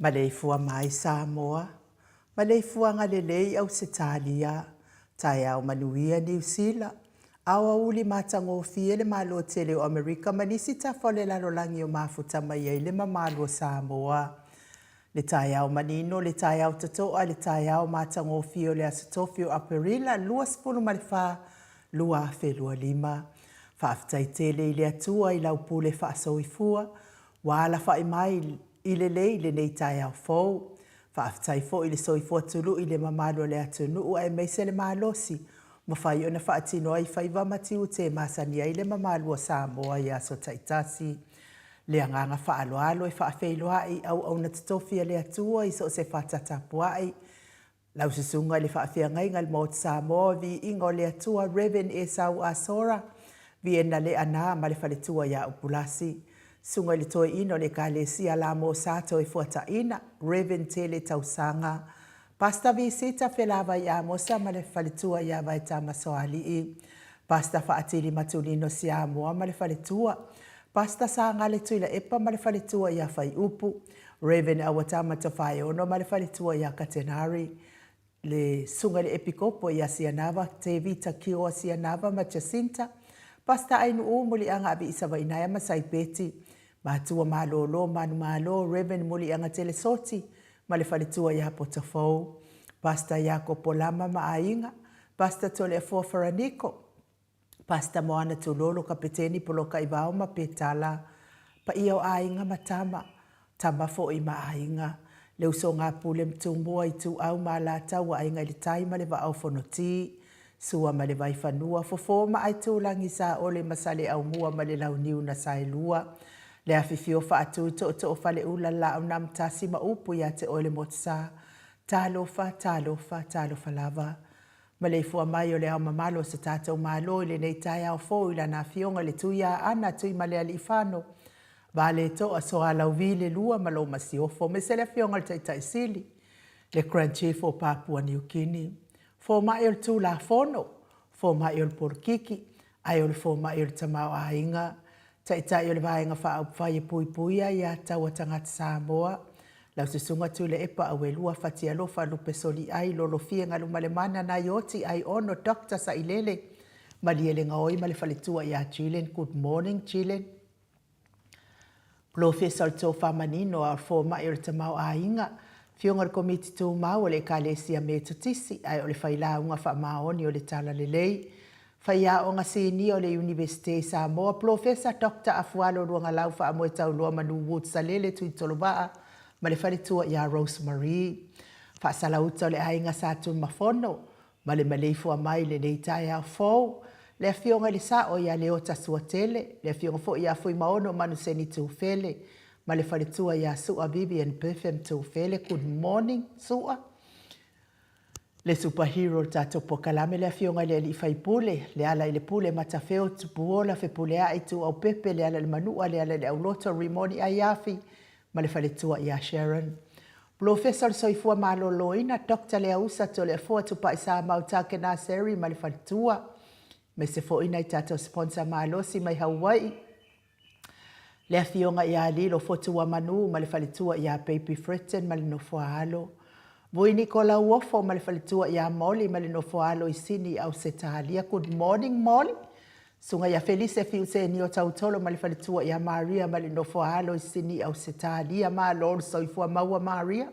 Maleifua mai Samoa, maleifuaga lelei Ausetalia, taeao manuia Niu Sila, aoauli matagofie le Malo tele o Amerika ma nisi tafa o le lalolagi o mafuta mai ai le mamalu o Samoa. Le taeao manino, le taeao totoa, le taeao matagofie o le Aso Tofi o Aperila 24, 2025. Faafetai tele i le Atua i lau pule faasoifua, ua alafai mai i lelei lenei taeao fou. Faafetai foi i le soifua tului i le mamalu o le atunuu aemaise le malosi mafai ona faatino ai faiva ma tiute e masani ai le mamalu o Samoa i aso taitasi. Le agaga faaaloalo e faafeiloai auauna totofi a le Atua i so o se fata tapuai. Lau Susuga i le Faafeagaiga i le Maota Samoa, Viiga o le Atua, Rev. Esau Asora, Viena Leana ma le faletua ia Upulasi. Susuga i le Toeaina o le Ekalesia Lamosa Toefuataina, Rev. Tele Tausaga, Pastor Visita Felavai Amosa ma le faletua ia Vaetama Soalii, Pastor Faatili Matulino Siamoa ma le faletua, Pastor Sagale Tuilaepa ma le faletua ia Faiupu, Rev. Auatama Tofaeono ma le faletua ia Katenari, le Susuga i le Epikopo ia Sianava Tevita Kioa Sianava ma Jacinta, Pastor Ainuu Muliaga Aviisavainaea ma Saipeti, Matua Malolo Manumalo Rev. Muliaga Telesoti ma le faletua ia Potofou, Pastor Iakopo Lama ma aiga, Pastor Toleafoa Faraniko, Pastor Moana Tulolo, Kapeteni Polokaivao ma Petala, paia o aiga ma tama, tama foi ma aiga, le usoga a Pule ma Tumua, Ituau ma Alataua, Aiga i le Tai ma le Vaa o Fonoti, Sua ma le Vaifanua, Fofo ma Aitulagi, Saole ma Saleaaumua ma le Launiu na Saelua, le afifio faatu i tootoo o Faleula, le Laau na Amotasi ma upu ia te oe le Motusa. Talofa, talofa, talofa lava. Maleifua mai o le Ao Mamalu o so tatou Malo i lenei taeao fou i Lana Afioga i le Tuiaana Tuimalealiifano. Valetoa, Soalauvi le lua ma lou masiofo, aemaise le Afioga i le Taitai Sili, le Grand Chief o Papua New Guinea, Fomai o le Tulafono, Fomai o le Polokiki, ae o le Fomai o le Tamaoaiga, Taitai o le Vaega Faaupufai e Puipuia Aiatatau a Tagata Samoa, lau Susuga Tuilaepa Auelua Fatialofa Lupe Soliai Lolofie Galumalemana Naioti Aiono Doctor Sailele Malielegaoi ma le faletua ia Jillian Good morning Jillian. Polofesa o le Tofa Manino a o le Fomai o le Tamaoaiga, Afioga i le Komiti Tumau o le Ekalesia Metotisi ae o le Failauga Faamaoni o le Talalelei, Faiaoga Sinia o le Iunivesite i Samoa, Polofesa Doctor Afualo Luagalau Faamoetauloa Manu Woods Salele Tuitolovaa ma le faletua ia Rose Marie. Faasalauta o le Aiga Sa Tunumafono ma le maleifua mai i lenei taeao fou, le Afioga i le Sao ia Leota Suatele, le Afioga foi ia Fuimaono Manuseni Tufele ma le faletua ia Sua Vivian Biffem Tufele. Good morning Sua. Le super hero o le tatou polokalame le Afioga i le Alii Faipule, Lealailepule Matafeo Tupuola Fepuleai Tuuaupepe Lealailemanua Lealaileauloto Rimoni Aiafi ma le faletua ia Sharon. Polofesa o le Soifua Maloloina, Doctor Leausa Toleafoa Tupai Samau Takena Seri ma le faletua, aemaise foi nai tatou sponsor malosi mai Hawaii, le Afioga ia Lilo Fotuamanu ma le faletua ia Baby Fretton ma le nofoaalo, Vui Nikola Uofo ma le faletua ia Molly ma le nofoaalo i Sini, Ausetalia. Good morning Molly. Susuga ia Felise Fiusenio Tautolo ma le faletua ia Maria ma le nofo a alo i Sini Ausetalia. Malo le soifua maua Maria.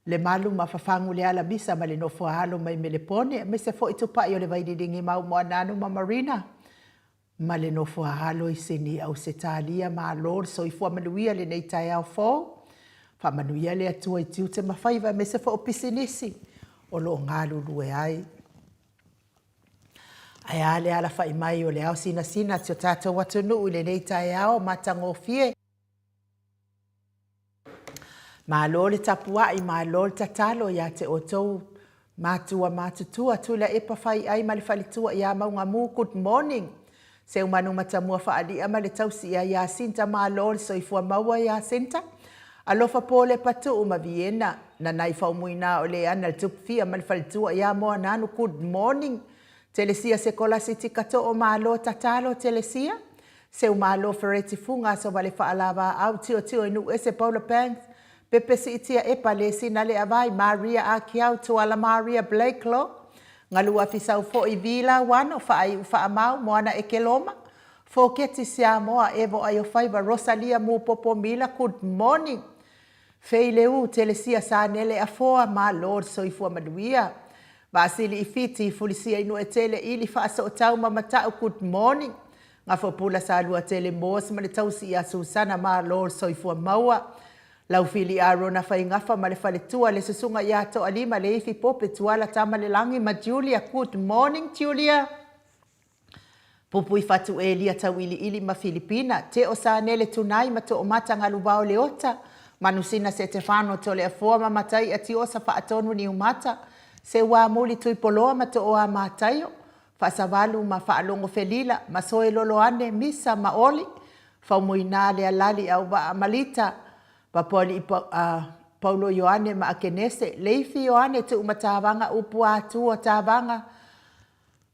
Lemalu ma Fafagu Leala Misa ma le nofo a alo mai Melepone, aemaise foi Tupai o le Vaililigi Mau Moananu ma Marina ma le nofo a alo i Sini Ausetalia. Malo le soifua manuia lenei taeao fou. Faamanuia le Atua i tiute ma faiva aemaise foi o pisinisi o lo o galulue ai. Ae a le alafai mai o le ao sinasina a si o tatou atunuu i lenei taeao matagofie. Malo le tapuai, malo le tatalo ia te outou matua matutua, Tuilaepa Faiai ma le faletua ia Maugamu, good morning. Seumanu Matamua Faalia ma le tausi ia Jacinta, malo le soifua maua Jacinta. Alofa Polepa Tuu ma Viena, Nanai Faumuina o Leana le Tupufia ma le faletua ia Moananu, good morning. Telesia Sekolasi Tikatoo, malo tatalo Telesia. Seumalo Fereti Fuga Asovale Faalavaau Tiotio i Nuuese Paula Banks, Pepe Siitia Epa Lesina Leavai Maria Akiau Tuala Maria Blakelaw Galu Afi Saufoi Vi Lauano Faaiu Faamau Moana Ekeloma Foketi Siamoa Evo Aiofaiva Rosalia Mupopo Mila Good morning Fei Leu Telesia Sanele Afoa Malo le soifua manuia Vaasili i Fiti Fulisia i Nuetele Ili Faasootau ma Matau Good morning Gafopula Saluatele Moss ma le tausi ia Susana Malo le soifua maua Laufili Arona Faigafa ma le faletua le susuga ia Toalima Leifi Pope Tuala Tamalelagi ma Julia Good morning Julia Pupui Fatu Elia Tauiliili ma Filipina Teo Sanele Tunai ma Toomata Galuvao Leota Manusina Setefano Toleafoa ma Mataia Tiosa Faatonu Niumata Seuamuli Tuipoloa ma Tooa Mataio Faasavalu ma Faalogo Felila ma Soe Loloane Misa ma Oli Faumuina Lealali Auvaa ma Lita Papoali'i Paulo Ioane ma Akenese Leifi Ioane Tuumatavaga Upu Atua Tavaga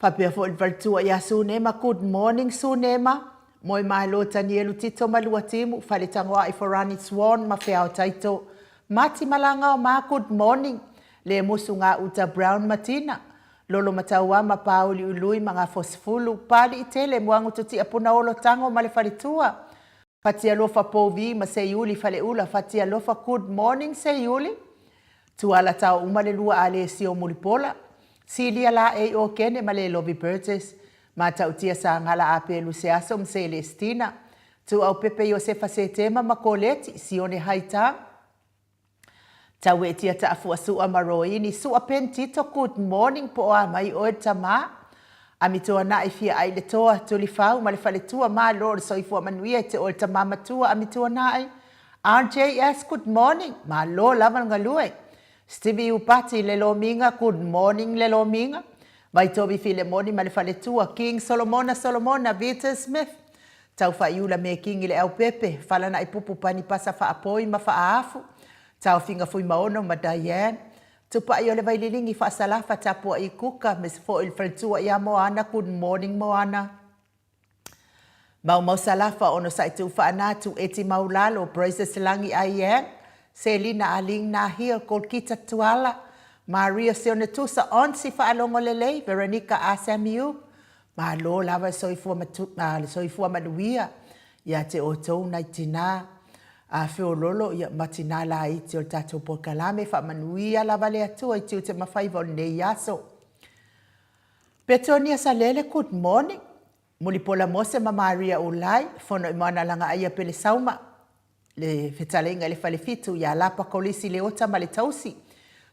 Faapea foi le faletua ia Sunema Good morning Sunema Moemalo Tanielu Tito ma Luatimu Faletagoai Forani Swan ma Feao Taito Mati Malagao ma Good morning Lemusu Gauta Brown ma Tina Lolo Mataua ma Pāuliului ma Gafosifulu Pāliitele Muagututia Punaolo Tago ma le faletua Fatialofa Povi ma Seiuli Faleula Fatialofa Good morning Seiuli Tuala tao uma le lua Alesio Mulipola Silia Laei Okene ma Lelovi Burgess Matautia Sagala Apelu Seaso ma Celestina Tuaupepe Iosefa Setema ma Koleti Sione Haitang Tauetia Taafua Sua ma Roini Sua Pen Tito Good morning po o a mai oe le tama Amituana'i Fia ai le toa Tulifau ma le faletua Malo o le soifua manuia i te oe le tama matua Amituana'i RJS Good morning Malo lava le galue Stevie Upati Lelomiga Good morning Lelomiga Vaitovi Filemoni ma le faletua King Solomona Solomona Vita Smith. Taufaaiula Mekingi Leaupepe, Falanaipupu Panipasa Faapoi ma Faaafu, Taofiga Fuimaono ma Diane, Tupai o le Vaililigi Faasalafa Tapuai Kuka, aemaise foi le faletua ia Moana, Good morning Moana. Maumau Salafa Onosai Tuufaana Tueti Maulalo Praises Lagi Aiang Selina Aling Nahil Kolkita Tuala Maria Sione Tusa Onsi Faalogo Lelei Veronica A Samiu Malo lava le soifua matu, le soifua manuia ia te outou nai tinā a feololo ia ma tinā laiti o le tatou polokalame. Faamanuia lava le Atua i tiute ma faiva o lenei aso. Petonia Salele, good morning. Mulipola Mose ma Maria Ulai, Fono i Moana Lagaaia Pele Sauma, le fetalaiga i le Falefitu ia Lapa Kolisi Leota ma le Tausi,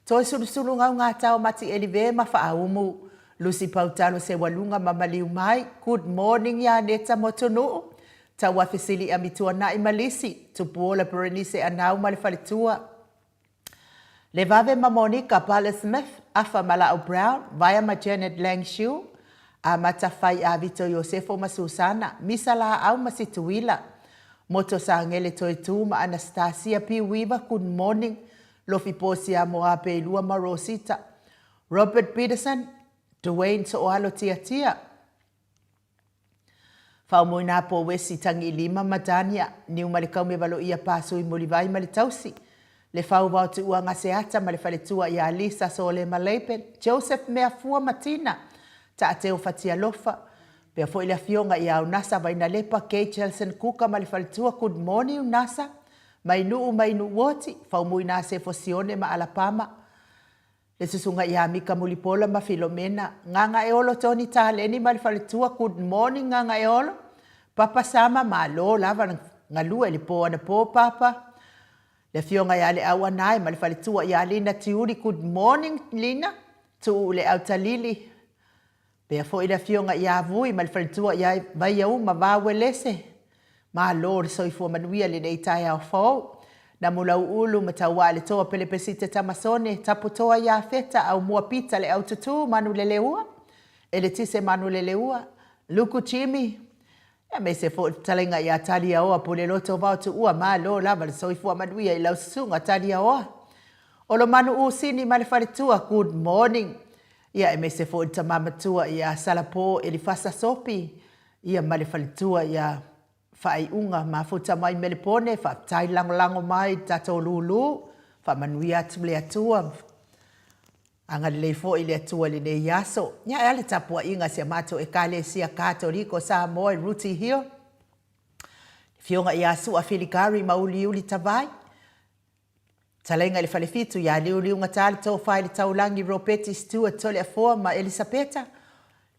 Toe Sulusulu Gaugata o Mati Elive ma Faaumu, Lusi Pautalo Seualuga ma Maliu Mai, good morning ia Neta Motunuu, Tauafe Sili'a Mituana'i ma Lisi, Tupuola Berenice Anau ma le Faletua, Levave ma Monica Butler Smith, Afa Mala'au Brown, Vaea ma Janet Lang Shiu, Amata Fai a Vito Iosefo ma Susana, Misa Laau ma Situila, Moto Sagele Toetu ma Anastasia P. Weaver, Good morning, Lofi Posia Moapeilua ma Rosita, Robert Peterson, Duane Sooalo Tiatia, Faaumoina po Wesi Tagilima ma Dania, Niumalekaumi Valoia Pasui Mulivai ma le Tausi, Le Fauvao Tuua Gaseata ma le Faletua ia Lisa Solema Laban, Joseph Meafua ma Tina, Taateo Fatialofa, pea foi le Afioga ia Unasa Vainalepa, Kay Chelson Kuka ma le Faletua, Good morning Unasa, Mainuu Mainuuoti, Faumuina Sefo Sione ma Alapama, Le susuga ia Mika Mulipola ma Filomena, Gagaeolo Tony Taleni ma le faletua, good morning Gagaeolo, Papa Sama malo lava le galue i le po anapo Papa, Le afioga ia Leau Anae ma le faletua ia Lina Tiuli, good morning Lina, Tuu Leau Talili, Pea foi le afioga ia Vui ma le faletua ia Vaiauma Vauelese. Malo le soifua manuia lenei taeao fou. Namulauulu ma Tauaa le Toa Pelepesite Tamasone, Taputoa Iafeta, Aumua Pita le Aututu, Manuleleua, Eletise Manuleleua, Luku Jimmy, aemaise foi le fetalaiga ia Taliaoa Puleloto Vaotuua. Malo lava le soifua manuia i lau susuga Taliaoa. Olomanu Usini ma le faletua, good morning. Ia aemaise foi le tama matua ia Salapo Elifasa Sopi, ia ma le faletua ia Faaiuga Mafuta mai Melepone, faafetai lagolago mai i le tatou lulu, faamanuia atu le Atua, agalelei foi le Atua i lenei aso. Ia e a le tapuaiga a si a matou Ekalesia Katoliko Samoa i Rooty Hill, le Afioga ia Sua Filigari ma Uliuli Tavai, Talaiga i le Falefitu ia Liuliugata le Tofa i le Taulagi Ropeti Stewart Toleafoa ma Elisapeta,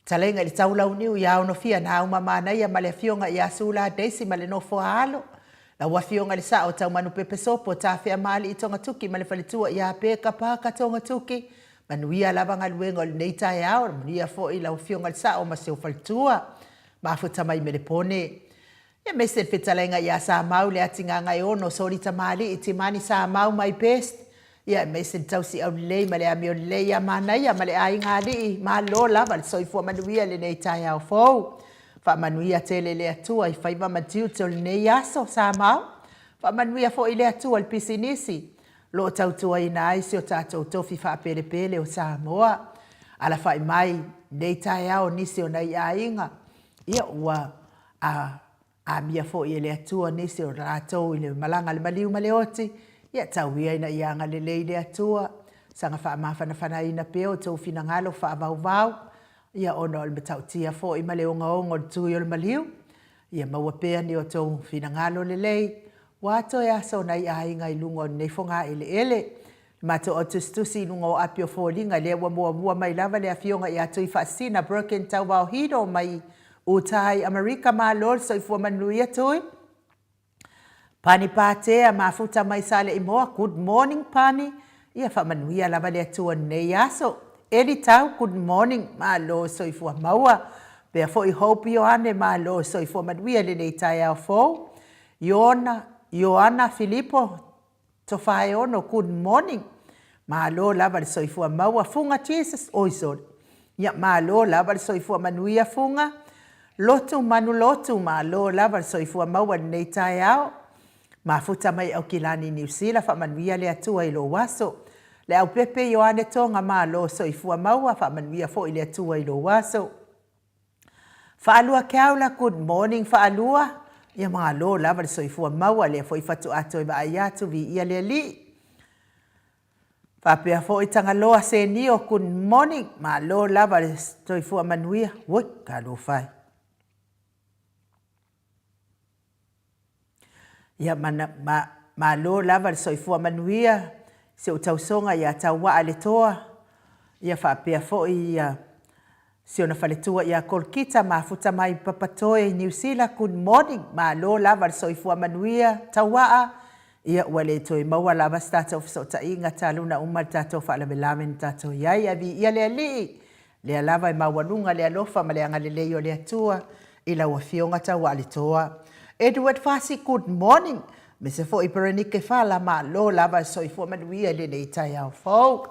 Talaiga i le Taulauniu ia Onofia Nauma Manaia ma le Afioga ia Sula Daisy ma le nofo a alo, Lau Afioga i le Sao Taumanupepe Sopo Tafeamaalii Togatuki ma le Faletua ia Peka Paka Togatuki, Manuia lava galuega o lenei taeao, manuia foi lau Afioga i le Sao ma si ou faletua. Mafuta mai Melepone. Aemaise le fetalaiga ia Samau le Atigagaeono Soli Tamalii Timani Samau my best ia aemaise le tausi aulelei ma le amio lelei ia Manaia ma le aiga alii malo lava le soifua manuia i lenei taeao fou. Faamanuia tele le Atua i faiva ma tiute o lenei aso Samau. Faamanuia foi le Atua i le pisinisi o lo o tautuaina ai si o tatou tofi faapelepele o Samoa. Alafai mai lenei taeao nisi o nai aiga ia ua A amia foi e le Atua nisi o latou i le malaga a le maliu ma le oti, ia tau ia ina ia agalelei le Atua, saga faamafanafanaina pea outou finagalo faavauvau, ia ona o le matautia foi ma le ogaoga o le tui o le maliu, ia maua pea ni outou finagalo lelei, ua toe aso nai aiga i luga o lenei fogaeleele. Le matou autusitusi i luga o api o foliga lea ua muamua mai lava le afioga ia Tuifaasisina Broken Tauvaohiro mai Utah i Amerika Malo le soifua manuia Tui. Pani Patea mafuta mai Saleimoa good morning Pani ia faamanuia lava le Atua i lenei aso. Eli Tau good morning malo soifua maua. Pea foi Hope Ioane malo soifua manuia i lenei taeao fou. Iona Ioana Filipo Tofaeono good morning malo lava le soifua maua Fuga Jesus oi sorry ia malo lava le soifua manuia Fuga. Lotu manu lotu, malo lava le soifua maua i lenei taeao. Mafuta mai Aukilani Niu Sila, faamanuia le Atua i lou aso. Leaupepe Ioane Toga, malo soifua maua, faamanuia foi le Atua i lou aso. Faalua Keaula, good morning Faalua. Ia malo lava le soifua maua, lea foi faatoa toe vaai atu, viia le Alii. Faapea foi Tagaloa Senio, good morning, malo lava le soifua manuia. Oi, talofa e. Ia, mana, ma, malo lava le soifua manuia, si ou tausoga ia Tauaa le Toa, ia faapea foi ia si ona faletua ia Kolkita mafuta mai Papatoe i Niu Sila, good morning, malo lava le soifua manuia Tauaa, ia ua le toe maua lava se tatou fesootaiga talu ona uma le tatou faalavelave na tatou i ai, ae viia le Alii, lea lava e maualuga le alofa ma le agalelei o le Atua i lau Afioga Tauaaletoa. Edward Fasi, good morning, aemaise foi Berenike Fala, malo lava le soifua manuia i lenei taeao fou.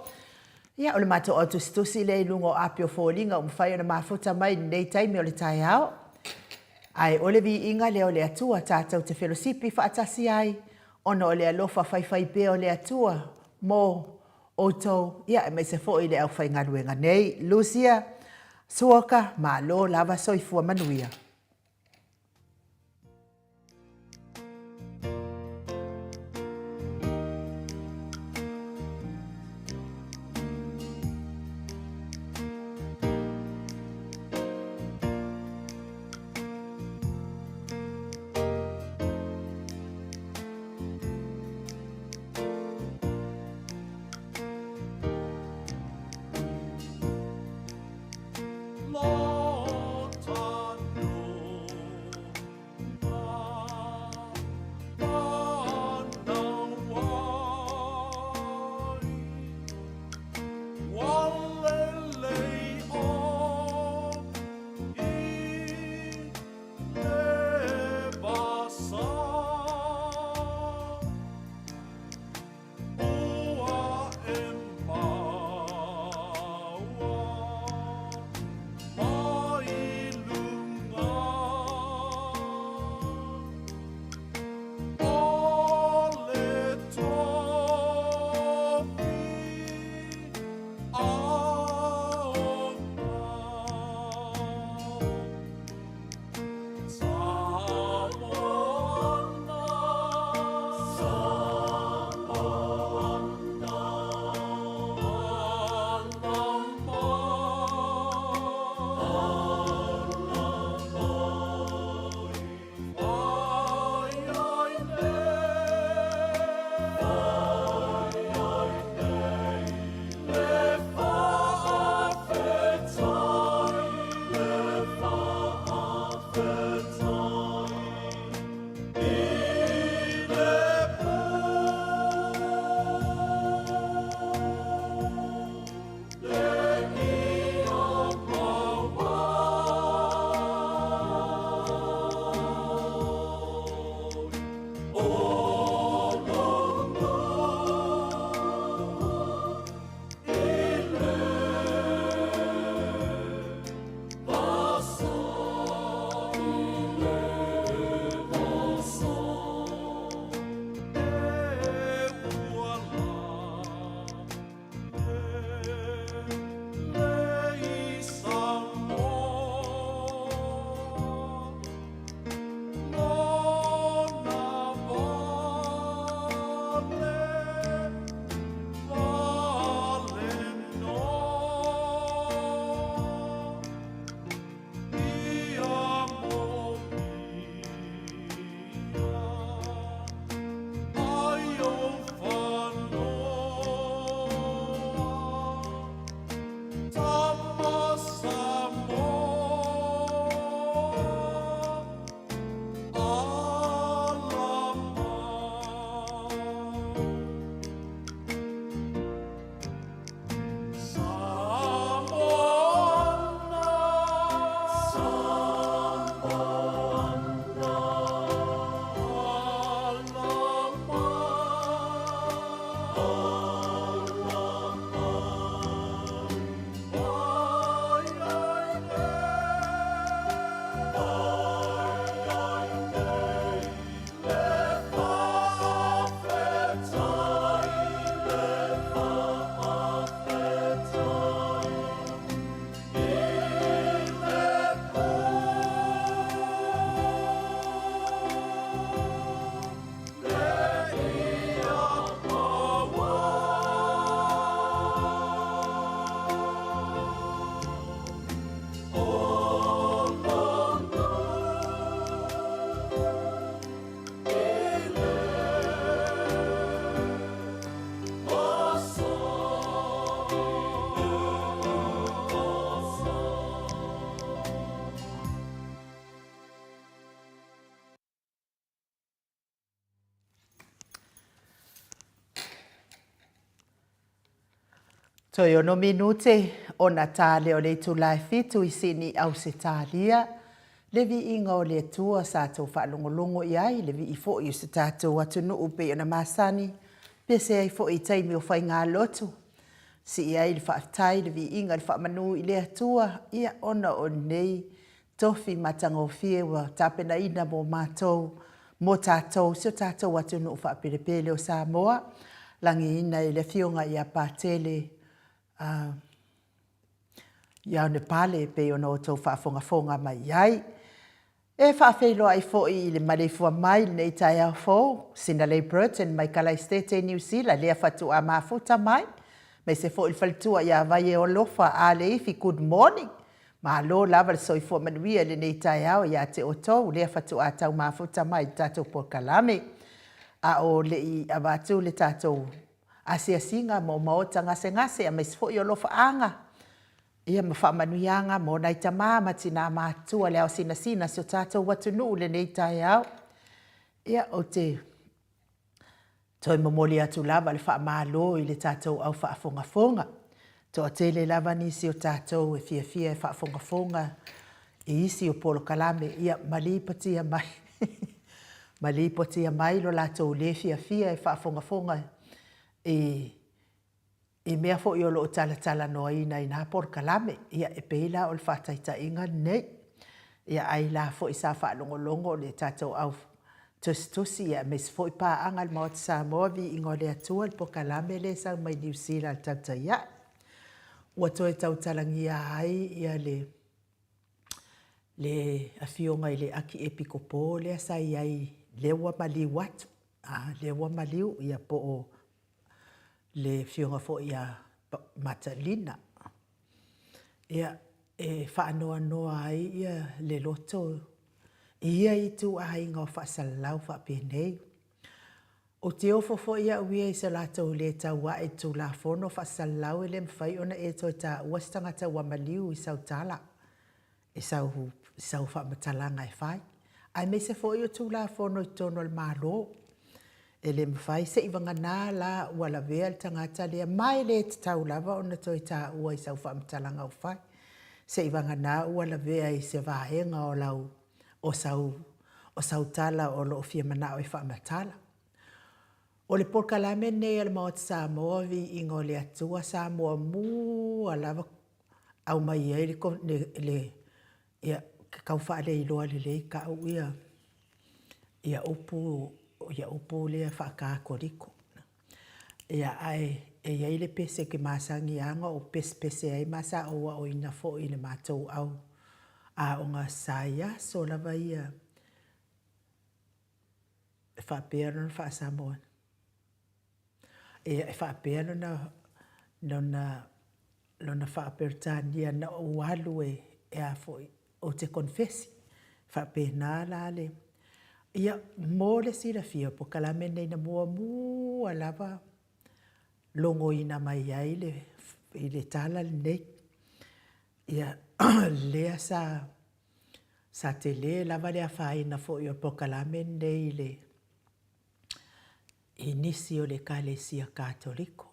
Ia, o le matou autusitusi lea i luga o api o foliga ua mafai ona mafuta mai i lenei taimi o le taeao. Ae o le viiga lea o le Atua tatou te felosipi faatasi ai, ona o le alofa faifaipea o le Atua mo outou, ia, aemaise foi le aufaigaluega nei. Lucia Suoka, malo lava soifua manuia. Toe ono minute ona ta lea o le itula e fitu i Sini, Ausetalia. Le viiga o le Atua sa tou faalogologo i ai, le vii foi o se tatou atunuu pei ona masani, pese ai foi i taimi o faigalotu. Sii ai le faafetai, le viiga, le faamanu i le Atua, ia ona o lenei tofi matagofie ua tapenaina mo matou, mo tatou, si o tatou atunuu faapelepele o Samoa, lagiina e le Afioga ia Patele uh, Ionepale e pei ona outou faafogafoga mai i ai. E faafeiloai foi i le maleifua mai i lenei taeao fou, Sinalei Burton mai Kalaistete i Niu Sila, lea faatoa mafuta mai, aemaise foi le faletua ia Vaieolofa Aleifi, good morning. Malo lava le soifua manuia i lenei taeao ia te outou, lea faatoa tau mafuta mai i le tatou polokalame. A o le i avatu le tatou asiasiga mo maota gasegase aemaise foi o alofaaga, ia ma faamanuiaga mo nai tama ma tina matutua le ao sinasina si o tatou atunuu i lenei taeao. Ia, ou te toe momoli atu lava le faamalo i le tatou au faafogafoga. Toatele lava nisi o tatou e fiafia e faafogafoga i isi o polokalame, ia ma lipotia mai ma lipotia mai lo latou le fiafia e faafogafoga i i mea foi o lo o talatalanoaina i na polokalame. Ia, e pei la o le faataitaiga lenei. Ia, ai la foi sa faalogologo le tatou au tusitusi, ia, aemaise foi paaga a le Maota Samoa, Viiga o le Atua, le polokalame lea e sau mai Niu Sila i le tautai ae. Ua toe tautalagia ai ia le le afioga i le Akiepikopo lea sa i ai, lea ua maliu atu, a, lea ua maliu, ia, po o le afioga foi ia Matalina. Ia, e faanoanoa ai ia le loto i ia ituaiga o faasalalau faapenei. Ou te ofo foi au ia i se latou le tau ae i Tulafono faasalalau e le mafai ona e toe taua se tagata ua maliu i sau tala, i sau, i sau faamatalaga e fai. Aemaise foi o Tulafono i totonu o le Malo. E le mafai, seivagana la ua lavea le tagata lea, ma e le tatau lava ona toe taua i sau faamatalaga o fai. Seivagana ua lavea i se vaega o lau, o sau, o sau tala o lo o fia manao e faamatala. O le polokalame lenei a le Maota Samoa, Viiga o le Atua, sa muamua lava aumai ai le, le, le ia, tau faaleiloa lelei kau ia, ia upu, ia upu lea faa-Katoliko. Ia, ae e i ai le pese ou te masani lava ona ou pesepese ai ma sa ou aoina foi i le matou au aoga sa i aso lava ia e faapea lona faa-Samoa. Ia, e faapea lona, lona, lona faa-Peretania na ou alu e, e a foi, ou te konefesi. Faapena la le... Ia, mo le silafia, o polokalame lenei na muamua lava logoina mai ai le, i le tala lenei. Ia, lea sa, sa tele lava le afaina foi o le polokalame lenei i le, i nisi o le Ekalesia Katoliko.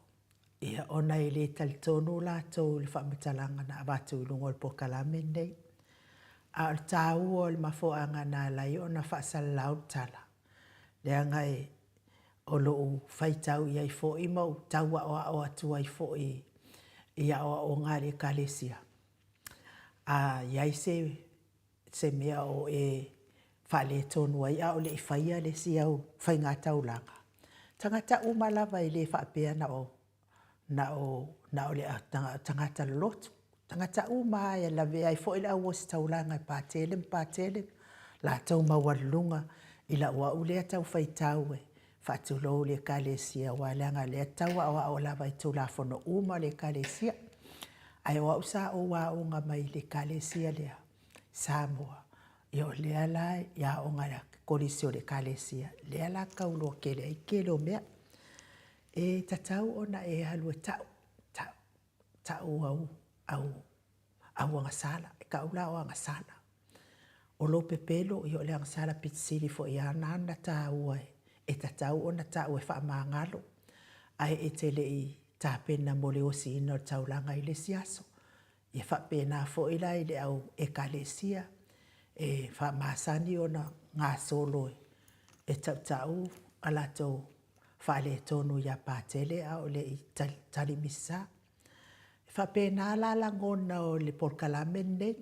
Ia, ona e le talitonu latou i le faamatalaga na avatu i luga o le polokalame lenei. A o le taua o le mafuaaga na ala ai ona faasalalau le tala, leaga e, o lou faitau i ai foi ma ou tau aoao atu ai foi i aoaoga a le Ekalesia, a i ai se se mea o e faaletonu ai a o le i faia le isi au faigataulaga. Tagata uma lava e le faapea na o na o na o le tagata lolotu. Tagata uma lava e lavea ai foi le auositaulaga e patele ma patele latou maualuluga i lau au lea tau faitau e faatulou le Ekalesia aua leaga o lea e tau aoao lava i Tulafono uma o le Ekalesia. Ae o au sa ou aoga mai i le Ekalesia lea Samoa, ia o lea la i aoga i le Kolisi o le Ekalesia, lea la tau iloa tele ai tele o mea. E tatau ona e alu e tau, tau, tau au, au, au agasala, e tau la o agasala. O lou pepelo, ia o le agasala pito sili foi lava na ona taua e tatau ona tau e faamagalo, ae e te le i. tapena mo le osiina o le taulaga i le isi aso. Ia faapena foi la i le au Ekalesia e faamasani ona gasolo e tautau a latou faaletonu ia Patele a o le i tali misa. E faapena la lagona o le polokalame lenei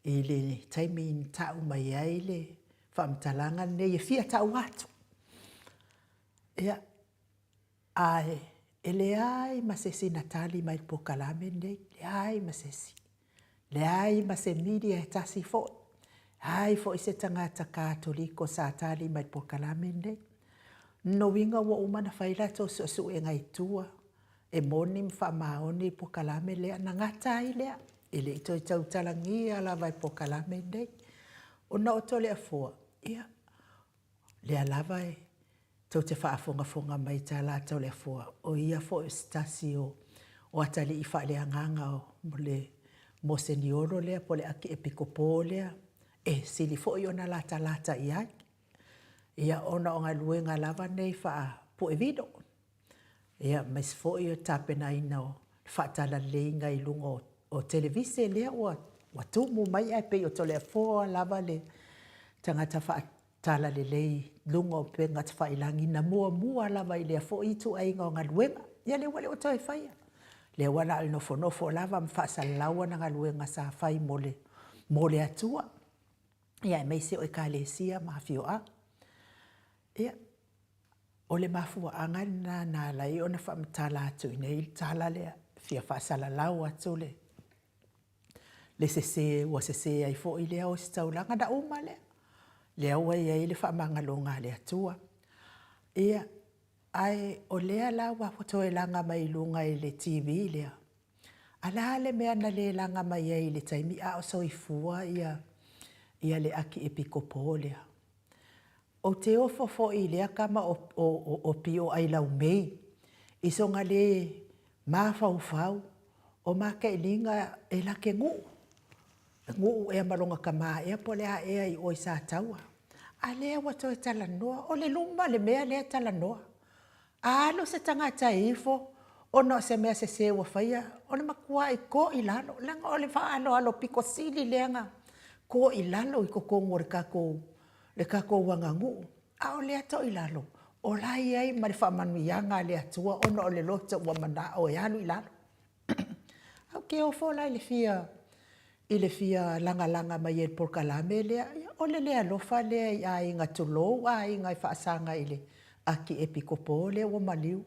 i le taimi na tau mai ai le faamatalaga lenei e fia tau atu. Ia, ae e leai ma se isi na tali mai i le polokalame lenei, leai ma se isi. Leai ma se media e tasi foi, leai foi se tagata Katoliko sa tali mai i le polokalame lenei. O lona uiga ua uma ona fai latou suesuega i tua e moni ma faamaoni le polokalame lea, ona gata ai lea, e le i toe tautalagia lava i le polokalame lenei. Ona o Toleafoa, ia, lea lava e tou te faafogafoga mai i tala a Toleafoa, o ia foi o se tasi o atalii faaleagaga o le Moseniolo lea po o le Akiepikopo lea, e sili foi ona latalata i ai, ia ona o galuega lava nei faa-Puevino, aemaise foi o le tapenaina o le faatalaleiga i luga o televise lea ua tumu mai ae pei o Toleafoa lava le tagata faatalalelei i luga o upega tafailagi na muamua lava i lea foi ituaiga o galuega. Ia lea ua le o toe faia. Lea ua na o le nofonofo lava ma faasalalau ana galuega sa fai mo le Atua, aemaise o Ekalesia ma afioaga. Ia, o le mafuaaga lena na ala ai ona faamatala atu i inei le tala lea, e fia faasalalau atu le sese ua sese ai foi lea ositaulaga na uma lea, lea ua i ai le faamagaloga a le Atua. Ia, ae o lea la ua toe laga mai i luga i le TV lea, a o le a le mea na le laga mai ai i le taimi a o soifua le Akiepikopo lea? Ou te ofo foi i lea tama o Pio Ailaumei i sona le mafaufau o matailiga e la te nuu, nuu ea ma lona tama ea po o le a ea i o i Sataua. A lea ua toe talanoa, o le luma le mea lea e talanoa. A alu se tagata e ifo ona o se mea sese ua faia, o le matuai to i lalo, leaga o le faaaloalo pito sili lea na to i lalo i totonu o le tatou le tatou aganuu, a o lea toilalo, o la e i ai ma le faamanuiaga a le Atua ona o le loto ua manao e alu i lalo. Ou te ofo la i le fia i le fia lagalaga mai e le polokalame lea, o le le alofa lea i aiga, tulou aiga e faasaga i le Akiepikopo lea ua maliu,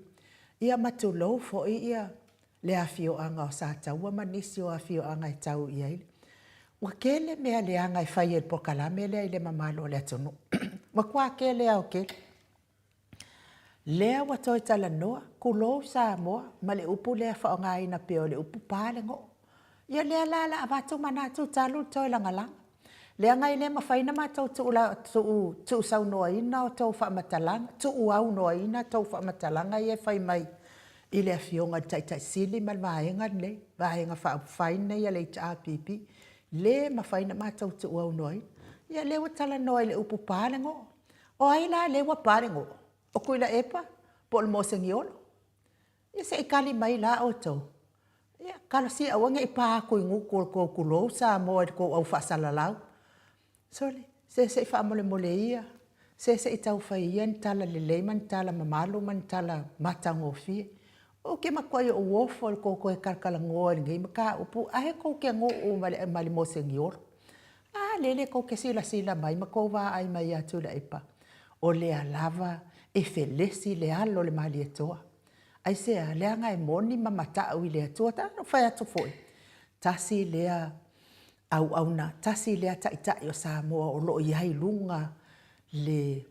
ia ma tulou foi ia le afioaga o Sataua ma nisi o afioaga e tau i ai. Ua tele mea leaga e fai e le polokalame lea i le mamalu o le atunuu. Ua matua tele lava o tele. Lea ua toe talanoa, tulou Samoa ma le upu lea faaaogaina pea o le upu pa le goo. Ia lea la o le a avatu manatu talu le toe lagalaga. Leaga e le mafai ona matou tuusaunoaina outou faamatalaga, tuuaunoaina a outou faamatalaga ia e fai mai i le Afioga i le Taitai Sili ma le Vaega lenei, Vaega Faaupufai lenei a le HRPP. Le mafai ona matou tuuaunoaina. Ia lea ua talanoa i le upu pa le goo. O ai la lea ua pa le goo? O Tuilaepa po o le Moseniolo? Ia se i tali mai la outou. Ia, talosia aua ne i pa atu i gutu o le tou tulou Samoa i le tou au faasalalau. Sole, se se i faamolemole ia, se se i tau fai ia ni tala lelei ma ni tala mamalu ma ni tala matagofie. Ou te matuai ou ofo i le tou toe talatalanoa i lenei mataupu ae tou te nuu ma le Moseniolo. A lele tou te silasila mai ma tou vaai mai ia Tuilaepa, o lea lava e felesi le alo o le Malietoa. Aisea? Leaga e moni ma matau i le Atua. Tau ina ou fai atu foi, tasi lea auauna, tasi lea taitai o Samoa o lo o i ai i luga le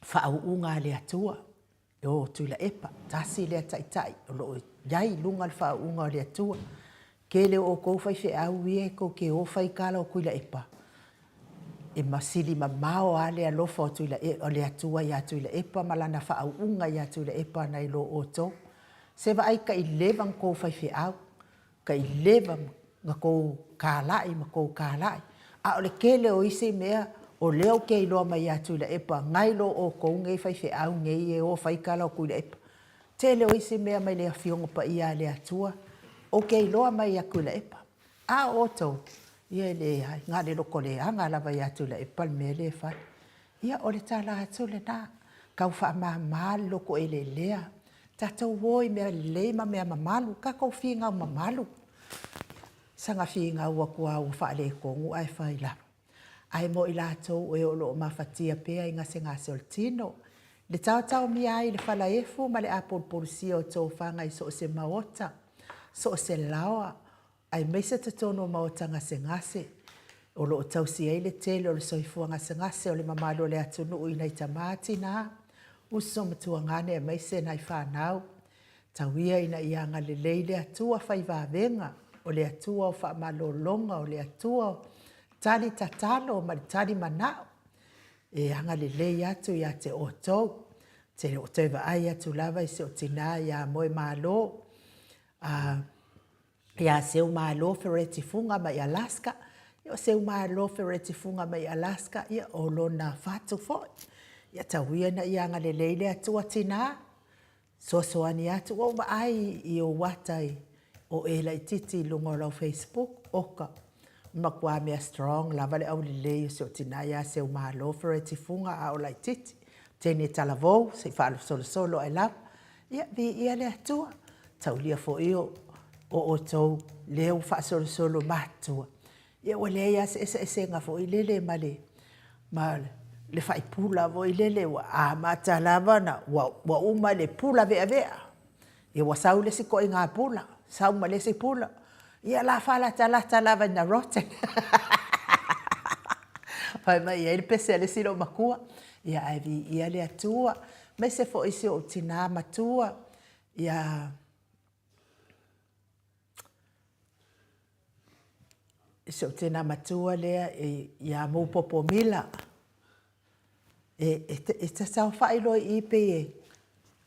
faauuga a le Atua. O Tuilaepa, tasi lea taitai o lo o i ai i luga le faauuga o le Atua. Tele o outou faifeau ia e tou te o fai tala o Tuilaepa, e sili mamao lava le alofa o le Atua ia Tuilaepa ma lana faauuga ia Tuilaepa nai lo outou. Se vaai taileva na tou faifeau, taileva na tou kalai ma tou kalai, a o le tele o isi mea o lea ou te iloa mai ia Tuilaepa nai lo outou nei faifeau nei e o fai tala o Tuilaepa. Tele o isi mea mai le Afioga Paia a le Atua, ou te iloa mai ia Tuilaepa. A o outou, ia e leai, na o le lotoleaga lava ia Tuilaepa le mea lea e fai. Ia, o le tala atu lena, tau faamama le loto eleelea, tatou o i mea lelei ma mea mamalu, tatou finau mamalu. Saga finau atu lava ua faaletonu ae fai lava. Ae mo i latou e o lo o mafatia pea i gasegase o le tino, le taotaomia ai i le falaefu ma le apulupulusia o tofaga i so o se maota, so o se laoa, aemaise totonu o maota gasegase o lo o tausi ai le tele o le soifua gasegase o le mamalu o le atunuu i nai tama, tina, uso ma tuagane aemaise nai fanau. Tau ia ina ia agalelei le Atua fai vavega, o le Atua o faamalologa, o le Atua o tali tatalo ma le tali manao, e agalelei atu ia te outou. Ou te le o toe vaai atu lava i si ou tina ia Moemalo, ia Seumalo Fereti Fuga mai Alaska. O Seumalo Fereti Fuga mai Alaska, ia o lona fatu foi. Ia tau ia ina ia agalelei le Atua tina, fesoasoani atu. Ua ou vaai i ou ata o e laitiiti i luga o lau facebook, oka, matua mea strong lava le aulelei o si ou tina ia Seumalo Fereti Fuga a o laitiiti. Teine talavou, se i faasolosolo ae lava. Ia, viia le Atua. Taulia foi o outou lea ua faasolosolo matutua. Ia ua leai lava se eseesega foi lele ma le ma le faipula foi lele ua amata lava ona ua uma le pula veavea, ia ua sau le isi ituaiga pula, sau ma le isi pula, ia o le a faalatalata lava ina rotten. Fai mai e i ai le pese a le isi loomatua, ia ae viia le Atua, aemaise foi si ou tina matua, ia si ou tina matua lea ia Mupopo Mila, e te saofai loa i i pei e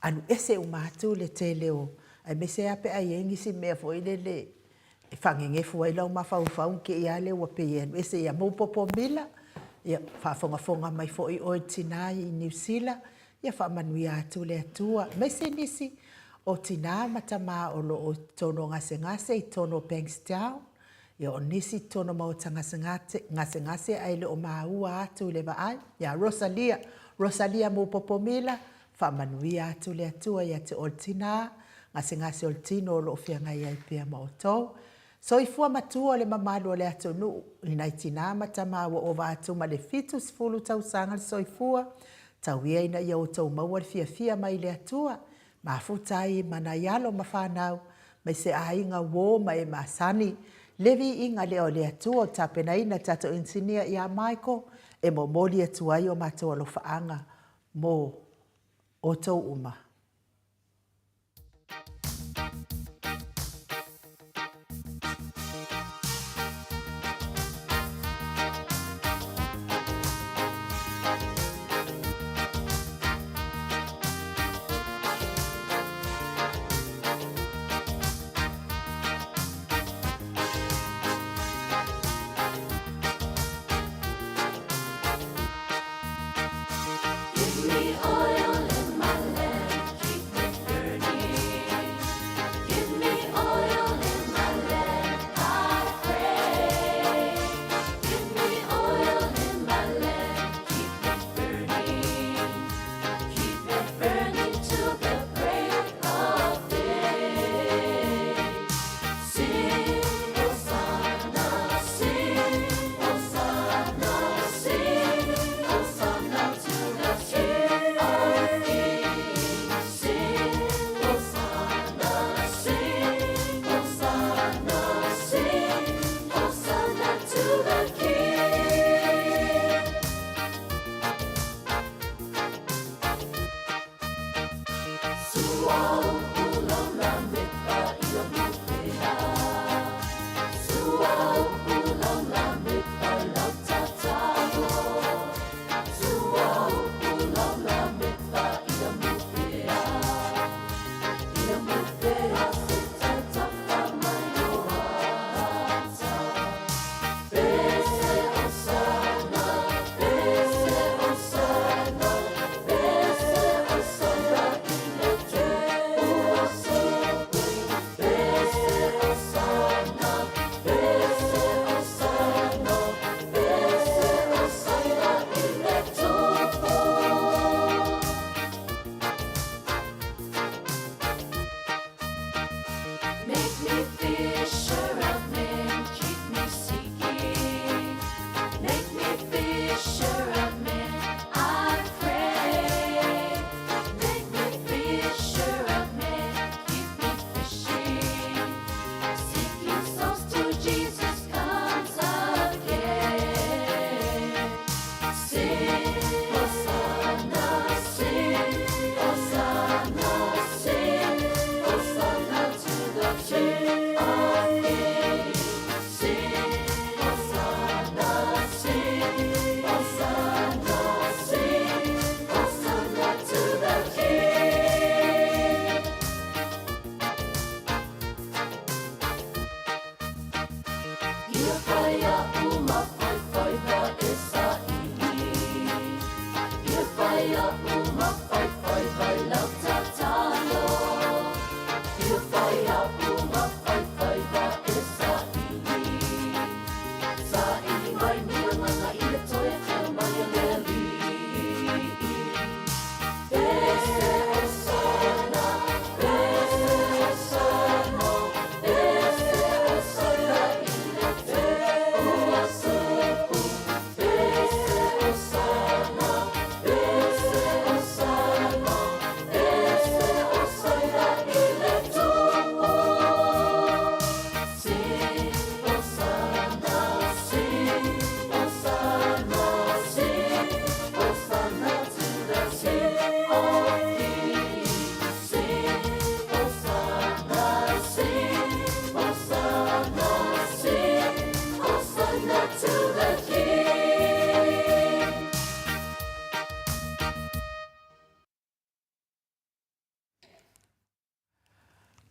alu ese uma atu le tele o, aemaise lava pe a i ai nisi mea foi lele e faanenefu ai lou mafaufau ona te i lava lea ua pei e alu ese. Ia Mupopo Mila, ia faafogafoga mai foi oe le tina i Niu Sila, ia faamanuia atu le Atua, aemaise nisi o tina ma tama o lo o i totonu o gasegase i totonu o Bankstown, ia o nisi i totonu o maota gasegase ae le o maua atu i le vaai, ia Rosalia, Rosalia Mupopo Mila, faamanuia atu le Atua ia te oe le tina, gasegase o le tino o lo o feagai ai pea ma outou. Soifua matua le mamalu o le atunuu i nai tina ma tama ua ova atu ma le 70 tausaga le soifua, tau ia ina ia outou maua le fiafia mai le Atua, mafuta ai ma nai alo ma fanau, mai se aiga uo ma e masani, le viiga lea o le Atua o tapenaina e tatou inisinia ia Michael e momoli atu ai o matou alofaaga mo outou uma. Give me oil in my lamp.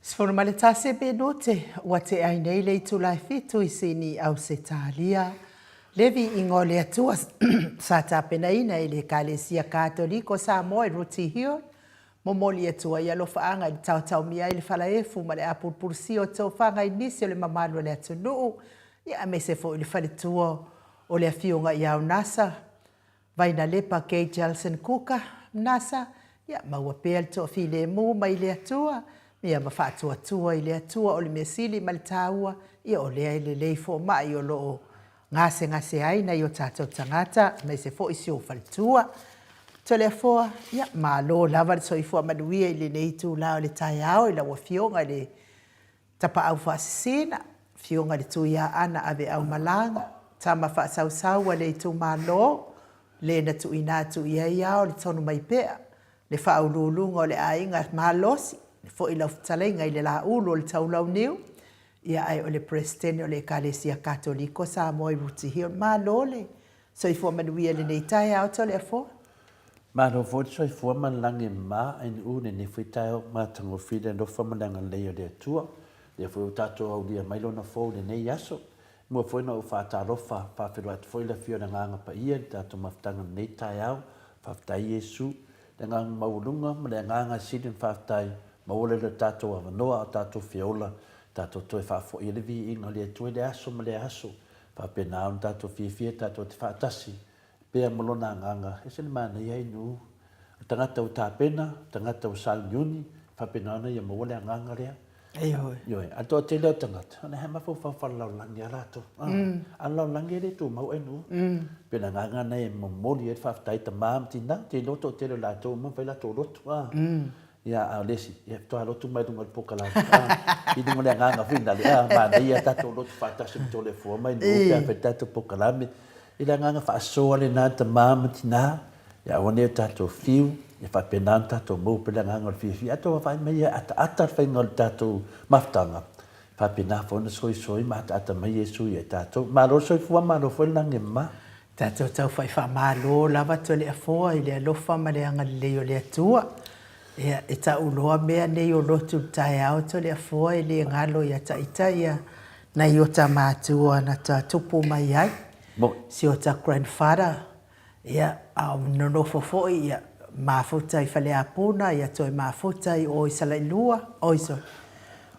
11 minute ua tea ai nei le itula e fitu i Sini, Ausetalia. Le viiga o le Atua sa tapenaina e le Ekalesia Katoliko o Samoa i Rooty Hill, momoli atu ai alofaaga i le taotaomia ai le falaefu ma le apulupulusia o tofaga i nisi o le mamalu o le atunuu, ia aemaise foi le faletua o le Afioga ia Aunasa Vainalepa Gay Jelson Kuka, Nasa, ia maua pea le toafilemu mai le Atua, ia ma faatuatua i le Atua o le mea sili ma le taua, ia o lea e lelei fomai o lo o gasegase ai nai o tatou tagata, aemaise foi si ou faletua. Toleafoa, ia malo lava le soifua manuia i lenei itula o le taeao i lau Afioga i le Tapaau Faasisina, Afioga i le Tuiaana Aveaumalaga, tama faasausau a le itumalo, le na tuuina atu i ai ao le tonu mai pea, le faauluuluga o le aiga malosi, foi lau fetalaiga i le Laulu o le Taulauniu, ia ae o le Peresetene o le Ekalesia Katoliko Samoa i Rooty Hill. Malo le soifua manuia i lenei taeao Toleafoa. Malo foi le soifua ma le lagi e mama ainiu lenei foi taeao matagofie le alofa ma le agalelei o le Atua. Lea foi ua tatou aulia mai Lona fou i lenei aso. E mua foi ona ou faatalofa, faafeiloai atu foi i le Afio o le Agaga Paia i le tatou mafutaga i lenei taeao. Faafetai Iesu, le agaga maualuga ma le agaga e sili ona faafetai, maua lea o le tatou avanoa a o tatou feola, tatou toe faafoi ai le viiga o le Atua i lea aso ma lea aso. Faapena ona tatou fiafia tatou te faatasi pea ma Lona Agaga, ese le manaia ai nuu. O tagata ua tapena, o tagata ua sauniuni, faapena ona ia maua le agaga lea. Ioe. Ioe. A le toatele o tagata, o lea mafaufau faalelalolagi lava latou. A le lalolagi e le tumau ai nuu. Pei o le agaga lena e momoli ai le faafetai i tama ma tina, ou te iloa le toatele o latou ua uma ona fai latou lotu. Ia, a o le isi, ia faatoa lotu mai luga o le pokalame, i luga o le agaga foi lale, a, manaia tatou lotu faatasi ma Toleafoa mai nuu pe a fai le tatou pokalame. I le agaga faasoa lena tama ma tina, ia aua ne i o tatou fiu, ia faapena ona tatou maua pea le agaga o le fiafia. A tou vaavaai mai e ataata le faiga o le tatou mafutaga, e faapena foi ona soisoi ma ataata mai Iesu ia i tatou. Malo le soifua, malo foi le lagi e mama. Tatou taufai faamalo lava Toleafoa i le alofa ma le agalelei o le Atua. Ia, e tau loa mea nei o lotu i le taeao Toleafoa e le galo ia ita ia nai ota matua na ta tupu mai ai, si ota grandfather, ia, a o nonofo foi, ia, mafuta i Faleapuna, ia toe mafuta i o i Salailua, oi sorry,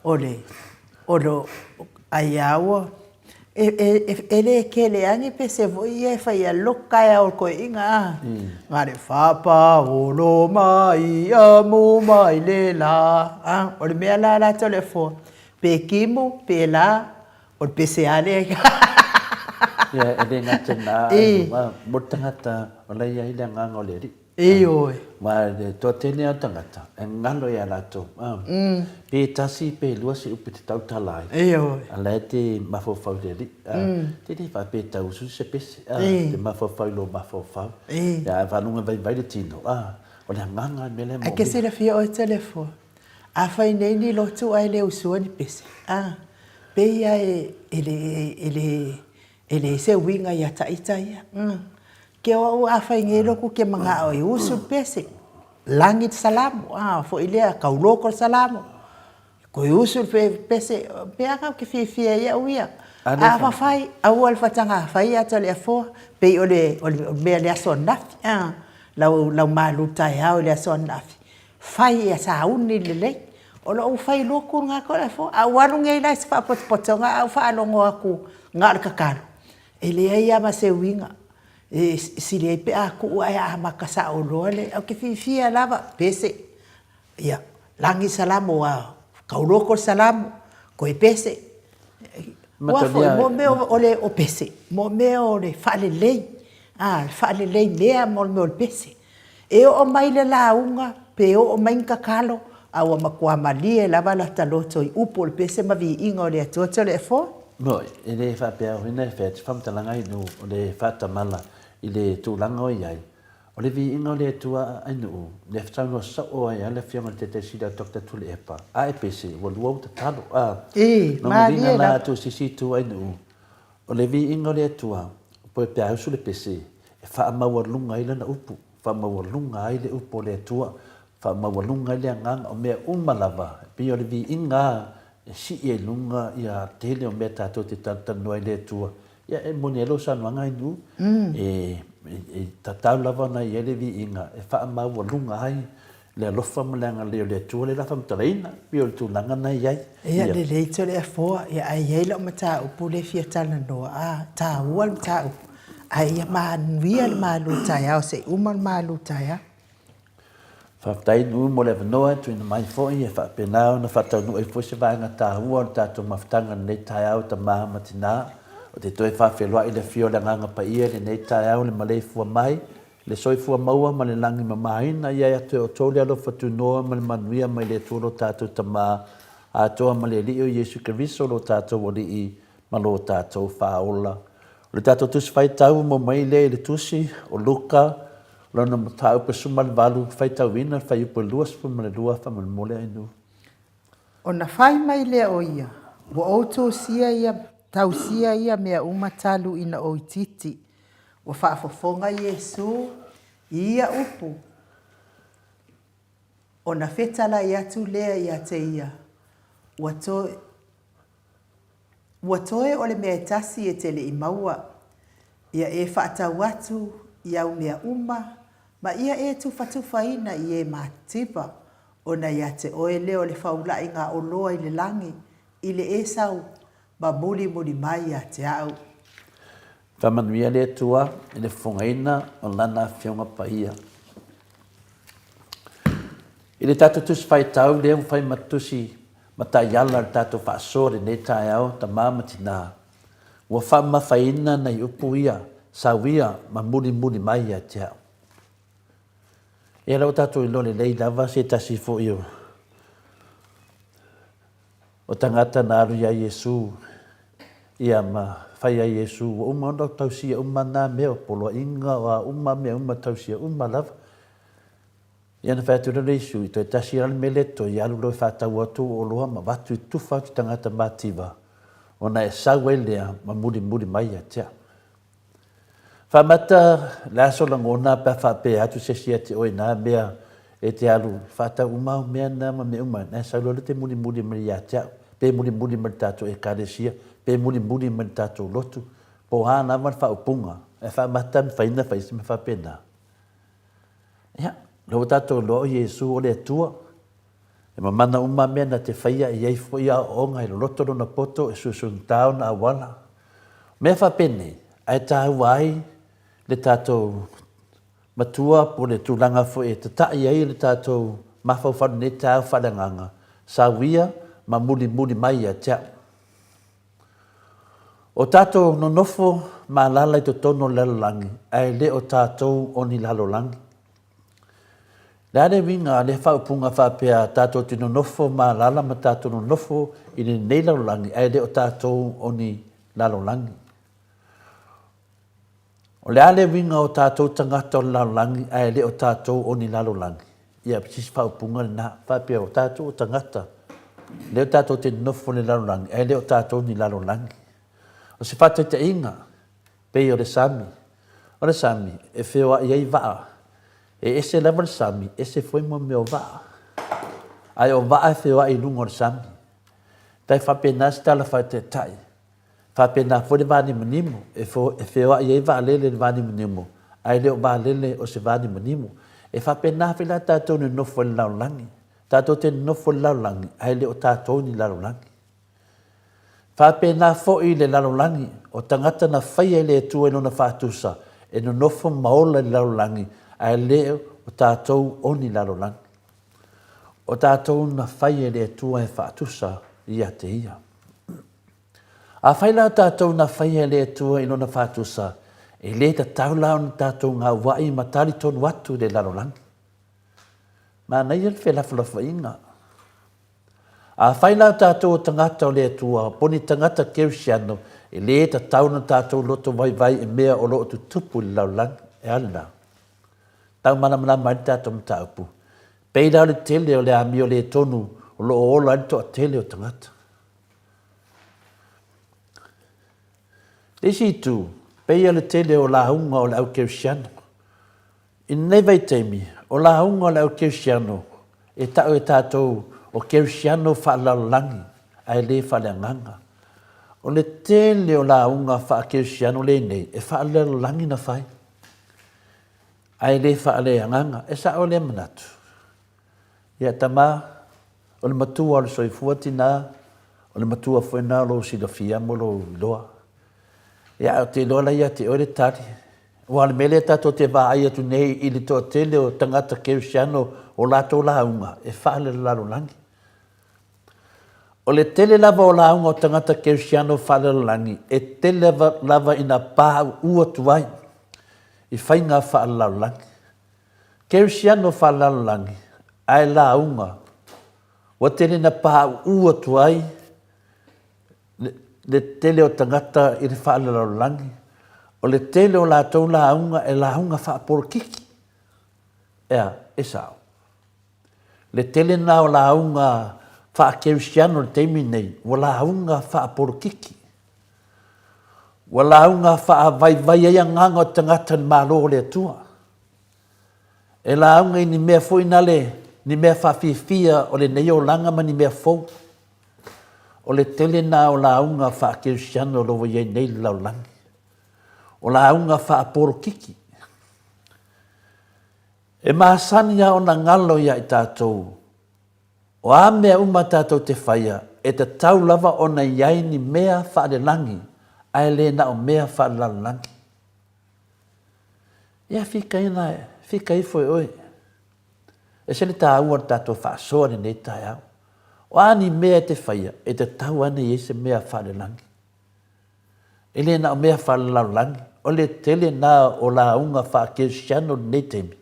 o le, o lo, ai a ua, e, e, e le kele a ni pese foi ia e fai a look kai o koeʻiga a. Na le fapaolo mai a mu mai le la. A, o le mea la latou le afoa, pe kimu, pe la, o le pese lava lea. Ia, e le gata i lena, ai, mo le tagata o la e i ai le agaga o le Alii. Ioe. Aua le toatele lava o tagata, e galo ia latou. Pe tasi pe lua se upu e te tautala ai. Ioe. A la e te mafaufau i le Alii. Te le faapea e tau usu se pese. Te mafaufau i lou mafaufau. Ia ae faalogo e vaivai le tino. O le agaga le mea lea e moomia. Ae ke silafia oe Telefo, afai nei ni lotu ae le usua ni pese, a, pei a e e le E leai se uiga ia ita ia. Ke o au afai nei loku ke mangao e usu le pese, lagi le salamo, a foi lea kauloko le salamo, koe usu le pese, pe a kau ke fiafia ai au ia. A fafai, aua le fataga fai ia Toleafoa, pei o le o le mea le aso ananafi, a, lau lau malu taeao i le aso ananafi, fai ia sauni lelei. O lou fai loku lena Toleafoa, a ou alu nei la i se faapotopotoga ae ou faalogo atu na o le tatalo, e leai lava ma se uiga e sili ai pe a tuu ae amata sao loa le… Ou te fiafia lava, pese, ia, lagi le salamo aua tauloko le salamo, toe pese. Ua foi, mo mea o le o pese, mo mea o le faalelei, a, le faalelei mea mo le mea o le pese. E oo mai le lauga pe oo mai ni tatalo, a ua matua malie lava lata loto i upu o le pese ma viiga o le Atua Toleafoa. Moi, e le faapea o ina e fai atu faamatalaga i nuu o le faatamala i le tulaga o i ai. O le viiga o le Atua a nuu, lea saunoa soo ai a le Afioga i le Taitai Sili o Doctor Tuilaepa, a e pese, ua lua ou tatalo, a. E, Lona uiga malie la lava. atu i se isi itu ai nuu, o le viiga o le Atua, poe pe a usu le pese, e faamaualuga ai lana upu, faamaualuga ai le upu o le Atua. Faamaualuga ai le agaga o mea uma lava, e pei o le viiga e sii ai i luga ia tele o mea tatou te talatalanoa ai i le Atua. Ia e moni ai lou saunoaga Ainuu, e tatau lava ona i ai le viiga e faamaualuga ai le alofa ma le agalelei o le Atua lea o le a faamatalaina, e pei o le tulaga lena e i ai. Ia lelei Toleafoa, ia ae i ai lau mataupu lea e fia talanoa, a, taua le mataupu, ae ia manuia le malu taeao se i uma le malu taeao. Faafetai Nuu mo le avanoa e tuuina mai foi e faapena ona faataunuu ai foi se vaega taua o le tatou mafutaga i lenei taeao tama ma tina. Ou te toe faafeiloai i le afio o le Agaga Paia i lenei taeao i le maleifua mai, le soifua maua ma le lagi mamaina. Ia atu e outou le alofa tunoa ma le manuia mai le Atua lo tatou Tama atoa ma le Alii o Iesu Keriso lo tatou Alii ma lo tatou Faaola. O le tatou Tusi Faitau ua maua mai lea i le Tusi o Luka Lona mataupu 18, faitauina le fuaiupu 22 faamolemole Ainuu. Ona fai mai lea o ia, Ua ou tusia ia, tausia ia mea uma talu ina ou itiiti. Ua faafofoga Iesu i ia upu, ona fetalai atu lea ia te ia, Ua toe, Ua toe o le mea e tasi e te le i maua, ia e faatau atu i au mea uma, ma ia e tufatufaina i e matitiva, ona ia te oe lea o le faulaiga oloa i le lagi, i le e sau, ma mulimuli mai ia te au. Faamanuia le Atua i le fofogaina o Lana Afioga Paia. I le tatou Tusi Faitau lea ua fai ma tusi mataiala le tatou faasoa i lenei taeao, tama ma tina, ua faamamafaina nai upu ia, sau ia ma mulimuli mai ia te au. Ia lea ua tatou iloa lelei lava se tasi foi o o tagata na alu ia Iesu ia ma fai ia Iesu ua uma ona tausia uma na mea o poloaiga o a uma mea uma tausia uma lava. Ia ona fai atu lea o le Iesu, i toe tasi la le mea lea e totoe, ia alu loa e faatau atu ou oloa ma avatu i tufa atu i tagata matitiva, ona e sau ai lea ma mulimuli mai ia te au. Faamata le aso lagona pe a faapea atu se isi ia te oe i na mea e te alu faatau uma au mea na ma mea uma, na e sau loa lea e te mulimuli mai ia te au, pe mulimuli mai i le tatou Ekalesia, pe mulimuli mai i le tatou lotu, po o a lava le faaupuga, ae faamata mafai ona fai se mea faapena. Ia, lea ua tatou iloa o Iesu o le Atua, e mamana uma mea na te faia, e i ai foi aoaoga, e loloto lona poto, e suesuegata ona auala. O mea faapenei, ae taua ai le tatou matua po o le tulaga foi e tatai ai le tatou mafaufau i lenei taeao faaleagaga, sau ia ma mulimuli mai ia te au. O tatou nonofo ma alaala i totonu o le lalolagi, ae le o tatou o ni lalolagi. O le a le uiga o lea faaupuga faapea tatou te nonofo ma alaala ma tatou nonofo i lenei lalolagi, ae le o tatou o ni lalolagi? O le a le uiga o tatou tagata o le lalolagi ae le o tatou o ni lalolagi? Ia, o se isi faaupuga lena, faapea o tatou o tagata, lea tatou te nonofo i le lalolagi ae le o tatou ni lalolagi. O se faataitaiga, pei o le sami. O le sami, e feoai ai vaa. E ese lava le sami, ese foi mo mea o vaa. Ae o vaa e feoai i luga o le sami. Tai faapena se tala faataitai. Faapena foi le vanimonimo, e feoai ai vaalele i le vanimonimo, ae le o vaalele o se vanimonimo. E faapena foi la tatou nonofo i le lalolagi. Tatou te nonofo i le lalolagi, ae le o tatou ni lalolagi. Faapena foi le lalolagi, o tagata na faia e le Atua i lona faatusa, e nonofo ma ola i le lalolagi, ae le o tatou o ni lalolagi. O tatou na faia e le Atua e faatusa ia te Ia. Afai la o tatou na faia e le Atua i Lona faatusa, e le tatau la ona tatou gaua'i ma talitonu atu i le lalolagi. Manaia le felafolafoaiga. Afai la o tatou o tagata o le Atua, po ni tagata Kerisiano, e le tatau ona tatou loto vaivai i mea o lo o tutupu i le lalolagi. E a lena? Tau malamalama ai le tatou mataupu. Pei la o le tele o le amio le tonu o lo o ola ai le toatele o tagata. Le isi itu, pei o le tele o lauga o le au kerisiano. I lenei vaitaimi, o lauga o le au kerisiano e ta'u e tatou o kerisiano faalalolagi ae le faaleagaga. O le tele o lauga faakerisiano lenei e faalalolagi na fai ae le faaleagaga. E sa'o lea manatu. Ia tama, o le matua o le soifua tina, o le matua foi lena o lou silafia ma lou iloa. Ia ae ou te iloa la ia te oe le tali. Aua o le mea lea tatou te vaai atu nei i le toatele o tagata kerisiano o latou lauga e faalelalolagi. O le tele lava o lauga o tagata kerisiano faalelalolagi e tele lava ina pauu atu ai i faiga faalelalolagi. Kerisiano faalelalolagi ae lauga ua tele ina pauu atu ai le tele o tagata i le faalelalolagi, o le tele o latou lauga e lauga faapolokiki. E a? E sao. Le tele lena o lauga faakerisiano i le taimi lenei, ua lauga faapolokiki. Ua lauga faavaivai ai agaga o tagata i le Malo o le Atua. E lauga i ni mea foi nale, ni mea faafiafia o lenei olaga ma ni mea fou. O le tele lena o lauga faakerisiano o lo o ua i ai nei i le lalolagi. O lauga faapolokiki. E masani lava ona galo ia i tatou, o a mea uma tatou te faia, e tatau lava ona i ai ni mea faalelagi, ae le na o mea faalelalolagi. Ia fikaina, fika ifo e oe. E ese le taua o le tatou faasoa i lenei taeao. O a ni mea e te faia, e tatau lava ona i ai se mea faalelagi. E le na o mea faalelalolagi, o le tele lena o lauga faakerisiano i lenei taimi,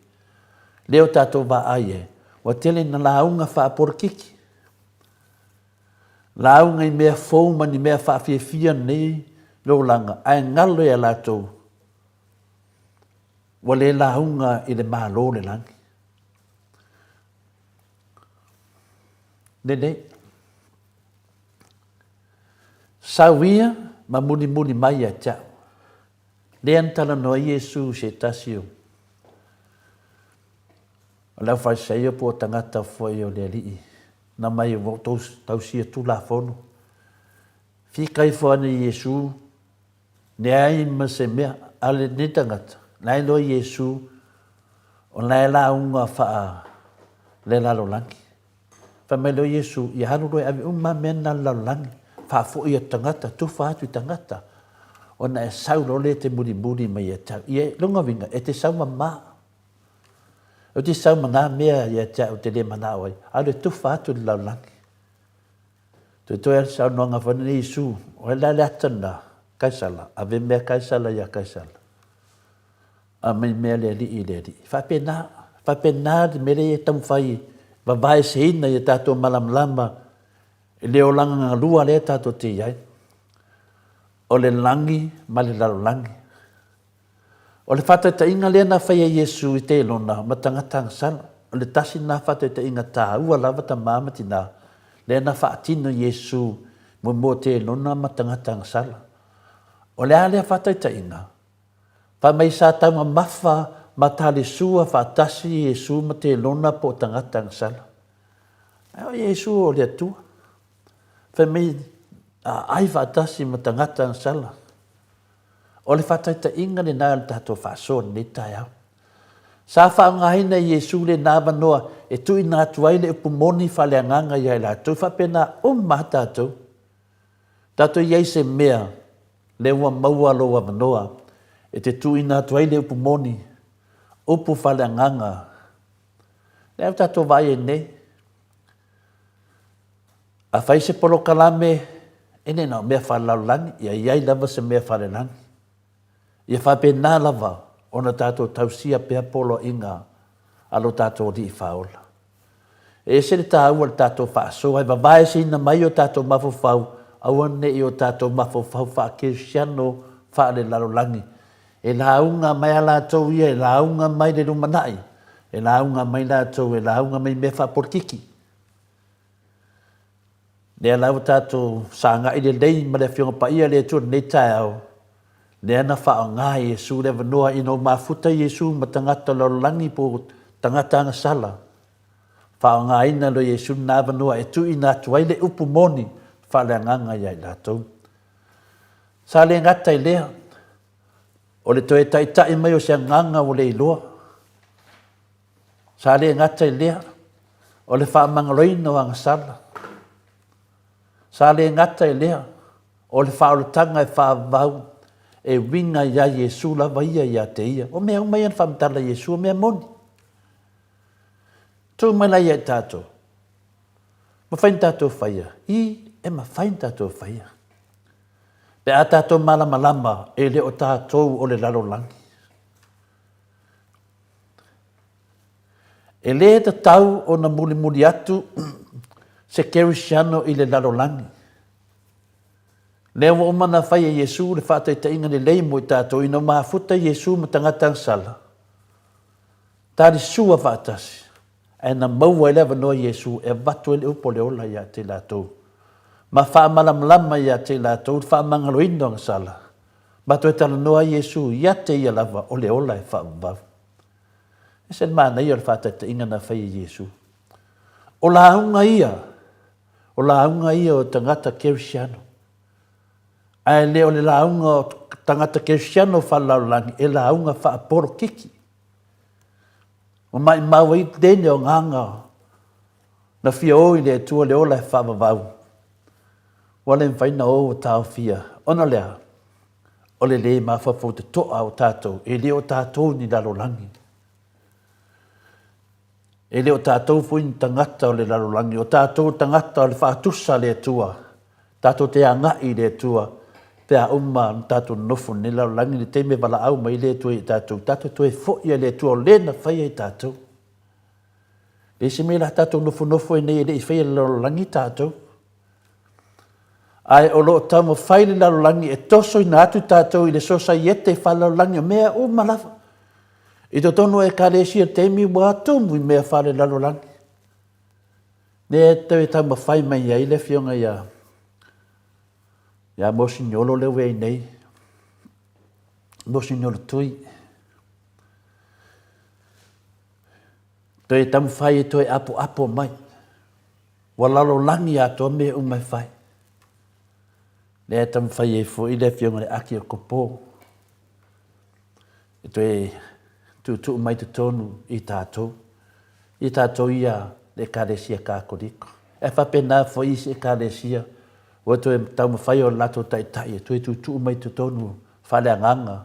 lea o tatou vaai ai, ua tele ina lauga faapolokiki, lauga i mea fou ma ni mea faafiafia lenei olaga, ae galo ia latou, ua le lauga i le Malo o le lagi. Lelei. Sau ia ma mulimuli mai ia te au. Lea na talanoa ai Iesu i se tasi o le aufaisaia po o tagata foi o le Alii, na mai ua ou tausia Tulafono. Fika ifo ana Iesu, leai ma se mea a lenei tagata, la e iloa Iesu o la e lauga faa le lalolagi. Fai mai loa Iesu, Ia alu loa e ave uma lava mea na i le lalolagi, faafoi atu tagata, tufa atu i tagata, ona e sau loa lea e te mulimuli mai ia te au. Ia, lona uiga, e te sau mama. Ou te sau ma na mea ia te au ou te le manao ai, alu e tufa atu i le lalolagi. Toetoe lava le saunoaga foi lenei Iesu, o ai la le ata lena? Kaisala, ave mea Kaisala ia Kaisala. Aumai mea le Alii i le Alii. Faapena, faapena le mea lea e taumafai e vavaeseina i a tatou malamalama i le olaga galua lea tatou te i ai, o le lagi ma le lalolagi. O le faataitaiga lea na fai e Iesu i Teilona ma tagata agasala, o le tasi lena faataitaiga taua lava tama ma tina, lea na faatino Iesu mo Teilona ma tagata agasala. O le a lea faataitaiga? Fai mai sa taumamafa ma talisua faatasi Iesu ma Telona po o tagata agasala. Ae o Iesu o le Atua. Fai mai a ai faatasi ma tagata agasala. O le faataitaiga lena o le tatou faasoa i lenei taeao. Sa faaaogaina e Iesu lena avanoa e tuuina atu ai le upu moni faaleagaga ia i latou, faapena uma lava tatou. Tatou i ai se mea lea ua maua lou avanoa e te tuuina atu ai le upu moni, upu faaleagaga, lea ua tatou vaai ai nei. A fai se polokalame, e le na o mea faalelalolagi, ia i ai lava se mea faalelagi. Ia faapena lava ona tatou tausia pea poloaiga a lo tatou Alii Faaola. E ese le taua o le tatou faasoa e vavaeseina mai o tatou mafaufau, aua ne i o tatou mafaufau faakerisiano faalelalolagi. E lauga mai a latou ia, e lauga mai le lumanai, e lauga mai latou, e lauga mai mea faapolikiki. Lea la ua tatou sagai lelei ma le Afioga Paia a le Atua i lenei taeao. Lea na faaaoga e Iesu le avanoa ina ua mafuta Iesu ma tagata o le lalolagi po o tagata agasala. Faaaogaina loa e Iesu lena avanoa e tuuina atu ai le upu moni faaleagaga ia i latou. Sa le gata i lea, o le toe taitai mai o se agaga ua le iloa. Sa le gata i lea, o le faamagaloina o agasala. Sa le gata i lea, o le faaolataga e faavavau e uiga ia Iesu lava ia ia te ia. O mea uma ia na faamatala e Iesu, o mea moni. Tuu mai la ia i tatou. Mafai ona tatou faia? I, e mafai ona tatou faia. Pe a tatou malamalama e le o tatou o le lalolagi. E lē tatau ona mulimuli atu se kerisiano i le lalolagi. Lea ua uma ona fai e Iesu le faataitaiga lelei mo i tatou ina ua mafuta Iesu ma tagata agasala, talisua faatasi, ae na maua ai le avanoa Iesu e avatu ai le upu o le ola ia te i latou, ma faamalamalama ia te i latou le faamagaloina o agasala, ma toe talanoa ai Iesu ia te ia lava o le ola e faavavau. Ese le manaia o le faataitaiga na fai e Iesu. O lauga ia, o lauga ia o tagata kerisiano. Ae le o le lauga o tagata kerisiano faalelalolagi, e lauga faapolokiki. Ua maimau ai lene o agaga na fia o i le Atua le ola e faavavau. Ua le mafai ona o ua taofia. Ona o le a? O le lē mafaufau totoa o tatou, e le o tatou ni lalolagi. E le o tatou foi ni tagata o le lalolagi, o tatou tagata o le faatusa a le Atua. Tatou te agai i le Atua pe a uma ona tatou nonofo i lenei lalolagi, i le taimi e valaau mai ai le Atua ia i tatou, tatou toe foi i le Atua o le na faia i tatou. E leai se mea o le a tatou nofonofo ai nei e le i faia e le lalolagi tatou. Ae o lo o taumafai le lalolagi e tosoina atu tatou i le sosaiete faalelalolagi o mea uma lava. I totonu o Ekalesia i le taimi ua tumu i mea faalelalolagi. Lea e toe taumafai mai ai le afioga ia ia Mosignolo lea ua i ai nei, Mosignolo Tui. Toe taumafai e toe apoapo mai. Ua lalolagi atoa mea uma e fai. Lea e taumafai ai foi le afioga i le Aki o Kopo e toe tuutuu mai totonu i tatou, i tatou ia le Ekalesia Katoliko. E faapena foi isi Ekalesia ua toe taumafai o latou taitai e toe tuutuu mai totonu faaleagaga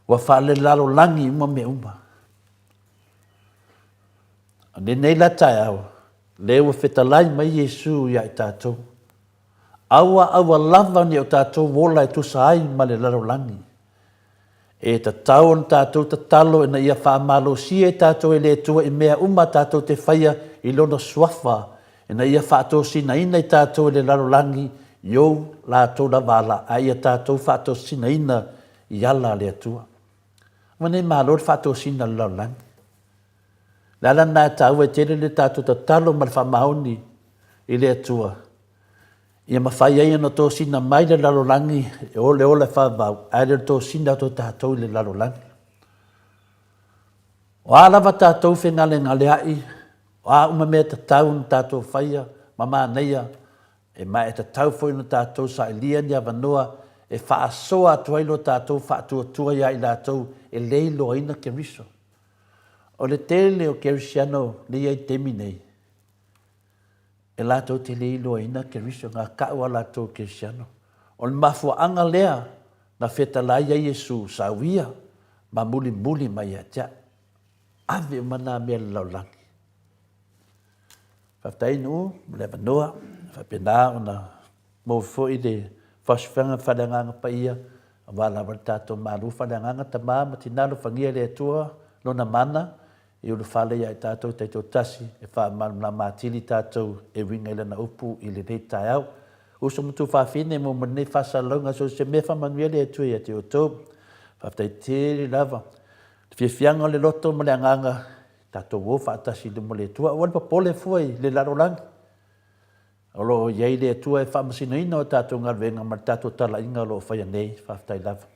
ua faalelalolagi uma mea uma. A lenei la taeao, lea ua fetalai mai Iesu ia i tatou, Aua aua lava ne o tatou ola e tusa ai ma le lalolagi. E tatau ona tatou tatalo ina ia faamalosia i tatou e le Atua i mea uma tatou te faia i Lona Suafa, ina ia faatosinaina i tatou e le lalolagi i ou latou lava ala, a ia tatou faatosinaina i ala a le Atua. Ua nei malo le faatosina o le lalolagi. O le ala lena e taua ai tele le tatou tatalo ma le faamaoni i le Atua, ia mafai ai ona tosina mai le lalolagi e o le ola e faavavau, ae le o le tosina atu o tatou i le lalolagi. O a lava tatou fegalegaleai, o a uma mea tatau ona tatou faia ma manaia, e ma e tatau foi ona tatou sailia ni avanoa e faasoa atu ai lo tatou faatuatua ia i latou e le iloaina Keriso. O le tele o Kerisiano lea i ai i le taimi nei, e latou te le iloaina Keriso, na kau a latou Kerisiano. O le mafuaaga lea na fetalai ai Iesu, sau ia ma mulimuli mai ia te au. Ave uma na mea i le lalolagi. Faafetai Nuu mo le avanoa, faapena ona maua foi le faasofiaga faaleagaga paia aua lava le tatou Malo faaleagaga tama ma tina alofagia e le Atua lona mana e ulufale ia i tatou taitoatasi e faamalamalama atili tatou e uiga i lana upu i lenei taeao. Uso ma tuafafine mo ma lenei faasalalauga so o se mea faamanuia le Atua ia te outou. Faafetai tele lava. Le fiafiaga o le loto ma le agaga tatou o faatasi i luma o le Atua. Aua le popole fua i le lalolagi. O lo o i ai le Atua e faamasinoina o tatou galuega ma le tatou talaiga o lo o faia nei. Faafetai lava.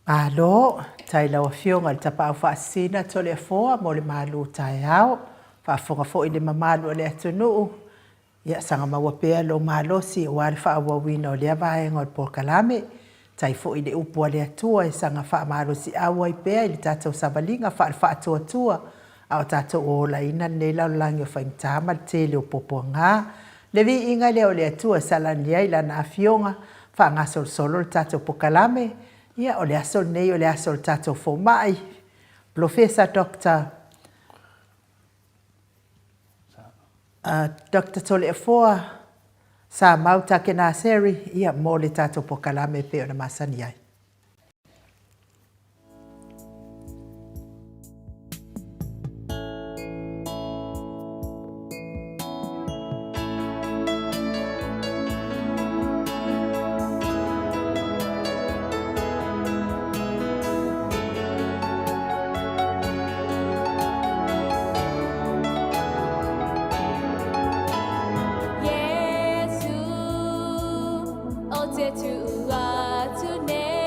Malo, tai lau Afioga i le Tapaau Faasisina Toleafoa mo le malu taeao. Faafofoga foi le mamalu o le atunuu, ia saga maua pea lou malosi aua le faaauauina o lea vaega o le polokalame. Tai foi le upu a le Atua e saga faamalosiau ai pea i le tatou savaliga faale-faatuatua a o tatou olaina lenei lalolagi o faigata ma le tele o puapuaga. Le viiga lea o le Atua e salani ai Lana Afioga, faagasolosolo le tatou pokalame. Ia, o le aso lenei o le aso o le tatou fomai, Polofesa Doctor Doctor Toleafoa Samau Takenaseri, ia, mo le tatou pokalame e pei ona masani ai. Iesu, o te tuu atu nei.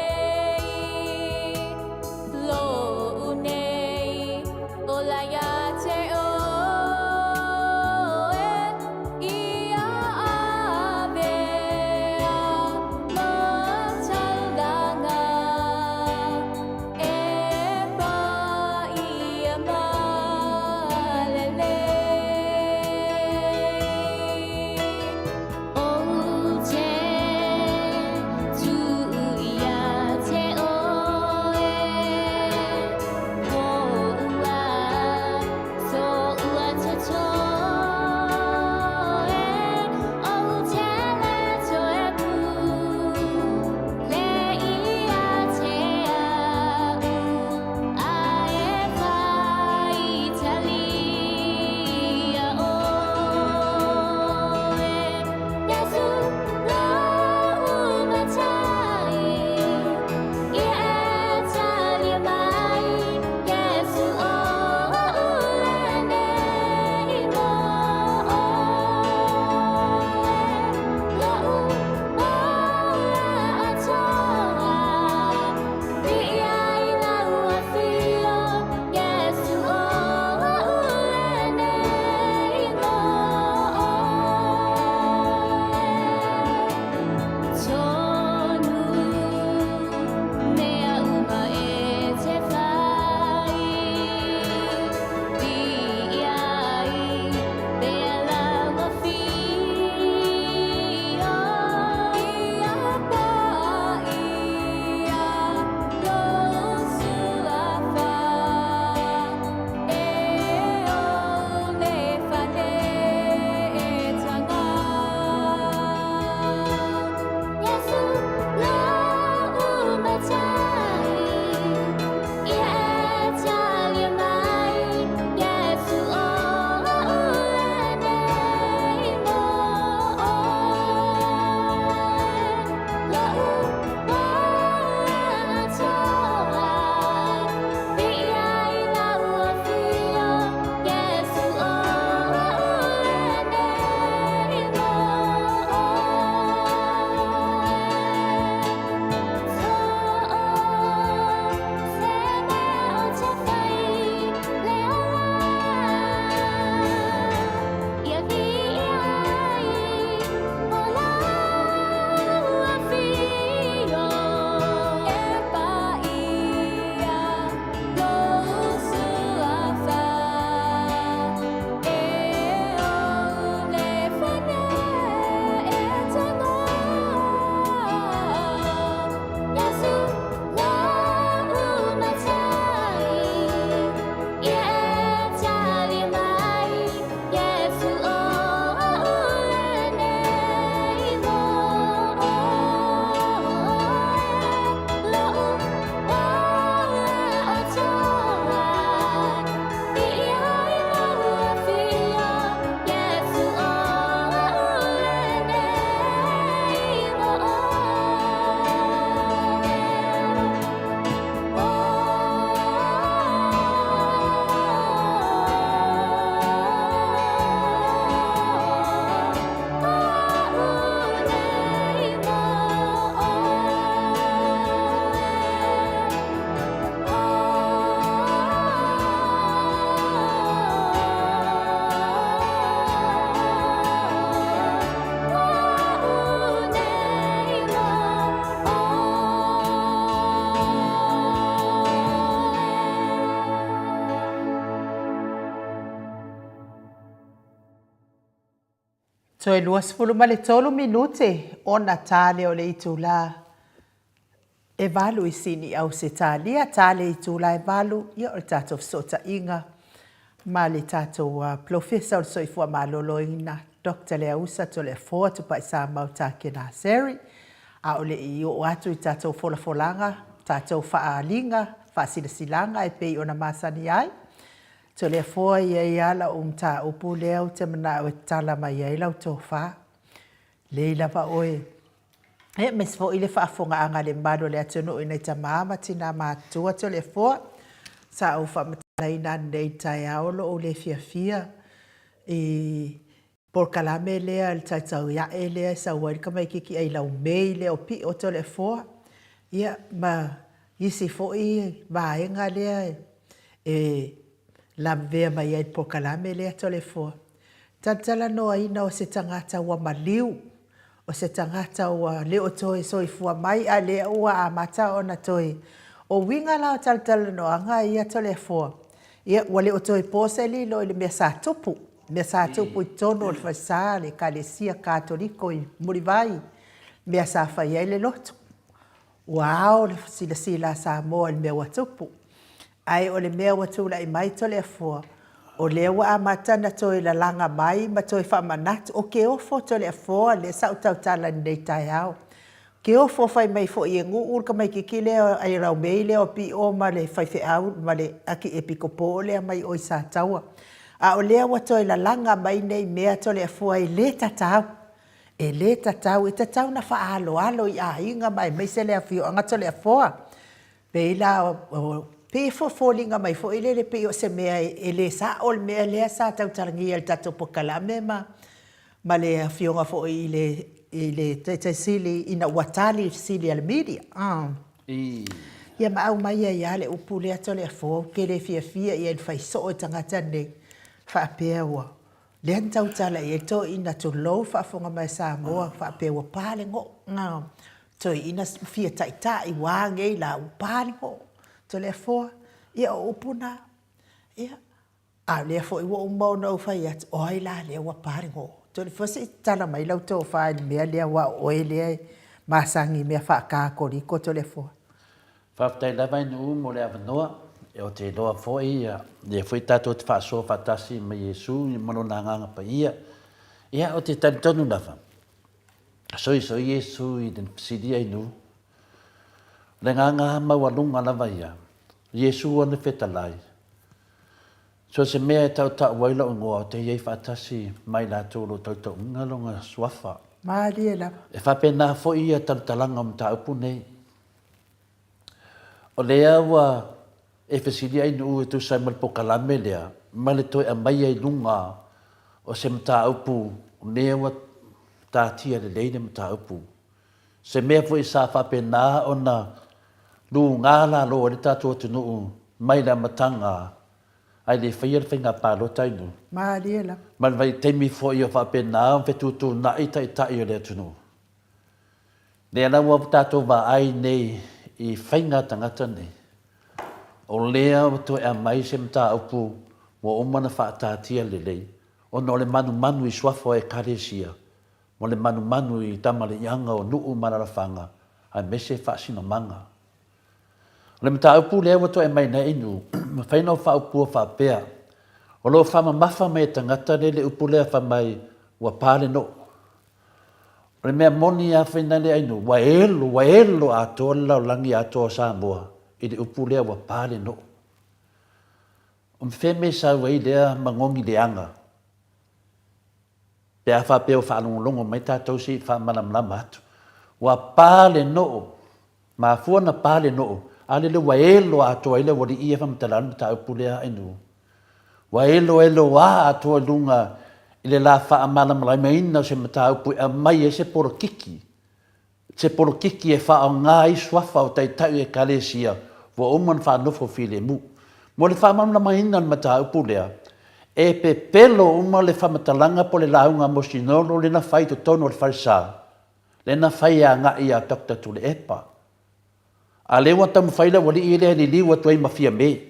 Toe 23 minute ona ta lea o le itulā e valu i Sini Ausetalia, ta le itulā e valu, ia o le tatou fesootaiga ma le tatou Polofesa o le Soifua Maloloina, Doctor Leausa Toleafoa Tupaisamau Takenaseri. A o le i oo atu i tatou folafolaga, tatou faaaliga, faasilasilaga e pei ona masani ai, Toleafoa e i ai lava lau mataupu lea ou te manao e tatala mai ai lau tofa. Lelei lava oe, aemaise foi le faafofogaaga a le mamalu o le atunuu i nai tama ma tina matutua Toleafoa. Sa ou faamatalaina ananei i le taeao lou le fiafia i polokalame lea le taitaiae lea e sau ai le tamaitiiti ailaumei lea o Pio Toleafoa, ia ma isi foi vaega lea e lavevea mai ai i le polokalame lea Toleafoa. Talatalanoaina o se tagata ua maliu, o se tagata ua le o toe soifua mai a o lea ua amata ona toe... O uiga la o talatalanoaga ia Toleafoa, ia ua le o toe po se lilo i le mea sa tupu, mea sa tupu i totonu o le falesa o le Ekalesia Katoliko i Mulivai, mea sa fai ai le lotu. Ua ao le silasila a Samoa i le mea ua tupu. Ae o le mea ua tulai mai Toleafoa, o lea ua amata ona toe lalaga mai ma toe faamanatu. O ke ofo Toleafoa lea sa ou tautala i lenei taeao. Ke ofo fai mai foi e Nuu le tamaitiiti lea airau mei lea o Pio ma le faifeau ma le Akiepikopo lea mai o i Sataua. A o lea ua toe lalaga mai nei mea Toleafoa e le tatau, e le tatau, e tatau ona faaaloalo i aiga ma aemaise le afioaga Toleafoa. Pei la o, pei e foliga mai foi lele pei o se mea e le sao le mea lea sa tautalagia i le tatou polokalame ma ma le afioga foi i le i le Taitai Sili ina ua tali i fesili a le media. Ia ma aumai ai lava le upu lea Toleafoa ou te le fiafia i ai i le fai soo e tagata nei faapea ua lea na tautala i ai toeaiina tulou le faafofoga mai a Samoa faapea ua pa le goo. Toeaiina fia taitai ua a nei la ua pa le goo. Toleafoa, ia o upu na. Ia, a o lea foi ua uma ona ou fai atu, o ai la lea ua pa le goo? Toleafoa se i tatala mai lau tofa i le mea lea aua o oe lea e masani i mea faa-Katoliko Toleafoa. Faafetai lava Nuu mo le avanoa. Ou te iloa foi lea foi tatou te faasoa faatasi ma Iesu ma Lona Agaga Paia. Ia, ou te talitonu lava, soisoi Iesu i le fesili ai Nuu. O le agaga maualuga lava ia, Iesu ana fetalai, So se mea e tautau ai lou igoa, ou te i ai faatasi ma i latou o lo o tautauina lona suafa. Malie lava. E faapena foi ia talatalaga o mataupu nei. O lea ua e fesili ai Nuu e tusa ai ma le polokalame lea, ma le toe aumaia i luga o se mataupu lea ua tatia lelei le mataupu. Se mea foi sa faapena ona luga lalo ai le tatou atunuu mai le amataga ae le faia le faiga palota i nuu. Malie lava. Ma le vaitaimi foi o faapena ona fetuutuunai taitai o le atunuu. Lea la ua tatou vaai nei i faiga a tagata nei, o lea ua toe aumai se mataupu ua uma ona faataatia lelei ona o le manumanu i suafa o Ekalesia ma le manumanu i tamaliiaga o nuu ma alalafaga aemaise faasinomaga. O le mataupu lea ua toe aumai nei nu, mafai ona ou faaupua faapea, o lo o faamamafa mai e tagata le le upu lea fai mai ua pa le noo. O le mea moni lava fai na le ainu, ua elo, ua elo atoa le lalolagi atoa o Samoa i le upu lea ua pa le noo. O fea mea e sau ai lea magogi leaga? Pe a faapea ua faalogologo mai tatou se i faamalamalama atu. Ua pa le noo, mafua ona pa le noo, a lele ua elo atoa ai le aualii ia faamatala le mataupu lea a Inu. Ua eloeloa atoa i luga i le la faamalamalamaina o se mataupu e aumai ai se polokiki se polokiki e faaaoga ai suafa o taitai o Ekalesia ua uma ona faanofo filemu. Mo le faamalamalamaina o le mataupu lea, e pepelo uma le faamatalaga po o le lauga a Mosinolo lea na fai i totonu o le falesa, lea na fai agai ia Doctor Tuilaepa. A lea ua taumafai le aualii lea e liliu atu ai ma Fiame,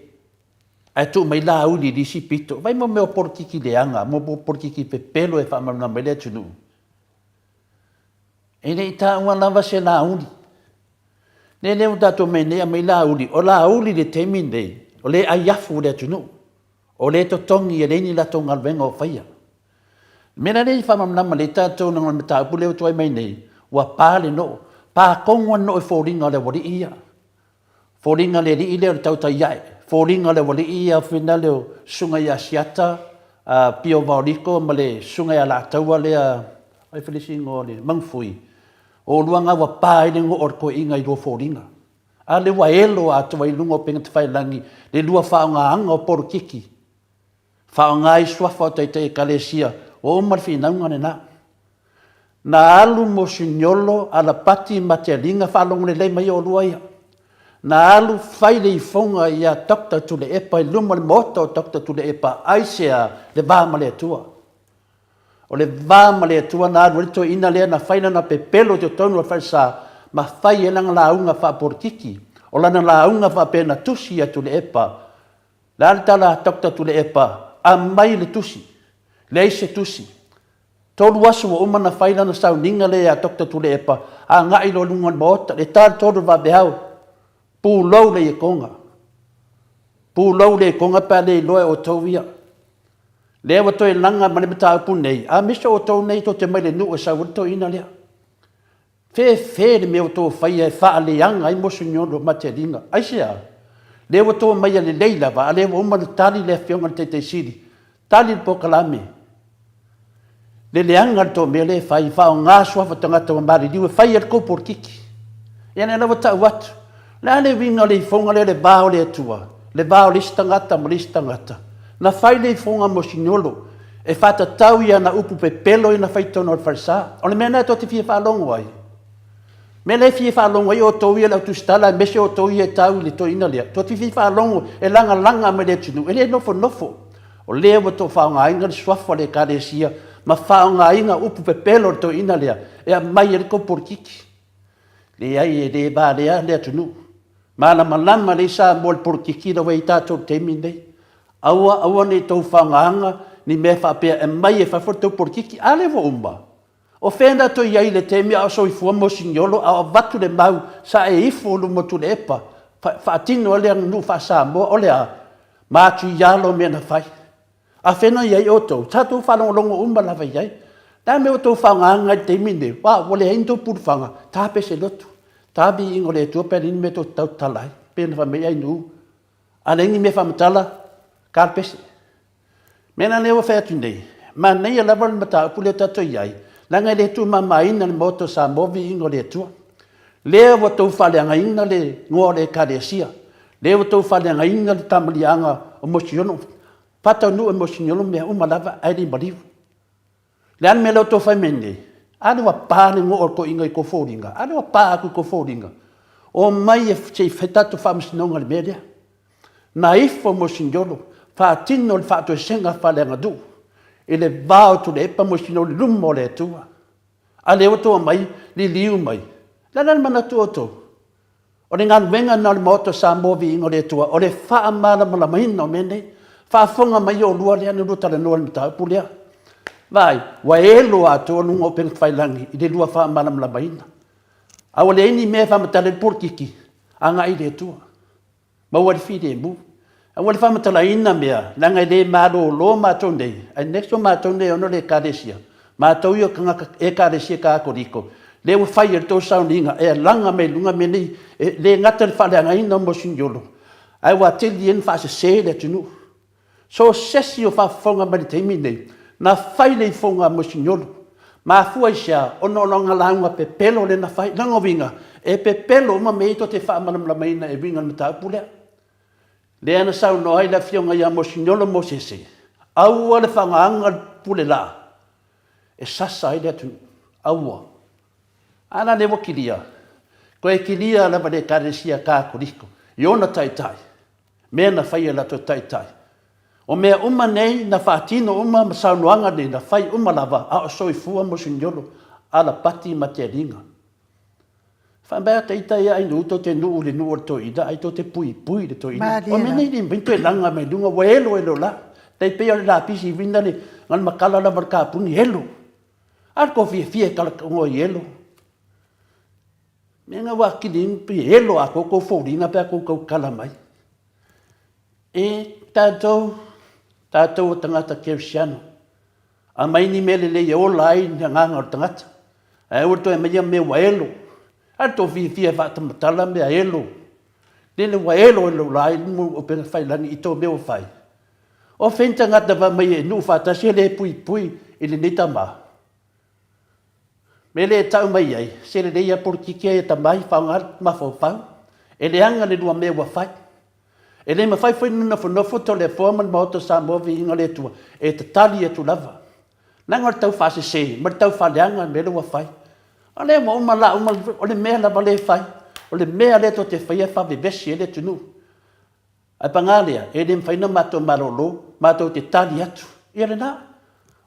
ae tuu mai Laauli i le isi pito. Vaai mo mea o polokiki leaga, mo polokiki pepelo e faamalamalama ai le atunuu. E le i taua lava se Laauli. Lea lea ua tatou omai nei aumai Laauli. O Laauli i le taimi lenei, o lea e ai afu le atunuu. O lea e totogi e leai ni latou galuega o faia. O le mea la lea e faamalamalama lelei tatou leaga o le mataupu lea ua tuai mai nei, ua pa le noo. Pa tonu lava le noo i foliga o le aualii ia. Foliga o le alii lea o le tautai ae, foliga o le aualii ia foi lea o susuga ia Asiata, Pio Vaoliko ma le susuga ia Alataua lea, o ai foi le isi igoa o le Magufui, o oulua na ua pa ai le noo a le toeaina i lua foliga. A lea ua elo atoa i luga o upega tafailagi le lua faaaogaina o polokiki, faaaoga ai suafa o taitai ekalesia, ua uma le finauga lena. Na alu mosiniolo Alapati ma Tealiga faalogo lelei mai oulua ia. Na alu fai le ifoga ia Doctor Tuilaepa i luma o le maota o Doctor Tuilaepa, aisea? Le va ma le Atua. O le va ma le Atua na alu ai le toeaina lea na fai lana pepelo i totonu o le falesa ma fai ai lana lauga faapolokiki. O lana lauga faapea na tusi ia Tuilaepa. O le a le tala a Doctor Tuilaepa? Aumai le tusi. Leai se tusi. 3 aso ua uma ona fai lana sauniga lea ia Doctor Tuilaepa, agai loa i luga o le Maota, le ta le 3 o le vaveao, pulou le ietoga. Pulou le ietoga pe a le iloa e outou ia. Lea ua toe laga ma le mataupu nei, aemaise o outou nei tou te omai i le nuu e sau ai le toeaina lea. Fefe le mea ua outou faia e faaleaga ai Moseniolo ma Teliga. Aisea? Lea ua outou aumaia lelei lava, a lea ua uma ona tali le Afioga i le Taitai Sili, tali le polokalame, le leaga le tou mea lea e fai, faaaoga suafa tagata ua maliliu e fai ai le tou polokiki. Ia lea la ua tau atu, o le a le uiga o le ifoga lea o le va o le Atua, le va o le isi tagata ma le isi tagata? Na fai le ifoga a Moseniolo e faatatau i ana upu pepelo ia na fai i totonu o le falesa. O le mea lena tou te fia faalogo ai. Mea la e fia faalogo ai outou ia le au tusitala aemaise outou ia e tau i le toeaina lea, tou te fia faalogo e lagalaga mai le atunuu, e le nofonofo. O lea ua outou faaaogaina le suafa o le Ekalesia ma faaaogaina upu pepelo o le toeaina lea e aumai ai le tou polokiki. Leai, e le valea le atunuu. Malamalama lelei Samoa i le polokiki la ua i ai tatou i le taimi lenei. Aua, aua ne i tou faaaogaina ni mea faapea e aumai e fafo le tou polokiki. A lea ua uma? O fea na toe i ai i le taimi a o soifua Mosiniolo a o avatu le mau sa e ifo i luma o Tuilaepa faatino ai le aganuu faa-Samoa, o le a? Matuialo mea na fai. A fea na i ai outou? Sa outou faalogologo uma lava i ai. O le a le mea ua outou faaaogaina ai i le taimi lenei? Ua, ua leai ni tou pulufaga, tape se loto, ta viiga o le Atua pe a leai ni mea tou te tautala ai. Pei ona fai mai Ainuu, a leai ni mea faamatala, ta le pese. Mea la lea ua fai atu nei, manaia lava le mataupu lea tatou i ai, leaga e le tuumamaina le Maota o Samoa viiga o le Atua. Lea ua outou faaleagaina le igoa o le Ekalesia, lea ua outou faaleagaina le tamaliiaga o Mosiono, faataunuu e Mosignolo mea uma lava ae le i maliu. Le a le mea lea ua outou fai mai nei? A lea ua pa le igoa o le toeaina i tou foliga? A lea ua pa atu i tou foliga? Omai se i fai tatou faamasinoga i le mea lea. Na ifo Mosignolo faatino le faatoesega faaleaganuu i le va o Tuilaepa ma Mosignolo i luma o le Atua. A lea ua outou aumai liliu mai. O le a la le manatu o outou? O le galuega lena o le Maota o Samoa Viiga o le Atua, o le faamalamalamaina o mea nei. Faafofoga mai oulua lea na lua talanoa i le mataupu lea. Vaai, ua elo atoa luga o upega tafailagi i le lua faamalamalamaina. A ua leai ni mea e faamatala ai le polokiki, agai i le Atua. Maua le filemu. Aua le faamatalaina mea, leaga e le malolo matou nei, ae next o matou nei e ono le Ekalesia, matou ia o tagata Ekalesia Katoliko, lea ua fai e le tou sauniga e alaga mai luga mea nei, e le gata i le faaleagaina o mosiniolo, ae ua atili ai ona faasese le atunuu. So o se isi o faafofoga mai le taimi lenei, na fai le ifoga a Mosiniolo. Mafua i se a? Ona o lana lauga pepelo lea na fai. Lona uiga, e pepelo uma mea ia tou te faamalamalamaina e uiga i le mataupu lea. Lea na saunoa ai le afioga ia Mosiniolo Mosese, aua le faagaga le pule laa e sasa ai le atunuu. Aua. A la lea ua kilia? Toe kilia lava le Ekalesia Katoliko i ona taitai. Mea na fai e latou taitai. O mea uma nei na faatino uma ma saunoaga nei na fai uma lava a o soifua Mosiniolo, Alapati ma Tealiga. Fai mai a ita ia ai nuu tou te nuu i le nuu o le toeaina ai tou te puipui i le toeaina. O mea nei le mafai ona toe laga mai luga ua elo elo la. Tai pei o le lapisi uina le na le makala lava o le kapuni elo. A le tou fiafia e kala i elo. Mea na ua kili pi elo a kou foliga pe a kou tautala mai. E tatou, tatou o tagata Kerisiano, aumai ni mea lelei e ola ai le agaga o le tagata, ae aua le toe aumaia mea ua elo. A le tou fiafia e faatamatala mea elo, lele ua elo elo la ai upega tafailagi i tou mea ua fai. O fea ni tagata fai mai e nuu faatasi e le puipui i lenei tama? Mea lea e tau mai ai, se lelei lava polokiki ia e tamai, faaaoga le mafaufau. E leaga le lua mea ua fai. E le mafai foi ona nofonofo Toleafoa ma le Maota o Samoa Viiga le Atua e tatali atu lava. Leaga o le tau faasese ma le tau faaleaga le mea lea ua fai. O lea ua uma la uma, o le mea lava lea e fai, o le mea lea tou te faia e faavevesi ai le atunuu. Ae paga lea, e le mafai ona matou malolo, matou te tali atu. Ia lena.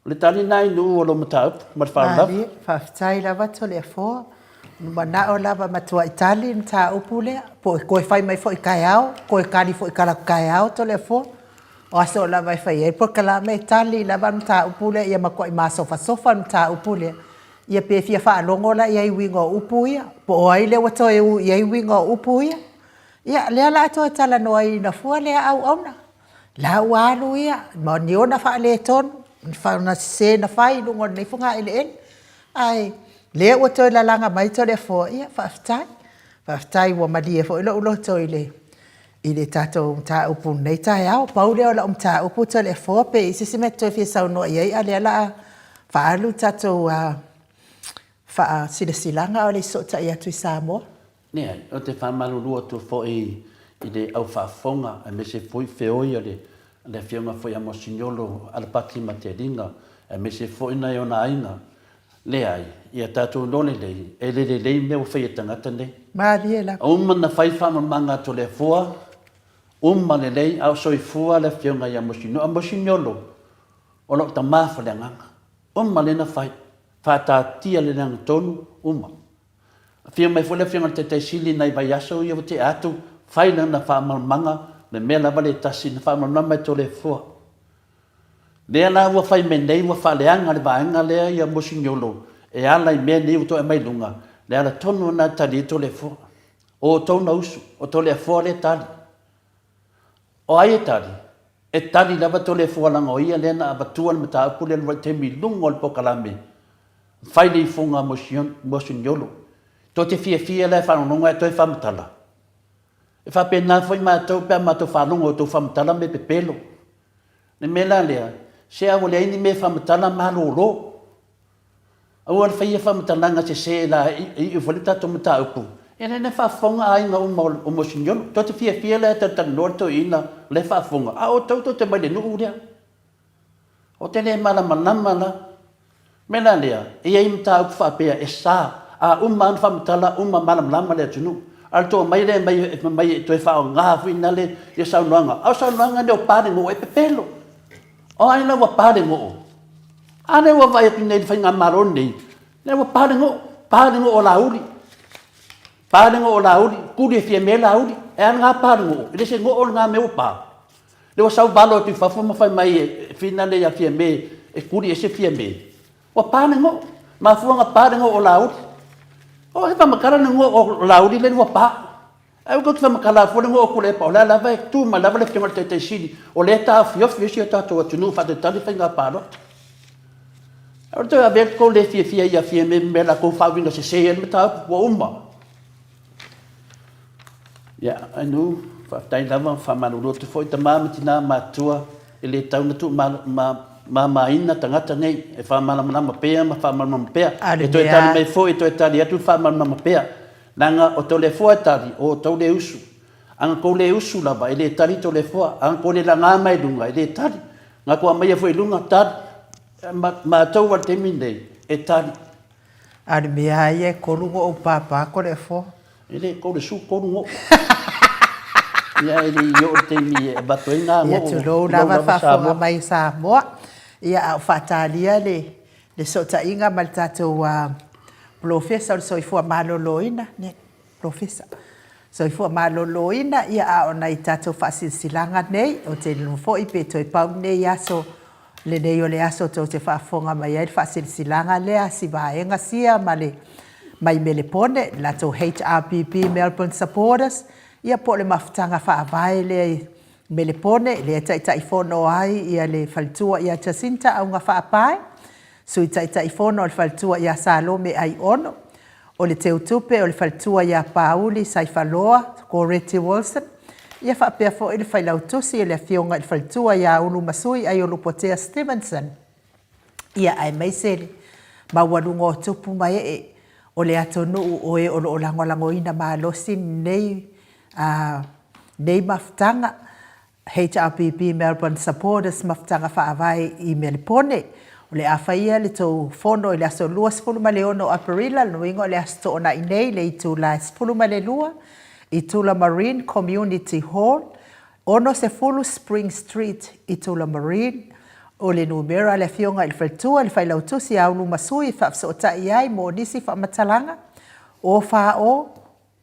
O le tali lena i nuu o lou mataupu. Ma le faaaloalo lava. Malie, faafetai lava Toleafoa. Ua manao lava matuai tali le mataupu lea, po o toe fai mai foi taeao, toe tali foi i talaatu taeao Toleafoa. O aso lava e fai ai le polokalame e tali lava le mataupu lea ia matuai masofasofa le mataupu lea. Ia pe fia faalogo la i ai i uiga o upu ia, po o ai lea ua toe u i ai uiga o upu ia. Ia, lea o le a toe talanoaina fua lea auauna. La ua alu ia ma ni ona faaletonu, ni sese na fai i luga o lenei fogaeleele. Ae lea ua toe lalaga mai Toleafoa, ia faafetai. Faafetai ua malie foi lou loto i le i le tatou mataupu i lenei taeao. Pau lea o lau mataupu Toleafoa pe i ai se isi mea e te toe fia saunoa i ai a o lea o le a faaalu le tatou faasilasilaga a o le i fesootai atu i Samoa. Leai, ou te faamalulu atu foi i le au faafofoga aemaise foi feoi a le Afioga foi ia Mosignolo Alapati Mateliga aemaise foi nai ona aiga. Leai, ia tatou iloa lelei, e le lelei mea ua fai e tagata nei. Malie lava. Uma na fai faamamaga a Toleafoa, uma lelei a o soifua le Afioga ia Mosignolo. A Mosignolo, o lau tama faaleagaga. Uma lea na fai, faataatia le leaga tonu, uma. Afio mai foi le Afioga i le Taitai Sili i nai vaiaso ia ua tea atu, fai lana faamalamalamaga, le mea lava lea e tasi na faamalamalama e Toleafoa. Lea la ua fai mai nei ua faaleaga le vaega lea ia Mosignolo e ala i mea nei ua toe aumai i luga, le ala tonu lena e tali ai Toleafoa. O outou na usu, o Toleafoa lea e tali. O ai e tali? E tali lava Toleafoa leaga o ia lea na avatua le mataupu lea i le vaitaimi i luga o le polokalame Fai le ifoga a Mosignolo. Tou te fiafia la e faalogologo ae toe faamatala? E faapena foi matou pe a matou faalogo i outou faamatala me pepelo. Le mea la lea, se a ua leai ni mea e faamatala, malolo. Aua le faia faamatalaga sese la e iu foi le tatou mataupu. Ia lea na faafofoga aiga uma o Mosignolo. Tou te fiafia la e talatalanoa le toeaina la e faafofoga, a o outou tou te mai le nuu lea. Ou te le malamalama la. Mea la lea, e i ai mataupu faapea e sa, a uma lava ona faamatala, uma malamalama le atunuu. A o le toa mai lea e fai mai e toe faaaoga foi na le ia saunoaga. A o saunoaga nei o Palegoo e pepelo. O ai la ua Palegoo? A lea ua vaai atu nei i le faigamalo lenei, lea ua Palegoo, Palegoo o Laauli. Palegoo o Laauli, tuli e Fiame Laauli. E a lena Palegoo? E le se goo lena mea ua pa. Lea ua sau valo atu i fafo ma fai mai e finale ia Fiame e tuli ese Fiame. Ua pa le goo. Mafua ona pa le goo o Laauli. O e faamatala le goo o Laauli lea ua pa. Ae aua tou te faamatala fua le goo o Tuilaepa o la lava e tu mai lava le afioga i le Taitai Sili o lea e taofiofi ai si o tatou atunuu faatalitali faiga palota. Aua le toe avea le tou le fiafia ia Fiame ma mea latou faauiga sese ai le mataupu ua uma. Ia, Anu, faafetai lava, faamalulu atu foi tama ma tina matutua, e le tatau ona tuumamaina tagata nei, e faamalamalama pea ma faamalamalama pea. E toe tali mai foi, e toe tali atu le faamalamalama pea. Leaga o Toleafoa e tali, o outou le usu. A na tou le usu lava, e le tali Toleafoa. A na tou le laga mai luga, e le tali. Na tou aumaia foi i luga, tali. Matou lava i le taimi lenei, e tali. A o le mea lava ia e kolu ona ou papa Toleafoa. E le 33 goo. Ia e le i oo le taimi e avatu ai na goo. Ia tulou lava le faafofoga mai a Samoa. Ia a o faatalia le le sootaiga ma le tatou polofesa o le soifua maloloina, ne, polofesa soifua maloloina, ia a o nai tatou faasilasilaga nei, ou te iloa foi pe toe pau lenei aso lenei o le aso tou te faafofoga mai ai le faasilasilaga lea, si vaega sia ma le mai Melepone, le latou HRPP Melbourne Supporters, ia po o le mafutaga faavae lea i Melepone, lea e Taitaifono ai ia le faletua ia Jacinta Augafaapae, Sui Taitaifono o le faletua ia Salome Aiono, o le Teutupe o le faletua ia Pauli Saifaloa Goreti Wilson, ia faapea foi le Failautusi o le Afioga i le Faletua ia Ulumasui Aiolupotea Stevenson. Ia aemaise le maualuga o tupu ma ee o le atunuu o e o lo o lagolagoina malosi lenei nei mafutaga, HRPP Melbourne Supporters Mafutaga Faavae i Melepone. O le a faia le tou fono i le aso 26 o Aperila, lona uiga o le Aso Toonai nei i le itula e 12 i Tullamarine Community Hall, 60 Spring Street i Tullamarine. O le numera a le Afioga i le Faletua i le Failautusi a Ulumasui e faafesootai ai mo nisi faamatalaga, 040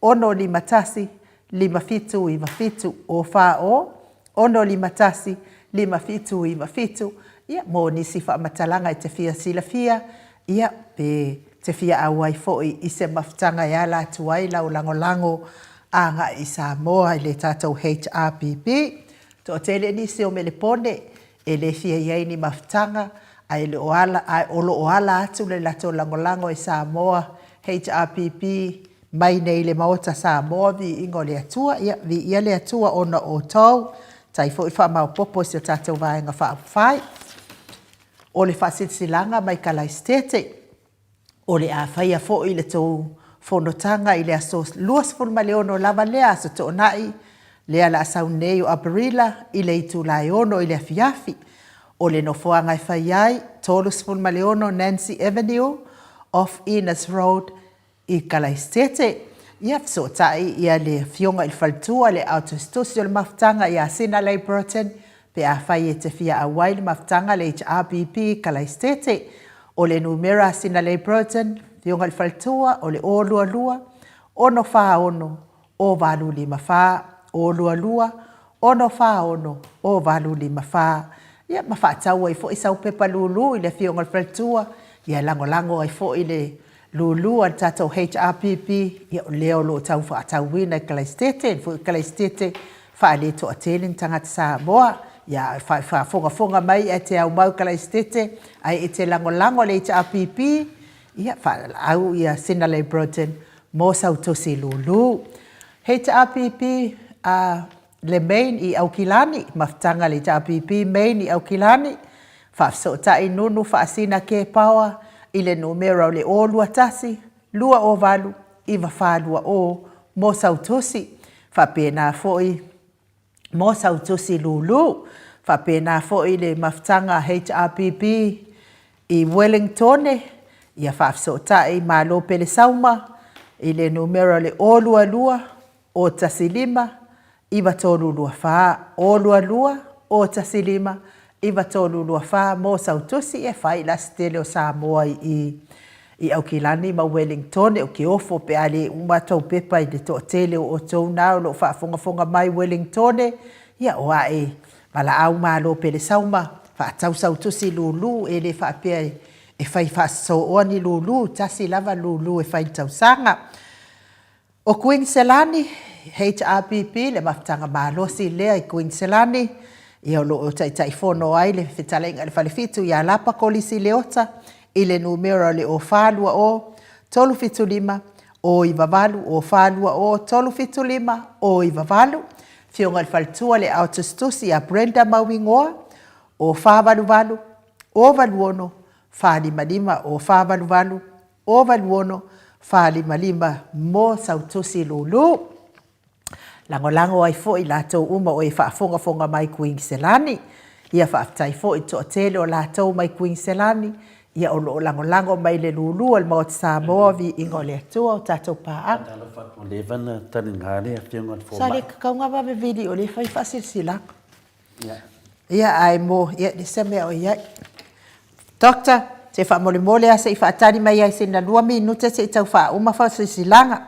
651 5797 040 651 5797 Ia, mo nisi faamatalaga e te fia silafia, ia, pe te fia auai foi i se mafutaga e ala atu ai lau lagolago agai i Samoa i le tatou HRPP. Toatele nisi o Melepone e le fia i ai ni mafutaga, ae le o ala, ae o lo o ala atu le latou lagolago i Samoa HRPP mai nei i le Maota Samoa, viiga o le Atua, ia, viia le Atua ona o outou, tai foi faamaopopo i si o tatou Vaega Faaupufai. O le faasilasilaga mai Kalaisitete. O le a faia foi le tou fonotaga i le aso 26 lava lea, Aso Toonai, lea la a sau nei o Aperila i le itula e 6 i le afiafi. O le nofoaga e fai ai, 36 Nancy Avenue, off Enos Road i Kalaisitete. Ia, fesootai ia le Afioga i le Faletua, le Aotusitusi o le Mafutaga ia Sinalei Burton Pe afai e te fia auai le mafutaga a le HRPP i Kalaisitete, o le numera a Sinalei Burton, Afioga i le Faletua, o le 022 646 0854, 022 646 0854. Ia, ma faatau ai foi sau pepa lulu i le Afioga i le Faletua, ia e lagolago ai foi le lulu a le tatou HRPP, ia o lea o lo o tau faatauina i Kalaisitete, foi o Kalaisitete faaletoatele ni tagata Samoa. Ia, e faafogafoga mai ae te aumau i Kalaisitete, ae e te lagolago i le HRPP, ia, faalaau ia Sinalei Broughton mo sau tusi lulu. HRPP a le Main i Aukilani, mafutaga a le HRPP Main i Aukilani, faafesootai Nunu Faasina Kepaoa i le numera o le 021 208 9420 mo sau tusi, faapena foi mo sau tusi lulu. Faapena foi le mafutaga HRPP i Wellingtone, ia faafesootai Malo Pelesauma i le numera o le 022 015 9324 022 015 9324 mo sau tusi e fai la se tele o Samoa i i Aukilani ma Wellingtone o ke ofo pe a le uma tou pepa i le toatele o outou na o lo o faafogafoga mai Wellingtone ia o ae valaau malo pele sauma faatau sau tusi lulu e le faapea e fai faasosooa ni lulu tasi lava lulu e fai i le tausaga. O Kuiniselani, HRPP, le mafutaga malosi lea i Kuiniselani, ia o lo o taitaifono ai le Fetalaiga i le Falefitu ia Lapa Kolisi Leota i le numera o le 0420 375 098, 0420 375 098, Afioga i le Faletua le Ao Tusitusi ia Brenda Mauigoa, 0488 086 455, 0488 086 455 mo sau tusi lulu. Lagolago ai foi latou uma o e faafogafoga mai Kuiniselani. Ia faafetai foi i toatele o latou mai Kuiniselani, ia o lo o lagolago mai le lulu a le Maota Samoa, viiga o le Atua o tatou paaga. Faatalofa atu, ua leva ona taliga le Afioga i le Fomai. Sa le tatau ona vave vili o lea e fai faasilasilaga. Ia, ae mo, ia, le se mea o i ai. Doctor, se faamolemole lava se i faatali mai ai sina lua minute se i tau faauma faasilasilaga.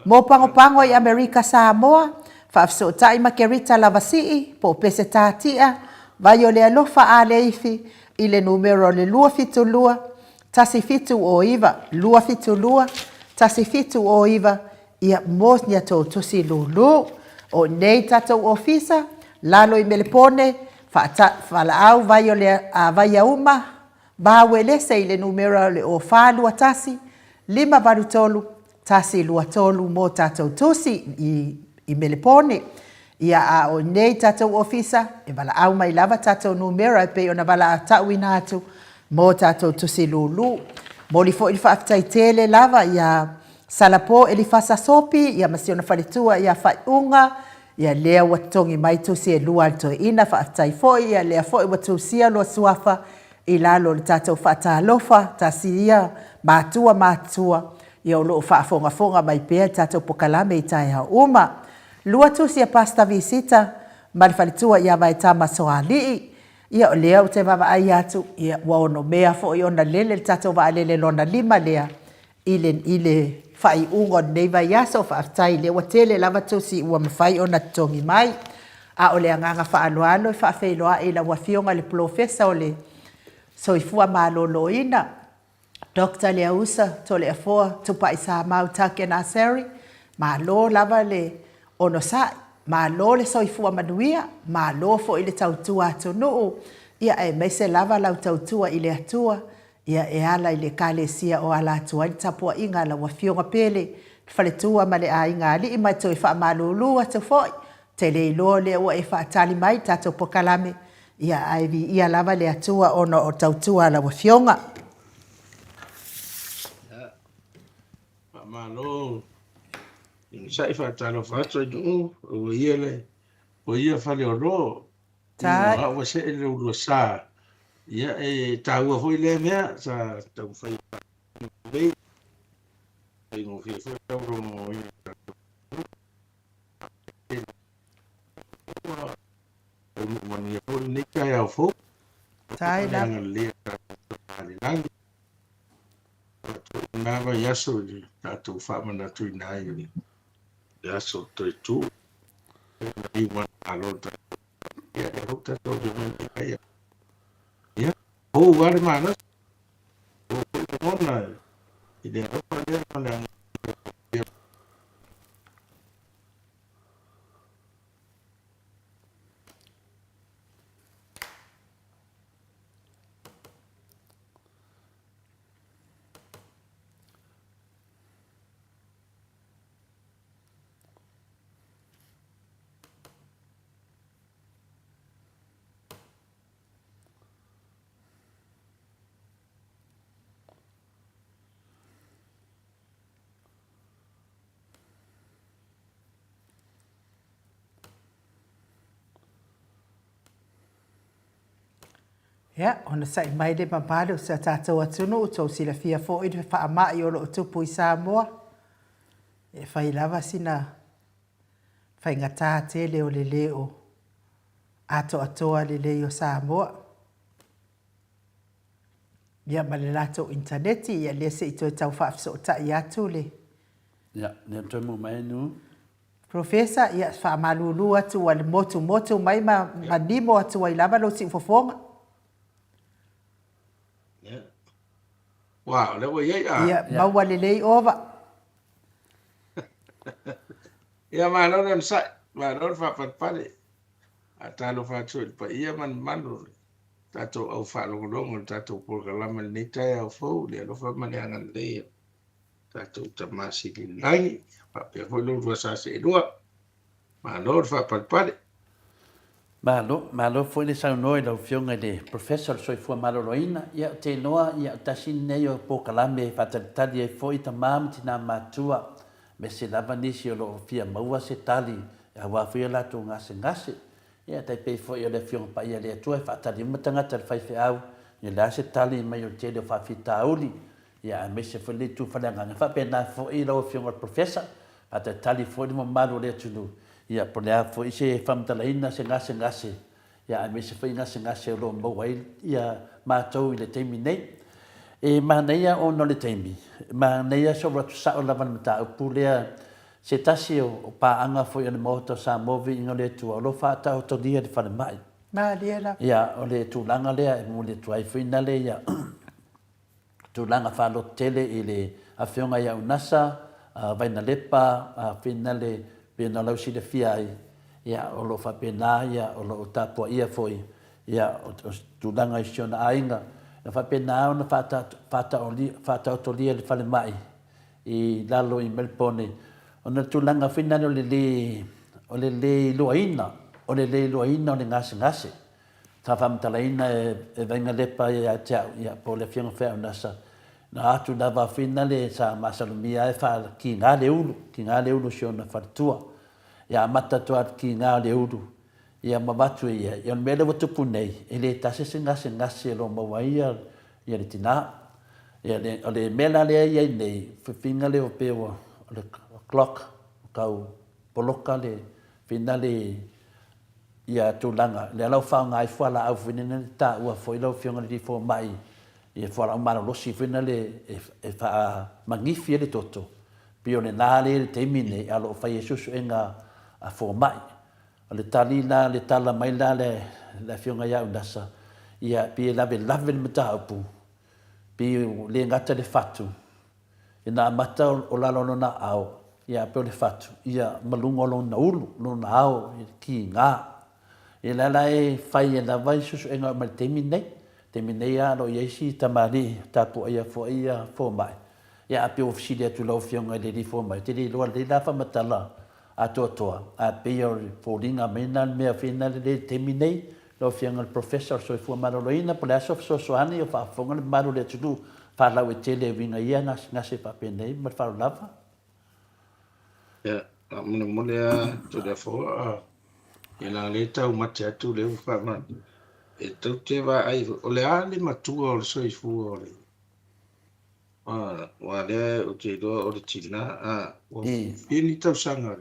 Mo pagopago i Amerika Samoa, faafesootai ma Kerita Lavasii, po o Peseta Tia, Vai o le Alofa a Leifi, i le numera o le 272 1709, 272 1 7 0 9, ia, mo ni a tou tusi lūlū. O inei tatou ofisa, lalo i Melepone, faata, valaau vai o le a Vaiauma, Vauelese i le numera o le 0 4 2 1 5 8 3 1 2 3 mo tatou tusi i, i Melepone. Ia, a o inei tatou ofisa, e valaau mai lava tatou numera e pei ona valaatauina atu mo tatou tusi lūlū. Momoli foi le faafetai tele lava iā Salapo Elifasa Sopi ia ma si ona faletua ia Faaiuga, ia lea ua totogi mai tusi e lua a le toeaina, faafetai foi, ia lea foi ua tusia lua suafa i lalo o le tatou faatalofa, tasi ia matua matutua ia o lo o faafogafoga mai pea i le tatou pokalame i taeao uma. Lua tusi a Pastor Visita ma le faletua ia Vaetama Soalii, Ia, o lea ou te vaavaai atu, ia, ua onomea foi ona lele le tatou vaalele lona lima lea i le, i le faaiuga o lenei vaiaso. Faafetai, lea ua tele lava tusi ua mafai ona totogi mai. A o le agaga faaaloalo e faafeiloai i lau Afioga i le Polofesa o le Soifua Maloloina, Doctor Leausa Toleafoa Tupaisamau Takenaseri, malo lava le onosai, malo le soifua manuia, malo foi le tautua atunuu, ia aemaise lava lau tautua i le Atua, ia e ala i le Ekalesia o ala atu ai le tapuaiga a lau Afioga pele, le faletua ma le aiga alii ma e toe faamalulu atu foi, ou te le iloa o lea ua e faatali mai i le tatou pokalame, Ia, ae viia lava le Atua ona o tautua a lau Afioga. Ia, faamalo i onosai faatalofa atu ai nuu, ua ia le, ua ia Faleolo, Tai. ua ua see le ulua sa. Ia, e taua foi lea mea, sa taumafai nei, faigofie foi lau logoina. Ua taunuu manuia foi lenei taeao fou. Tai Le lava. agalelei a tatou Tama i le lagi. Faatu lena vaiaso i le tatou faamanatuina ai o le aso toe tu. Maliu manumalo le tatou ia lea foi tatou te omai ai. Ia, fou lava le malosi, fou foi lagona i le alofa lea ma le agalelei. Ia, onosai mai le mamalu o si o tatou atunuu, tou silafia foi le faamai o lo o tupu i Samoa, e fai lava sina faigata tele o le le o atoatoa lelei o Samoa. Ia, ma le latou initaneti, ia lea se i toe tau faafesootai atu le. Ia, lea toe maua mai nu. Professor, ia, faamalulu atu ua motumotu mai ma manimo atu ai lava lou siufofoga. Ia. Ua, o lea ua i ai a. Ia, maua lelei ova. Ia, malo le onosai, malo le faapalepale. Faatalofa atu i le paia ma le mamalu o le tatou au faalogologo i le tatou polokalame i lenei taeao fou, i le alofa ma le agalelei o tatou Tama Sili i le Lagi, faapea foi lo oulua sa seelua. Malo le faapalepale. Malo, malo foi le saunoa i lau Afioga i le Professor o le Soifua Maloloina. Ia, ou te iloa, ia, tasi lenei o polokalame e faatalitali ai foi tama ma tina matua, aemaise lava nisi o lo o fia maua se tali aua foi a latou gasegase. Ia, tai pei foi o le Afioga Paia a le Atua e faatali uma tagata i le faifeau, ia le a se tali mai o le tele o faafitauli, ia aemaise foi le itu faleagaga. E faapena foi lau Afioga i le Professor, faatalitali foi le mamalu o le atunuu, ia po o le a foi se faamatalaina, se gasegase, ia aemaise foi gasegase o lo o maua ai ia matou i le taimi nei. E manaia ona o le taimi, e manaia se ou alu atu sao lava i le mataupu lea Se tasi o paaga foi a le Maota o Samoa Viiga o le Atua o lo o faataotolia i le falemai. Malie lava. Ia, o le tulaga lea e momoli atu ai foi nale ia Tulaga faalototele i le Afioga ia Unasa Vainalepa Finale pei ona lausilafia ai, ia, o lo o faapena, ia, o lo o tapuaia foi, ia, o tulaga i si ona aiga. E faapena ona faataotolia i le falemai i lalo i Melbourne, ona o le tulaga foi lea o le le, o le le iloaina, o le le iloaina o le gasegase. Sa faamatalaina e Vainalepa ia te au, ia, po o le Afioga foi ia Unasa, na atu lava foi lea sa masalomia ai e faakiga le ulu, kiga le ulu o si ona faletua. Ia amata atu lava i le kiga o le ulu, ia ma avatu e ia, ia o le mea lea ua tupu nei, e le tasi se gasegase o lo o maua ai ia le tina. Ia o le mea la lea e i ai nei, fifiga lea pei ua, o le clock, ua tau poloka le finale ia tulaga, lea la ua faaaoga ai fualaau foi lea na taua foi lau Afioga i le Alii Fomai, ia fualaau malolosi foi lea e faamanifi ai le toto, pei o lena lea i le taimi lenei ae o lo o fai ai suesuega a fomai. O le tali la, le tala mai la a le Afioga ia Unasa, ia pei e lavelave le mataupu, pei e le gata i le fatu, Ina amata o lalo o lona aao, ia pei o le fatu, ia ma luga o lona ulu, lona ao i le kiga. Ia lea la e fai ai lava i suesuega mai le taimi lenei. Taimi nei lava o lo o i ai si tamalii e tapuaia foi ia fomai. Ia ae pei ua fesili atu i lau Afioga i le alii fomai, ou te le iloa lelei la faamatala atoatoa, ae pei o le foliga mai lena o le mea foi lena i le taimi nei, Lau Afioga i le Professor o le Soifua Maloloina, po o le a se fesoasoani o faafofoga le mamalu o le atunuu faalauaitele e uiga i ia gasegase faapenei ma le faaaloalo lava? Ia, faamolemole lava Toleafoa, ia leaga o lea e taumate atu lea ua faamanu, e tou te vaai foi, o le a le matua o le soifua o le Aua lea ou te iloa o le tina, ua fia ni tausaga.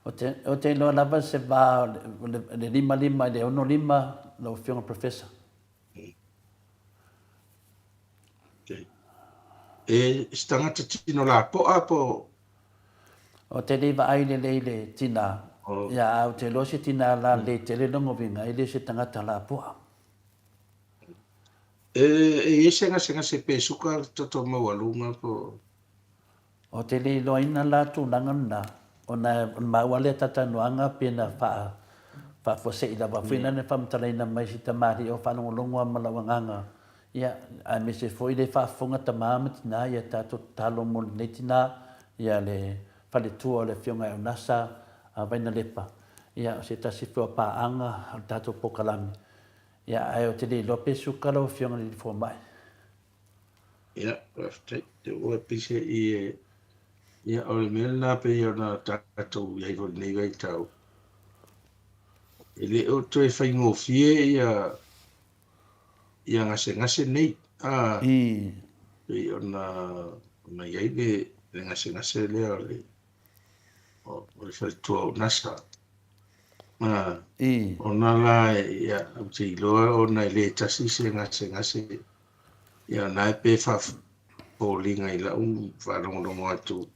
Ou te iloa lava se va o le 55 i le 65 lau Afioga Professor. E se tagata tino lapoa po o. Ou te le i vaai lelei i le tina, ia ae ou te iloa se tina lalelei tele lona uiga, e le o se tagata lapoa. E i ai se gasegase pe suka le toto maualuga po o. Ou te le iloaina la tulaga lena, ona o le maua lea talatalanoaga pe na faafuasei lava foi lana faamatalaina mai si tamalii o faalogologo lava ma lau agaga, ia, aemaise foi le faafofoga tama ma tina, ia tatou tatalo mo lenei tina, ia le faletua o le Afioga ia Unasa Vainalepa, ia o se tasi foi o paaga o le tatou polokalame. Ia, ae ou te le iloa pe suka lau Afioga i le Fomai. Ia, faafetai. Te ua pise i e, ia, o le mea lena pei ona tatou i ai foi i lenei vaitau, e le o toe faigofie ia, ia gasegase nei, a, pei ona, ona i ai le, le gasegase lea o le, o le faletua o NASA. Ona la, ia, ou te iloa ona e le tasi se gasegase, ia o na e pe faafoliga i lau faalogologo atu,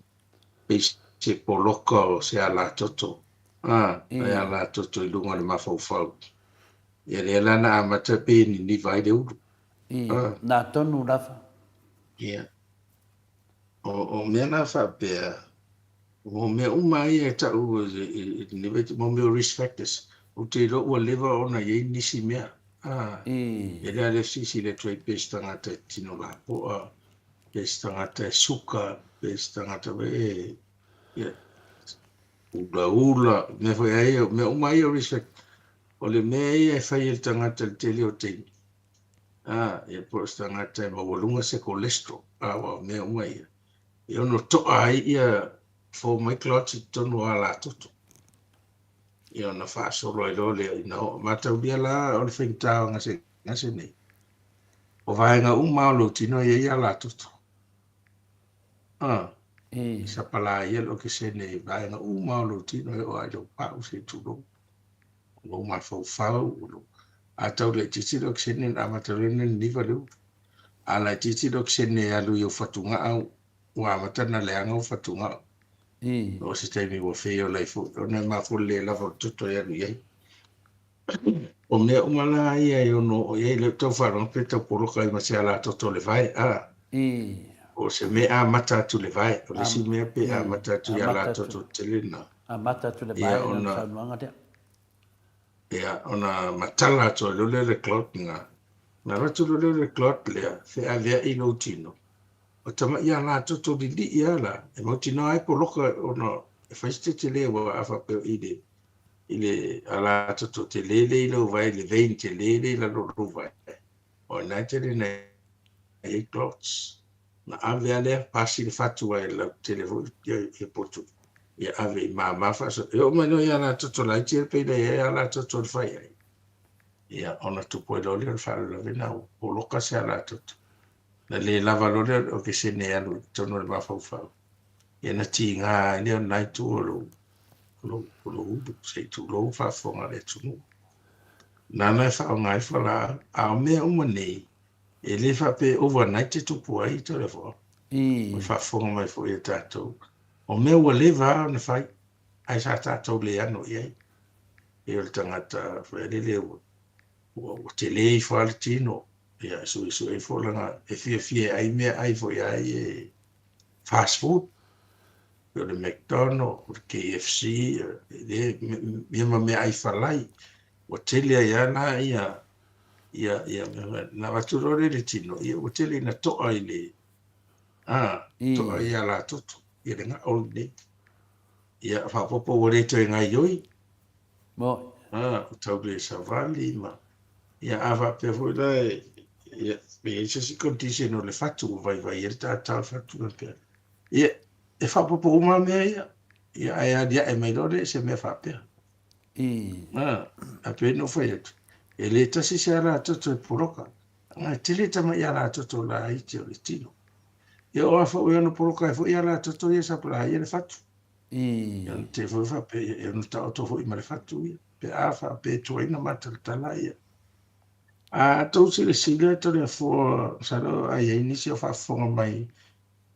pei se poloka o se alatoto, a, e alatoto i luga o le mafaufau. Ia lea la na amata pei e niniva ai le ulu. I, na tonu lava. Ia. O mea na faapea, o mea uma ia e tau i lenei vaitaimi, mo mea o risk factors, ou te iloa ua leva ona i ai nisi mea. E le a le silasila atu ai pe se tagata e tino lapoa, pe se tagata e suka, pe se tagata foi e, ia, ulaula, mea foi a ia, mea uma ia o risk factors. O le mea ia e fai e le tagata i le tele o taimi, A, ia po o se tagata e maualuga se cholesterol, a, aua o mea uma ia, e ono toa ai ia fou mai clots i totonu o alatoto. Ia ona faasolo ai loa lea ina oo. Mataulia la o le faigata o gasegase nei, o vaega uma lava o lou tino e i ai alatoto. A, e sapalaia le okesene i vaega uma lava o lou tino e oo lava i lou pau se i tulou. O lou mafaufau, o lou... A tau laitiiti le okesene ona amata loa lea ona niniva le ulu. A laitiiti le okesene e alu i ou fatugao, ua amata ona leaga ou fatugao. Oo se taimi ua fail ai foi, ona e mafua le le lava o le toto e alu i ai. O mea uma la ia e ono oo i ai, lea ou te tau faalogo pe tau poloka ai ma se alatoto o le vae, a. O se mea amata atu le vae, o le isi mea pe amata atu i alatoto tele na. Amata atu le vae ona saunoaga lea. Ia, ona matala atu ai loa lea o le clot lena. Ona alu atu loa lea o le clot lea, feaveai lou tino. O tama'i alatoto lilii lava la, e mautinoa ai poloka ona e fai se tetele aua a faapea i le i le alatoto tele lea i lou vae, le vein tele lea i lalo o lou vae, o lena e tele ina i ai clots. Ona ave lava lea pasi le fatu ae lautele foi ia potu ia ave i mama faasoa. E oo mai loa i alatoto laiti ia pei ona i ai alatoto o le fai ai, ia ona tupu ai loa lea o le faalavelave lena ua poloka se alatoto. Na le lava loa lea o le okesene e alu i totonu o le mafaufau, ia na tiga ai lea o lena itu o lou, o lou, o lou ulu, se i tulou le faafofoga a le atunuu. Nāna e faaaoga ai fualaau, a o mea uma nei, e le faapea e overnight e tupu ai Toleafoa. O le faafofoga mai foi a tatou, o mea ua leva lava ona fai, ae sa tatou le ano i ai. Pei o le tagata foi lele ua, ua, ua tele ifo lava le tino, ia, e suesue ai folanga, e fiafia e ai meaai foi a ia e fast food, pei o le McDonald, o le KFC, ia ma meaai falai. Ua tele ai lava la ia, ia, ia, na avatu loa lea i le tino, ia ua tele ina to'a i le, a, to'a i alatoto, ia le ga'o lenei. Ia, faaopoopo ua le toe gaioi. A, ua tau le savali ma, ia, a faapea foi la e, ia, pe i ai se isi condition o le fatu ua vaivai ai le tata o le fatu ma pea. Ia, e faaopoopo uma lava mea ia, ia, ae alia'e mai loa lea i se mea faapea. A, a pei ona ou fai atu, e le tasi se alatoto e poloka, ae tele tama'i alatoto laiti o le tino. Ia o a foi ono poloka ai foi alatoto ia sapalaia le fatu. Ia ona tele foi faapea, ia e ono taoto foi ma le fatu ia, pe a faapea e tuai ona matalatala ia. A tou silasila Toleafoa, masalo a i ai nisi o faafofoga mai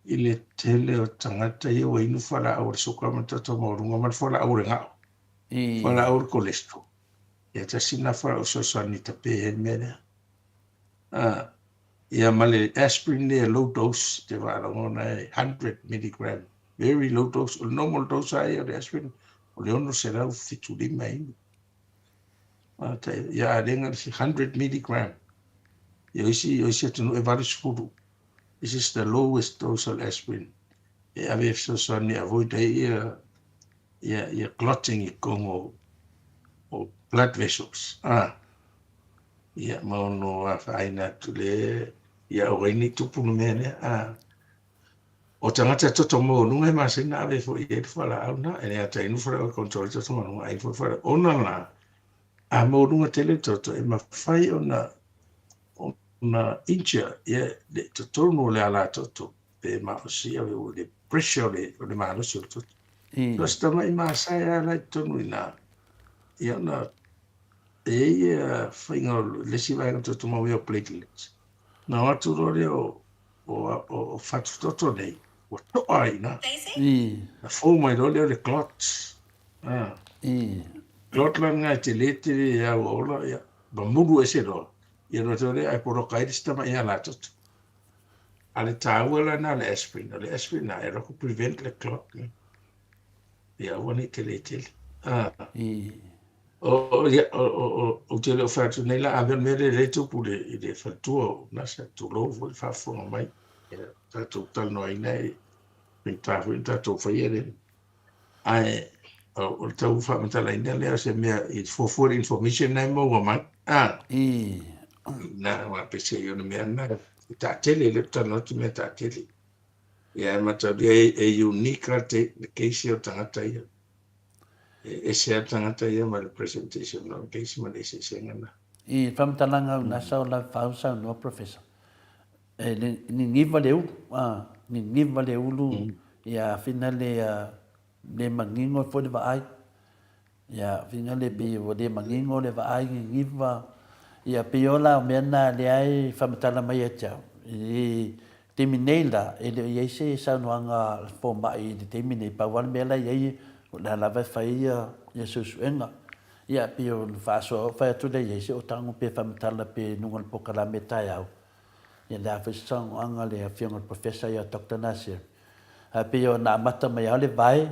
i le tele o tagata ia ua inu fualaau o le suka ma le toto maualuga ma le fualaau o le gao, fualaau o le cholesterol. Ia tasi lena fualaau fesoasoani e tape ai le mea lea. Ah, ia ma le aspirin lea low dose, te faalogo na e 100 milligram, very low dose. O le normal dose lava ia o le aspirin, o le 675 e inu. Ah, ia a le 100 milligram. Ia o isi, o isi atunuu e 80. This is the lowest dose of aspirin e ave e fesoasoani e avoid ai ia ia ia clotting i totonu o o blood vessels a ia ma ono afaina atu le ia aua ai ne i tupu le mea lea a o tagata toto maualuga e masani ona ave foi i ai le fualaau lena e le gata inu fualaau e control ai toto maualuga ae inu foi fualaau ona la a maualuga tele le toto e mafai ona ona injure ia le totonu o le alatoto pe malosi o le pressure o le, o le malosi o le toto. So se tama'i masae lava la i totonu i ina, ia ona e i ai ia faiga o le isi vaega toto mauia o platelets. Na o atu loa lea o, o, o, o fatu toto nei, ua to'a ai i ina. Na fou mai loa lea o le clot. Ah. Clot la lena e tele tele e au ola, ia, mamulu ese loa. Ia loa tau lea ae poloka ai le isi tama'i alatoto. A le taua la lena o le aspirin, o le aspirin lena e alu atu prevent le clot lea. Ia aua ne i tele tele. Ah. O, o, ia, o, o, o, ou te le o fai atu nei la, a mea o le mea lea e tupu i le, i le faletua o Nasa, tulou foi le faafofoga mai. Ia, tatou talanoaina e faigata foi ona tatou faia le, Ae o le tau faamatalaina lea o se mea i fuafua le information na e maua mai. A. Na, aua peiseai o le mea lena e taatele, lea ou te talanoa atu i mea taatele. Ia e mataulia e unique lava le case ia o tagata ia. E ese lava le tagata ia ma le presentation o le case ma le eseesega lena. I faamatalaga au nasa o la fau saunoa Professor. E niniva le ulu, a, niniva le ulu, ia fina le, le manino foi le vaai. Ia fina le pei ua le manino le vaai niniva. Ia pei o la o mea na lea e faamatala mai ia te au. I taimi nei la, e le o i ai se saunoaga fomai i le taimi nei, pau lava le mea la e i ai, o lea lava e fai ia, ia suesuega. Ia pei o le faasoa, fai atu lea i ai se otago pe faamatala pe i luga o le polokalame taeao. Ia, le a foi se saunoaga a le Afioga i le Professor ia Doctor Nasir. Ae pei ona amata mai lava le vae,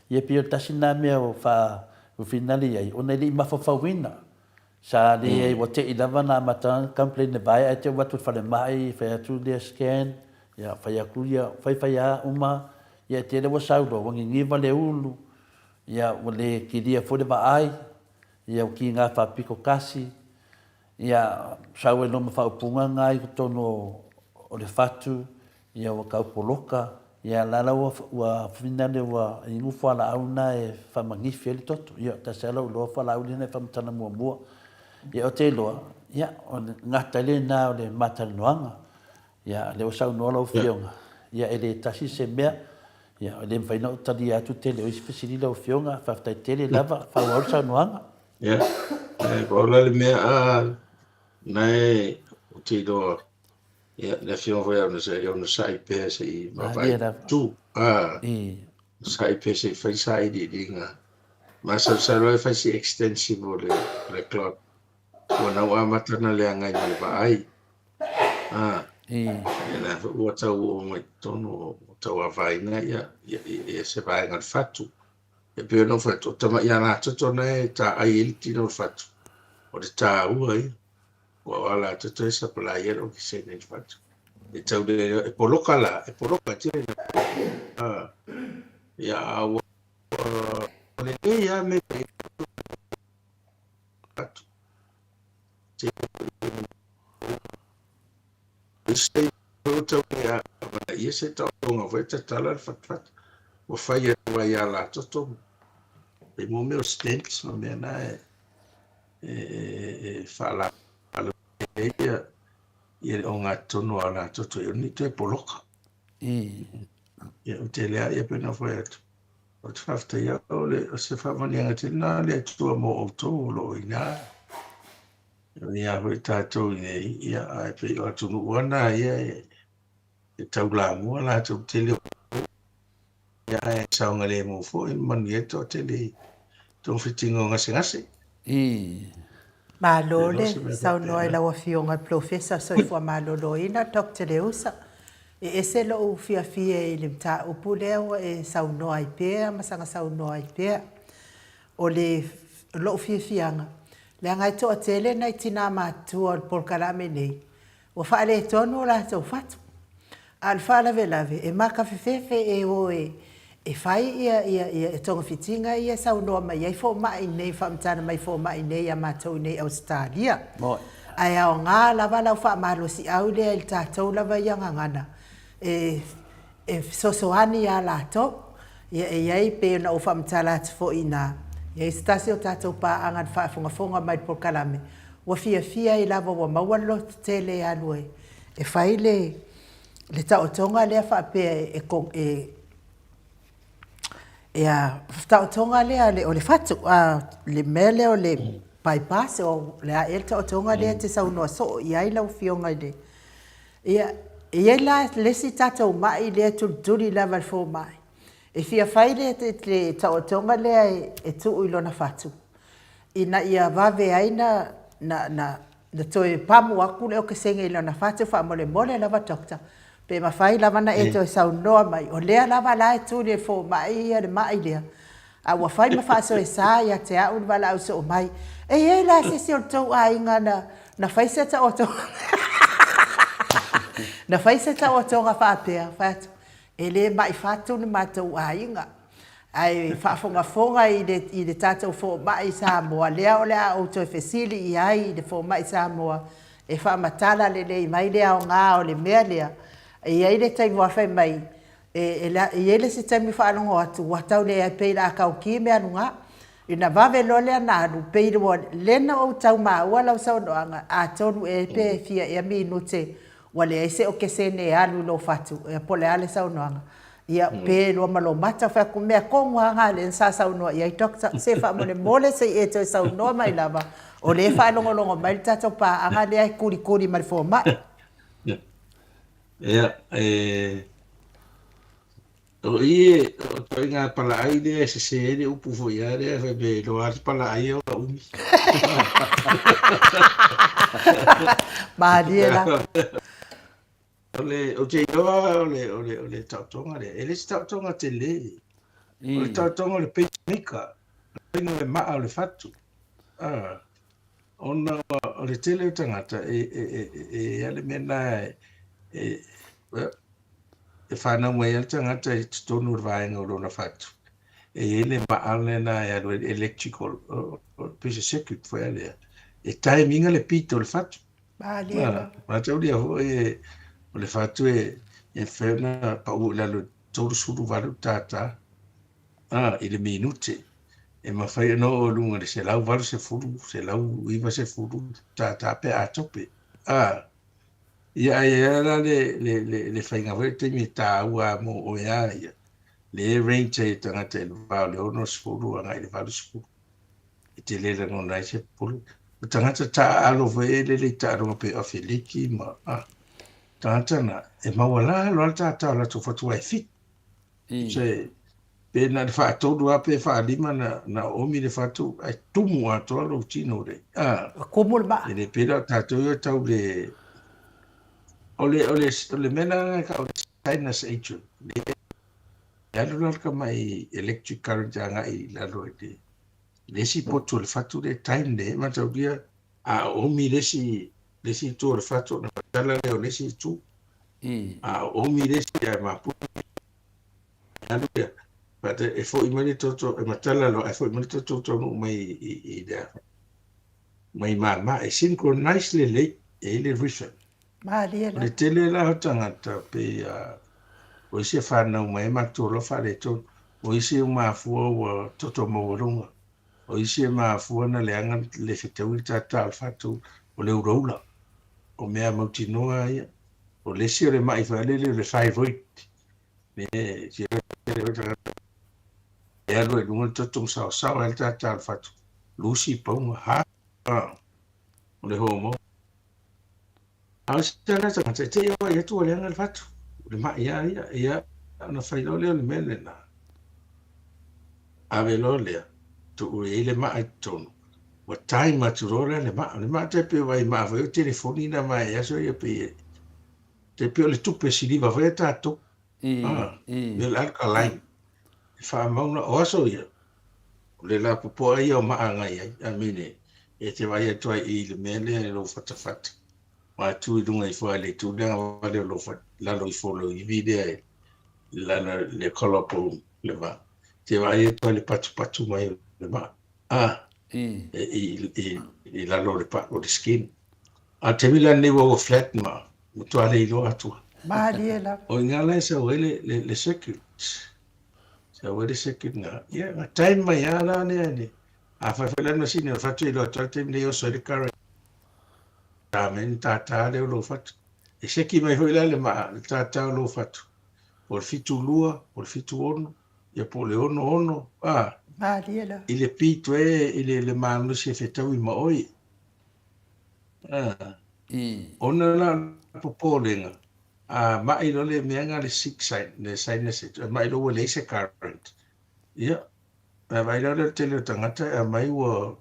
ia pei o le tasi lena mea ua faafinale i ai, ona e le i mafaufauina. Sa leai, ua te i lava ona amata ona complain i le vae ae te i ua atu i le falemai, fai atu lea scan, ia fai atu ia, fai fai lava uma, ia e tele ua sau loa, ua niniva le ulu, ia ua le kilia foi le vaai, ia ua kiga faapito tasi, Ia, sau ai loa ma faaupuga na i totonu o le fatu, ia ua tau poloka, ia la la ua, ua finale ua inu fualaau na e faamanifi ai le toto. Ia, tasi lava lou iloa fualaau lea na e faamatala muamua. Ia, ou te iloa, ia, o le gata ai lena o le ma talanoaga. Ia, lea ua saunoa lau Afioga, ia e le tasi se mea, ia e le mafai ona ou talia atu tele o isi fesili lau Afioga, faafetai tele lava, faaauau le saunoaga. Ia, e pau la le mea a na e ou te iloa, ia, le afioga foi ia Onosai, e onosai pea se i vaavaai tu. A, onosai pea se i fai sailiiliga. Masalosalo ai fai si extensive o le, o le clot. Ua na ua amata ona leaga ai ma le vaai. A, ia la foi ua tau oo mai totonu o tau afaina ia, ia, ia se vaega o le fatu. E pei ona ou fai atu, o tamai alatoto na e taai ai le tino o le fatu, o le taua ia. Aua o alatoto e supply ai le okesene i le fatu. E tau le, e poloka la, e poloka e tele ina poloka. Ia, a ua lelei lava mea e fatu. Ia se taotoga foi tatala le fatufatu ua fai atu ai ia latoto e mo mea o stents ma mea na e e faalalo ai ia ia le ogatotonu o latoto i ni toe poloka. Ia ou te lea ia pe na fai atu. Ou te faafetaia o le o se faamanuiaga tele na le Atua mo outou o lo o i ina. Ia foi tatou i nei, ia, ae pei o atunuu lava na ia e taulamua latou tele o ia, ae saogalemu foi ma manuia ai le toatele i togafitiga o gasegase. Ii. Malo le saunoa i lau Afioga i le Polofesa o le Soifua Maloloina Doctor Leusa. E ese lou fiafia i le mataupu lea ua e saunoa ai pea ma saga saunoa ai pea. O le lou fiafiaga, leaga e toatele nai tina matutua o le polokalame nei, ua faaletonu o latou fatu. A o le faalavelave, e matafefefe e o e fai ia, ia, ia togafitiga ia e saunoa mai ai fomai nei, faamatala mai fomai nei ia matou i nei Ausetalia. Ae aoga lava lau faamalosiau lea i le tatou lava ia gagana e e fesoasoani iā latou. Ia e i ai, pei ona ou faamatala atu foi i ina, e i ai se tasi o tatou paaga na faafogafoga mai i le polokalame, ua fiafia ai lava ua maua le lototele e alu ai e fai le le taotoga lea faapea e e e a taotoga lea o le fatu, a le mea lea o le bypass, o le a ea le taotoga lea e te saunoa soo i ai lau Afioga i le Ia, e i ai la le isi tatou mai lea e tulituli lava e le fomai, e fia fai le taotoga lea e tuu i lona fatu, ina ia vave ai na toe pamu atu le okesene i lona fatu, faamolemole lava doctor, pe mafai lava ona e toe saunoa mai, o lea lava la e tuli e le fomai ia le mai lea, A ua fai ma faasoesa ia te au le valaau soo mai, E i ai la se isi o le tou aiga na, na fai se taotoga na fai se taotoga faapea, fai atu, e le mai fatu le matou aiga, ae faafogafoga i le, i le tatou fomai i Samoa, lea o le a ou toe fesili i ai i le fomai Samoa e faamatala lelei mai le aoga o le mea lea. E i ai le taimi ua fai mai, E i ai le isi taimi faalogo atu ua tau leai pei la tauki mea luga. Ina vave loa lea na alu pei ua le na ou tau maua lau saunoaga atonu e pe fia ea minute ua leai se okesene e alu i lou fatu ea po o le a le saunoaga. Ia pe lua ma lou mata fai atu mea tonu a na lea sa saunoa i ai doctor se faamolemole se i e toe saunoa mai lava o lea e faalogologo mai le tatou paaga lea e kulikuli ma le fomai. Ia, e... O i e, o ituaiga palaai lea e sese ai le upu foi a lea fai mai e iloa lava le palaai e ola umi. Malie la. O le, ou te iloa o le, o le, o le taotoga lea, e le se taotoga tele. O le taotoga o le pacemaker, o le faiga o le maa o le fatu. Ah, ona o le tele o tagata e, e, e, e, e i ai le mea lena e, e, well, e fanau mai ai le tagata i totonu o le vaega o lona fatu. E i ai le maa lena e alu ai le electrical, pei se circuit foi a lea. E time inga le beat o le fatu. Malie lava. Mataulia foi e, o le fatu e, e mafai ona pau i lalo i le 38 tātā, ā, i le minute. E mafai ona oo i luga i le 180, 190 tātā pe a tope. Ā, ia ae i ai la le, le, le, le faiga foi le taimi e tāua mo oe a ia, le range ai e tagata i le va o le 60 agai i le 80. E te le rangona ai se pule. O tagata taaalo foi e lele i taaloga pei o Afeliki ma a tagata na e maualalo lava le tātā o latou fatu ae fit. Se pe na le faatolu lava pe faalima na, na oomi le fatu ae tumu atoa lou tino le. A, Kumu le maa. e le pei la o tatou ia tau le o le o le o le mea lena e tau o le sinus atrium. Le E alu la le tamai electric current agai i lalo i le le isi potu o le fatu lea time le mataulia a oomi le isi le isi itu o le fatu ona matala lea o le isi itu. A oomi le isi ae mapu alu lea but e foi mai le toto e matala loa ae foi mai le toto taunuu mai i i le mai mama e synchronize lelei e i ai le rhythm. Malie O le lava. tele la o tagata pei a o isi e fanau mai ai matou loa faaletonu, o isi e mafua ua toto maualuga, o isi e mafua na leaga le fetaui le tātā o le fatu, o le ulaula, o mea mautinoa ia. O le isi o le mai foi lele o le thyroid, le tele o tagata e alu ai i luga le toto ma saoasao ai le tātā o le fatu, lusi pauga, ha, o le hormone. A o se ala tagata, e te i ai atu ua leaga le fatu, o le mai lava ia, ia ona fai loa lea o le mea lena. Ave loa lea, tuu i ai le maa i totonu, ua time atu loa la le maa. O le maa tai pei o vai maa foi o telefoni na mai aso ia pei e, tai pei o le tupe siliva foi a tatou. Ah, me o le alkaline. E faamau na, o aso ia, o le lapopoa ia o maa agai ai, I mean, e, e te vaai atu ai i le mea lea i lou fatafata, aua e tu i luga ifo lava i le itu lea vale o lou fat, lalo ifo o lou ivi lea i lalo i le collarbone, le vaa. E te vaai atu ai i le patupatu mai o le maa, ah, i, i, i, i lalo o le, o le skin. A o le taimi la lenei ua ua flat ma matua le iloa atu lava. Malie lava. O i ina la e sau ai le, le, le circuit. Sau ai le circuit na. Ia, na time mai lava la lea i le, afai foi la le masini o le fatu e iloa atu lava le taimi lea e oso ai le current. Tā mai le tātā lea o lou fatu. E seki mai foi la le maa, le tātā o lou fatu. Po o le 72, po o le 76, ia po o le 66, ā. Malie lava. I le pito e, i le, le malosi e fetaui ma oe. Ona la o le popolega, a mai loa le mea lena le sick sign, le sinus, e mai loa ua leai se current. Ia, a vaai loa lea o le tele o tagata e aumai ua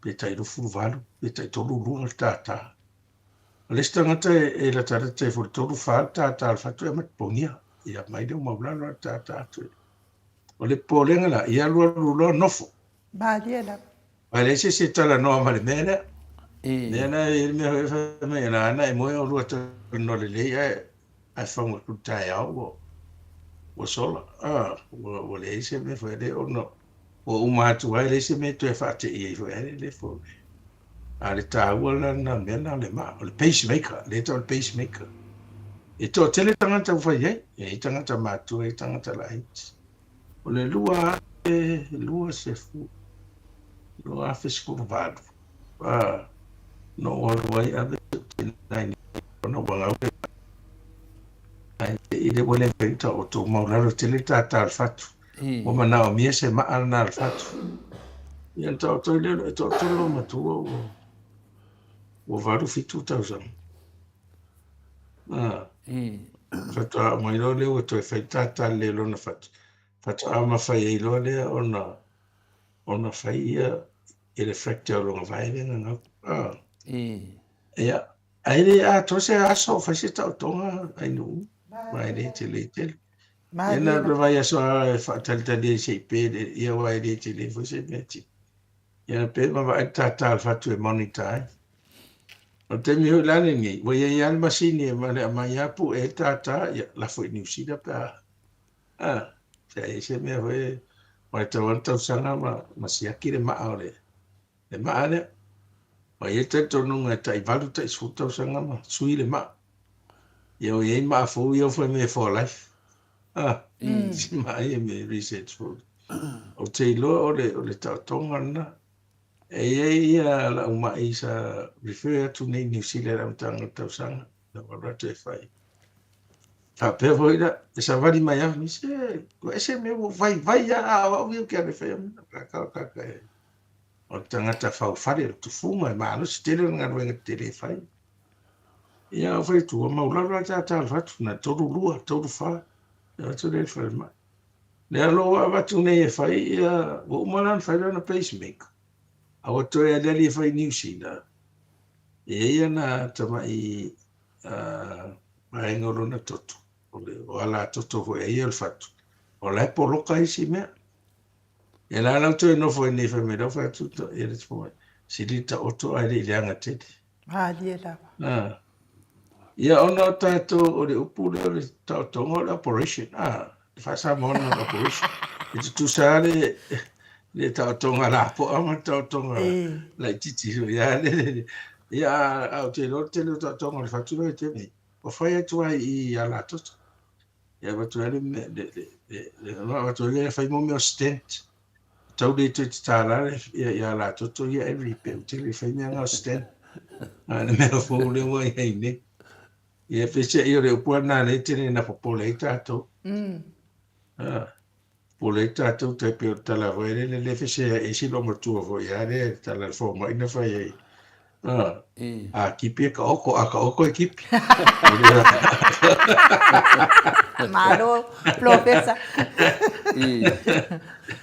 pe tai 28, pe tai 32 le tātā. O le isi tagata e latalata ifo i le 34 le tātā o le fatu e aumai pogia. Ia aumai lea ua maualalo lava le tātā atu. O le popolega la, ia alualu loa nofo. Malie lava. Ae leai se isi e talanoa ma le mea lea. Lea la e i ai le mea foi e fai mai, na ana e moe olua talanoa lelei ae ae fagu atu i le taeao ua ua sola. Ah, ua ua leai se mea foi lea ona ua uma atu ai leai se mea e toe faate'i ai foi ae le foi. A o le taua la lena mea lena o le maa, o le pacemaker, lea e tau o le pacemaker. E toatele tagata ua fai ai, e i ai tagata matutua, e i ai tagata laiti. O le 2020, 2018, na ou alu ai ave si ou tina i ona ua gau le ae i le ua le mafai ona taoto ua maualalo tele le tātā o le fatu. Ua manaomia se maa lena a le fatu. Ia ona taoto ai lea, e toatolu loomatua ua ua 87 tausaga. Faatoa aumai loa lea ua toe fai tātā lelei lona fatu. Faatoa mafai ai loa lea ona ona fai ia i le fracture o lona vae lea na gau. Ia. Ae le atoa se aso o fai se taotoga ainuu, ma e le tele tele. Ia na o le vaiaso lava e faatalitali ai se i pe le, ia aua e le tele foi se mea tino. Ia pe ma vaai le tātā o le fatu e monitor ai. O le taimi foi la lenei, ua i ai lava le masini e aumai lava pue ai le tātā, ia lafo i Niu Sila pe a, a, pe a i ai se mea foi e, aua e tatau lava ona tausaga ma, ma siaki le maa o le, le maa lea. Ua i ai talitonuga e tai 8 tai 10 tausaga ma sui le maa. Ia ua i ai maa fou ia fai mai for life. Ah, si maa ia me research fou. Ou te iloa o le, o le taotoga lena. E i ai ia lau mai sa refer atu nei New Zealand i le amataga o le tausaga. Na ou alu atu e fai. Faapea foi la, e savali mai lava, se, ua ese mea ua vaivai lava, a o au ia ou te alu e fai au mea. Kaka, kaka e. O le tagata faufale, o le tufuga, e malosi tele le galuega tetele e fai. Ia, ou fai atu, ua maulalo lava tātā o le fatu, na 32, 34, e o atu lea i le falemai. Lea o lo o avatu nei e fai, ia, ua uma la ona fai lana pacemaker, a ua toe aliali e fai i Niu Sila. E i ai ana tamai vaega o lona toto, o le o alatoto foi a ia o le fatu, o la e poloka isi mea. Ia la la toe nofo ai nei fai mai lau fai atu ia le tipo sili taoto ae le i leaga tele. Malie lava. Ah. Ia ona o tatou o le upu lea o le taotoga o le operation. Ah, le faa-Samoa o le operation. E tutusa lava le le taotoga lapoa ma le taotoga laitiiti foi lava le. Ia a ou te iloa le tele o taotoga o le fatu lea i te nei, ua fai atu ai i alatoto. E avatu ai le le le le avatu ai le fai mo mea o stent. Tau le toe tatala le ia ia latoto ia every pe u tele fai mea nga o stent. A le mea fou le ua i ai nei. Ia peiseai o le upu lava lena lea e tele ina popole ai tatou. Ah. Popole ai tatou tai pei o le tala foi lele le fesea e isi loomatua foi lava lea le tala a le fomai na fai ai. Ah. A kipi e ka oko, a ka oko e kipi. Malo, Professor. I,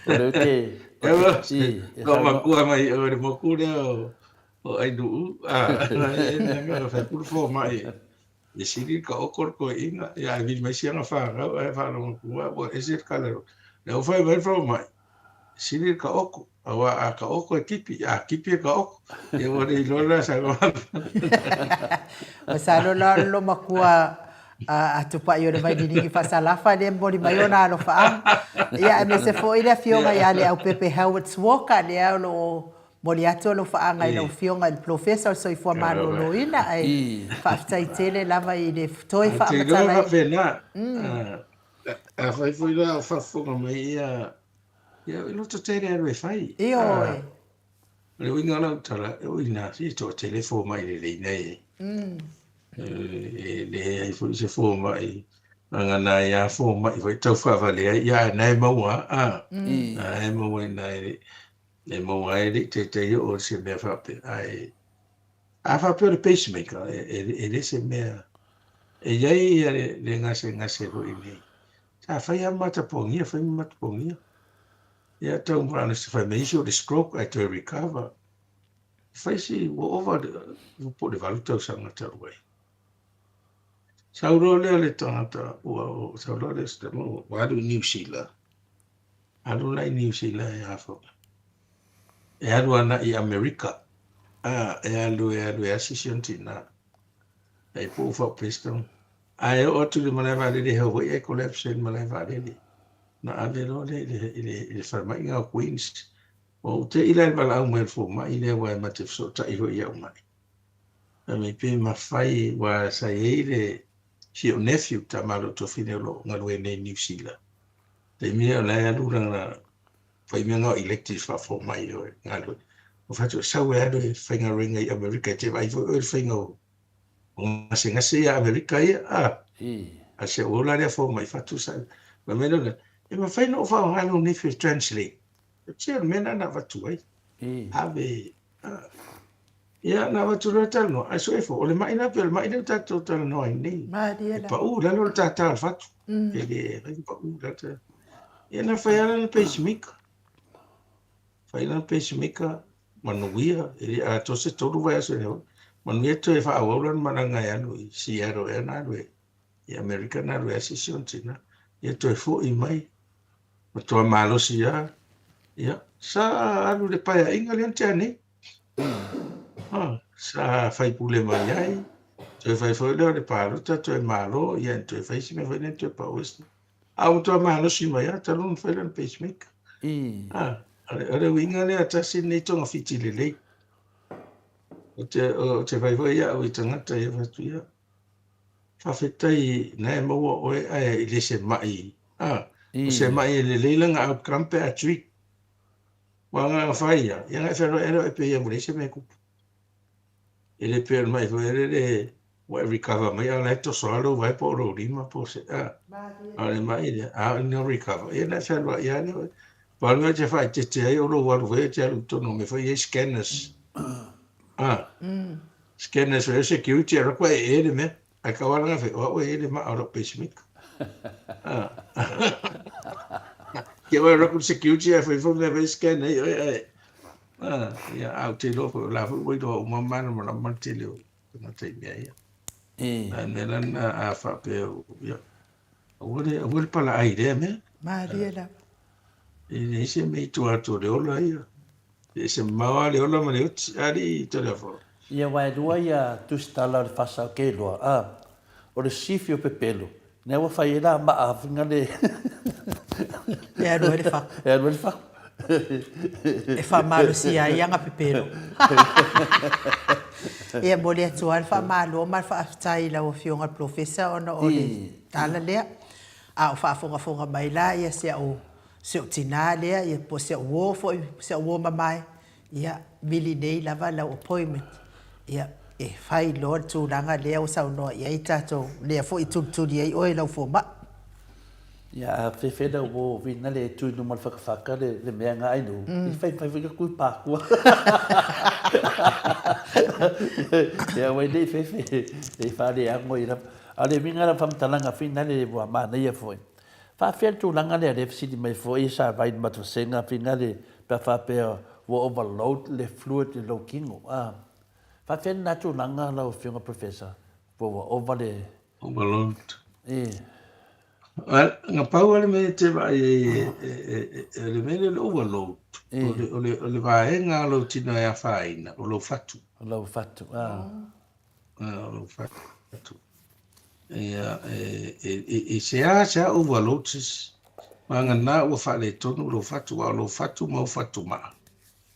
o lea te... Loomatua mai o le moku lea o, o Ainuu. Ah, e mea o fai pulu fomai. E sili ka oko le toeaina, ia ae vili mai si ana fanau ae faalogo atu ua ua ese le kala. Lea ua fai mai le fomai, e sili le taoto, aua a taoto e tipi, a tipi e taoto. Ia ua le iloa la sa Masalo la o le loomatua a Tupai o le Vaililigi Faasalafa lea e momoli mai ona alofaaga. Ia aemaise foi le afioga ia Leaupepe Howard Walker lea o lo o Momoli atu alofaaga i lau Afioga i le Polofesa o le Soifua Maloloina ae faafetai tele lava i le toe faamatalaina. Ou te iloa faapena, afai foi la o faafofoga mai ia, ia e loto tele alu e fai. Ioe. O le uiga o lau tala, o i ina se toatele fomai lelei nei. E leai foi se fomai leaga nai a fomai foi tau faavalea ia ae na e maua a, na e maua i ina e E maua ai le i taitai oo se mea faapea, ae a faapea o le pacemaker, e le se mea, e i ai ia le gasegase foi nei, sa fai lava ma matapogia, fai ma matapogia. Ia tau ma se fai mai isi o le stroke ae toe recover. Fai si, ua ova po o le 8 tausaga talu ai. Sau loa lea le tagata, ua sau loa le ua alu i Niu Sila. Alu la i Niu Sila e a foi. E alu ana i Amerika. A, e alu, e alu e asi si ona tina. E puu faa-pistol. Ae oo atu i le malae vaalele i Hawaii ae collapse ai le malae vaalele. Na ave loa lea i le, i le, i le falemai na o Queens. Ua ou te'i la i le valaau mai o le fomai lea aua e ma te fesootai foi i au mai. Fai mai pe mafai, aua sa i ai le, si ou nephew, tama a lou tuafafine o lo o galue nei i Niu Sila. Taimi lea o la e alu lana fai mea na o electives faafomai o e galue. Ua fai atu, sau e alu e faigaluega i Amerika, e te vaai foi oe i le faiga o gasegase ia Amerika ia, a. A si ou la lea fomai fatu sa. Fai mai lea, e mafai ona ou faaaoga lou nephew e translate. Se o le mea lena na avatu ai. Ave Ia, na avatu loa talanoa, ae sue fou, o le mai la pei o le mai lea ua tatou talanoa ai nei. Malie E la. paʻu i lalo le tātā o le fatu. E le fai paʻu i lalo. Ia, na fai lava lana pacemaker. Fai lana pacemaker, manuia, e le atoa se tolu vaiaso i Hawaii. Manuia toe faaauau lana malaga e alu i Seattle ea na alu ai i Amerika na alu ai asiasi ona tina. Ia toe foi mai, matua malosi lava. Ia, sa alu i le paeaiga lea na tea nei. Ah, sa faipule mai ai, toe fai foi lea o le palota, toe malo, ia toe fai isi mea foi lea, toe pau isi. A ua matua malosi mai lava talu ona fai lana pacemaker. Ah, o le uiga lea, tasi lenei togafiti lelei. Ou te, ou te fai foi au i tagata ia fai atu, ia, faafetai na e maua oe ae i le se mai, ah, o se mai e lelei lana outcome pe a treat. Ua agaga fai ia, ia na e feloai ela oe pei ia ua leai se mea e tupu. E le pei o le mai foi lele ua e recover mai a o la e toso lava lou vae po o lou lima po o se a. A o le mai lea, a o ina recover, ia na e fealuai lava lea oe. Pau le mea e te faaeteete ai o lou alu foi e te alu i totonu o mea foi ia e scanners. A, scanners foi o security, alu atu ae e le mea. Ae kau lava lana fai, o au e i ai le maa o lau pacemaker. A. Ke oe alu atu le security ae fai foi mea foi scan ai oe ae a, ia, a ou te iloa foi o la foi ua iloa uma malamalama le tele o tagata i mea ia. A mea la lena a faapea, ia, aua le, aua le palaai i lea mea. Malie lava. E leai se mea i tua atu o le ola ia. E ese mamao lava le ola ma le oti. Alii Toleafoa. Ia aua e lua ia tusitala o le fasa o Keiloa, a, o le sifi o Pepelo, lea ua fai ai la maa fina le E alu ai le fatu. E alu ai le fatu. E faamalosia ai ana pepelo. Ia momoli atu lava le faamalo ma le faafetai i lau Afioga i le Polofesa ona o le tala lea. A o faafogafoga mai la ia si au si ou tinā lea ia po o si au uo foi, si au uo mamae, ia vili nei lava lau appointment, ia e fai loa le tulaga lea ua saunoa i ai tatou, lea foi e tulituli ai oe i lau fomai. Ia a fefe lau uo vina le tu i luma o le fatafata le le mea nga ai lu, i fai fai foi ka kui pakua. Ia wai nei fefe, e whare ango i lava. A le uiga la whamtalanga whina le ua manaia foi. Faafea le tulaga lea lea fesili mai foi sa vai le matvasega finale pe a faapea ua overload le fluid i lou kino a faafea lena tulaga lau afioga Professor po ua ova le Overload. E. Well, na pau lava le mea e te vaai ai e le mea lea o le overload, o le, o le, o le vaega o lou tino e afaina, o lou fatu. O lou fatu, a. O lou fatu. Ia, e, e, seasea overloads, vagana ua faaletonu lou fatu, aua o lou fatu ma ou fatumaa,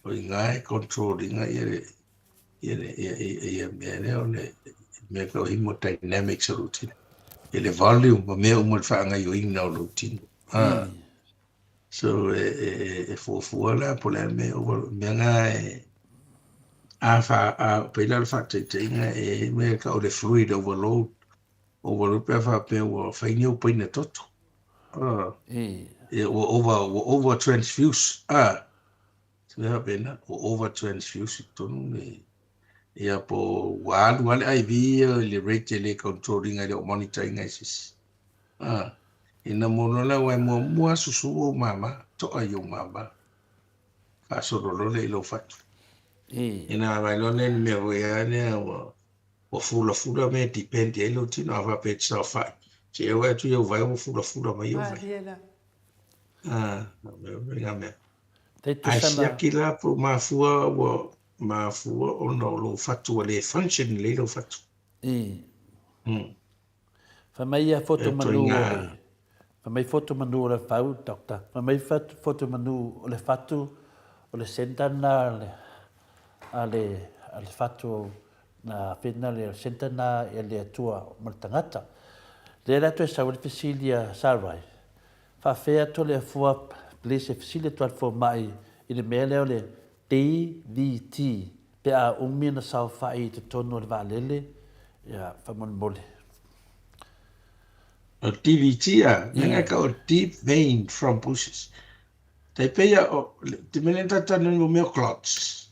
o i ina e control ina ia le, ia le, ia, ia, ia mea lea o le mea tau hemodynamics o lou tino, i le volume ma mea uma i le faagaoioiga o lou tino. Ah. So e, e, e fuafua la po o le a le mea ua, mea na e, a fa, a pei la o le faataitaiga e mea e tau o le fluid overload, overload pe a faapea ua fai ni ou paina toto. Ah. Ia ua over, ua over transfuse. Ah. Se mea faapena, ua over transfuse i totonu le, ia po ua alu lava le IV ia i le rate e le control ina e le o monitor ina e se isi. A, ina mo loa aua e muamua susu ou mama, to'a i ou mama, faasolo loa lea i lou fatu. Ina vaai loa lea i le mea foi lea lea ua, ua fulafula mea e depend i ai lou tino, a faapea e te saofai, se i vaai atu i ou vae ua fulafula mai ou vae. A, o mea. Ae siaki la po o mafua ua mafua ona o lou fatu ua le function lelei lou fatu. Fai mai ia foto manu o le Fai mai foto manu o le fau, doctor. Fai mai foto manu o le fatu o le centre na le a le a le fatu na fena le centre na e le Atua ma le tagata. Lea la toe sau ai le fesili a Sarai, faafea atu le afua please e fesili atu a le fomai i le mea lea o le DVT pe a umi ona saofai i totonu o le vaalele, ia, faamolemole. O DVT a, mea na e tau o deep vein thrombosis. Tai pei a o, te mea lea na tatou talanoa mo mea o clots.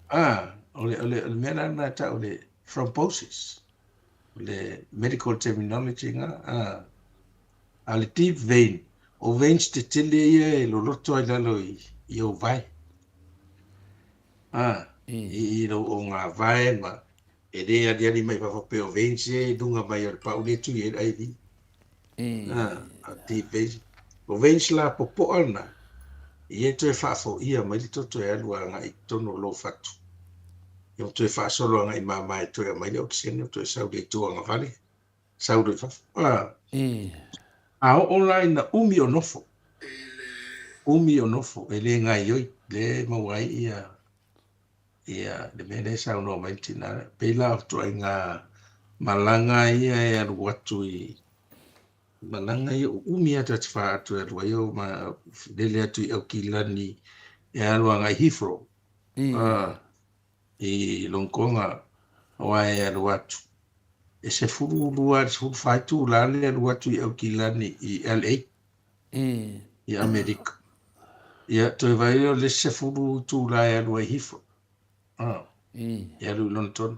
Ah, o le, o le, o le mea la na e tau o le thrombosis. O le medical terminology nga, ah. A o le deep vein, o veins tetele ia e loloto ai lalo i, i ou vae. Ah. I lou ogavae ma e le aliali mai fafo pei o veins ia i luga mai o le pau lea e tui ai le IV. A deep veins. O veins la popoa na, ia e toe faafoia mai le toto e alu agai i totonu o lou fatu. Ia ma toe faasolo agai i mama e toe aumai le okesene toe sau i le itu agavale, sau loa i fafo. A oo la ina umi o nofo, umi o nofo e le gaoioi, lea e maua ai ia ia le mea lea e saunoa mai le tina, pei la o ituaiga malaga ia e alu atu i malaga ia uumi lava ta te fa atu e alu ai o ma lele atu i Aukilani e alu agai Heathrow i Logoga aua e alu atu e 12 i le 14 itula le alu atu i Aukilani i LA i Amerika. Ia, toe vaai lea o le isi 10 itula e alu ai i Heathrow. E alu i Lonetona.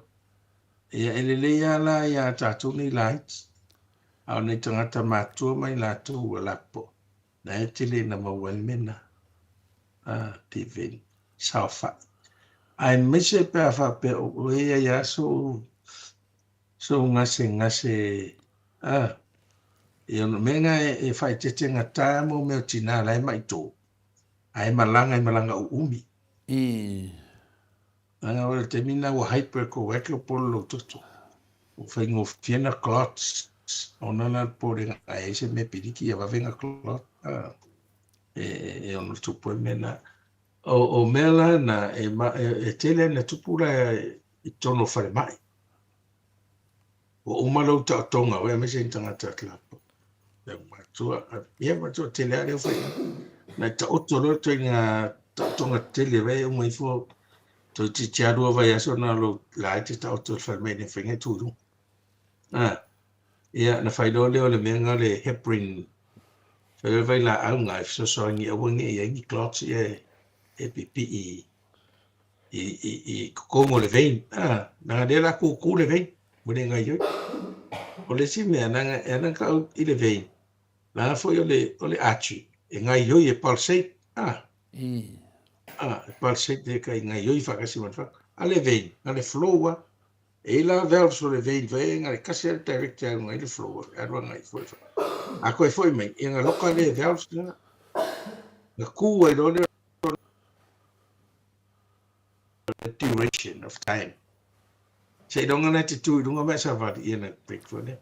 Ia, e lelei lava la iā tatou nei laiti, a o nai tagata matutua ma i latou ua lapopoa, na e tele ina maua ai le mea lena. TV, saofai. Aemaise pe a faapea o oe e i ai lava sou, sou gasegase, a, ia o le mea lena e faaeteete gata mo mea o tina la e mai to, ae malaga i malaga uumi. Leaga o le taimi lena ua hypercoagulable lou toto, ua faigofie na clots, ona la le popolega a i ai se mea piliki ia vave na clot, a, e ono tupu ai mea na. O mea la na, e tele ina tupu la i totonu o falemai. Ua uma lou taotoga oe aemaise ni tagata lapo. Le matua, ia matua tele lava lea fai. Na taoto loa ituaiga taotoga tetele vai e uma ifo toeitiiti lava lua vaiaso na o lou la e te taoto i le falemai e le mafai ona e tu i luga. Ah, ia na fai loa lea o le mea lena o le heparin, fai loa le vailaau lena e fesoasoani aua ne i i ai ni clots ia e pipii i totonu o le vein. Ah, leaga lea o le a kukū le vein, ua le gaoioi. O le isi mea, leaga e ala ona tau i le vein, leaga foi o le, o le artery, e gaoioi, e pulsate. Ah, ah, e pulsate e kai gaoioi faatasi ma le fatu. A le vein, na le flow lava. E i ai la valves o le vein foi e na o le tasi lava le direct e alu ai le flow e alu agai foi. A toe foi mai, ia na loka lea e valves lena. Na kū ai loa lea duration of time. Seiloga la e te tu i luga ma e savali, ia na break foi lea.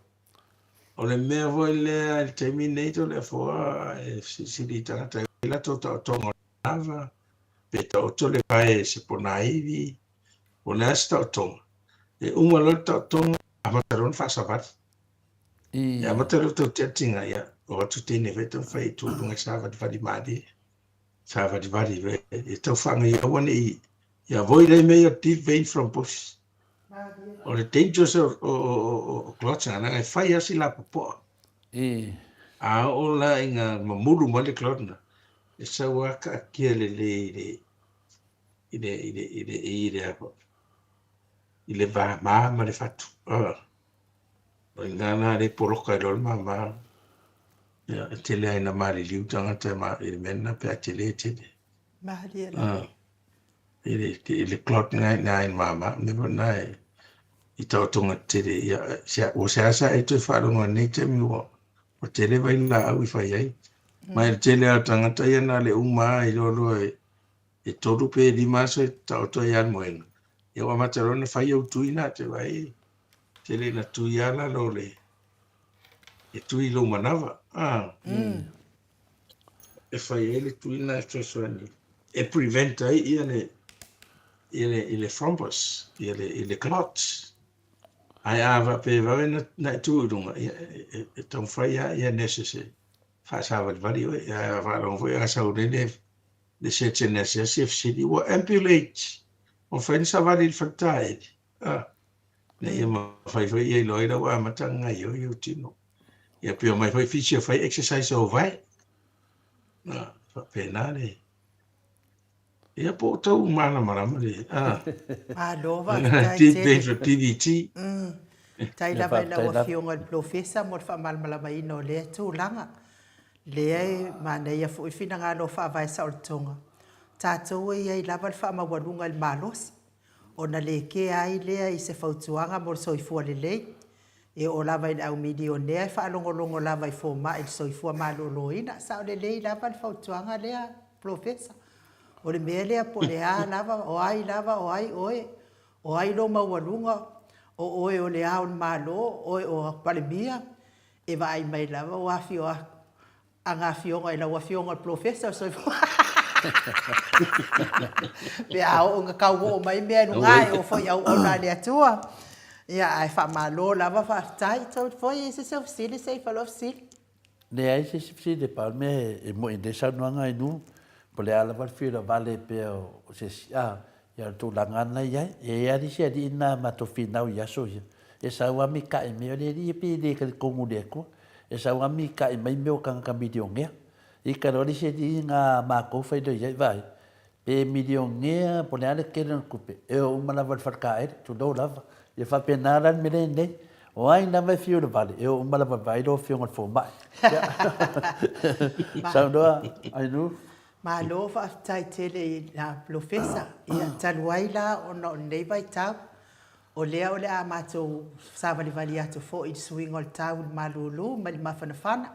O le mea foi lea i le taimi nei Toleafoa e silisili i tagata i latou taotoga o lava, pe taoto le vae i se ponaivi, o le a se taotoga. E uma loa le taotoga, amata loa ona faasavali. E amata loa tau tiatiga, ia, o atu teine foi e taumafai e tu i luga e savalivali malie. Savalivali e tau whangai aua ne i i avoid ai mea ia deep vein thrombosis. O le dangerous o, o, o, o clots na, e fai lava si lapopoa. A oo la ina mamulu mai le clot na, e sau lava kaatia lelei i le i le i le i le i le i le mama ma le fatu. Ah. O i ina la le poloka ai loa le mama. Ia, e tele lava ina maliliu tagata i le mea lena pe a tele tele. Malie lava. I le, i le clot lena i ina i le mama, o le mea foi lena e, i taotoga tetele. Ia, sea, ua seasea e toe faalogo i lenei taimi ua, ua tele vailaau i fai ai. Ma e le tele lava o tagata ia na o le uma lava iloa loa e, e tolu pe lima aso e taoto ai lava le moega. Ia ua amata loa ona fai ou tui na, te vaai e tele ina tui lava lalo o le, e tui i lou manava. A, e fai ai le tui lena e fesoasoani e prevent ai ia le, ia le, i le thrombus, ia le, i le clot. Ae a faapea e vave na, na e tu i luga, ia, e, e, e taumafai lava ia nurses e faasavalivali oe. Ae a faalogo foi a sau lele le surgeon asiasi e fesili, ua ambulate, ua mafai ona savali i le faletaeli. Ah, ina ia mafai foi ia iloa ai la ua amata ona gaoioi ou tino. Ia pe omai foi physio e fai exercise o vae. Ah, faapena le... Ia po o tau malamalama le... Ah. Malo faafetai tele. Deep vein DVT. Faafetai lava i lau Afioga i le Polofesa mo le faamalamalamaina o lea tulaga. Lea e manaia foi finagalo o faavae saolotoga. Tatou e i ai lava le faamaualuga i le malosi. Ona le kea ai lea i se fautuaga mo le soifua lelei. E oo lava i le au milionea e faalogologo lava i fomai i le soifua maloloina. Sao lelei lava le fautuaga lea, Polofesa. O le mea lea po o le a lava, o ai lava, o ai oe, o ai lou maualuga, o oe o le Ao o le Malo, o oe o Palemia, e vaai mai lava ua afio aga afioga i lau afioga i le Polofesa o le Soifua pe a oo ina tau oo mai mea i luga e oo foi i auauna a le Atua. Ia, ae faamalo lava faafetai. Toeolefoe, e i ai se isi ou fesili se i fai loa fesili. Leai se isi fesili, pau le mea e moni nei saunoaga i nuu, po o le a lava le fia vale pea o se isi, a, ia o le tulaga lava lena e i ai. E i ai lava isi alii na matou finau i aso ia, e sau lava mika'i mai, o le alii ia pei e le talitonu i le Atua, e sau lava mika'i mai mea o tagata milionea. Ita loa le isi alii na a matou fai loa i ai, vaai, Pe milionea po o le a le tele o le tupe, e o uma lava i le faletaele, tulou lava. Ia faapena la le mea lea e nei. O ai lava e fiu i le vale, e o uma lava vaai lau Afioga i le fomai. Saunoa Ainuu. Malo faafetai tele i la Polofesa. Ia, talu ai la ona o lenei vaitau, o lea o le a matou savalivali atu foi i le suiga o le tau i le malulu ma le mafanafana.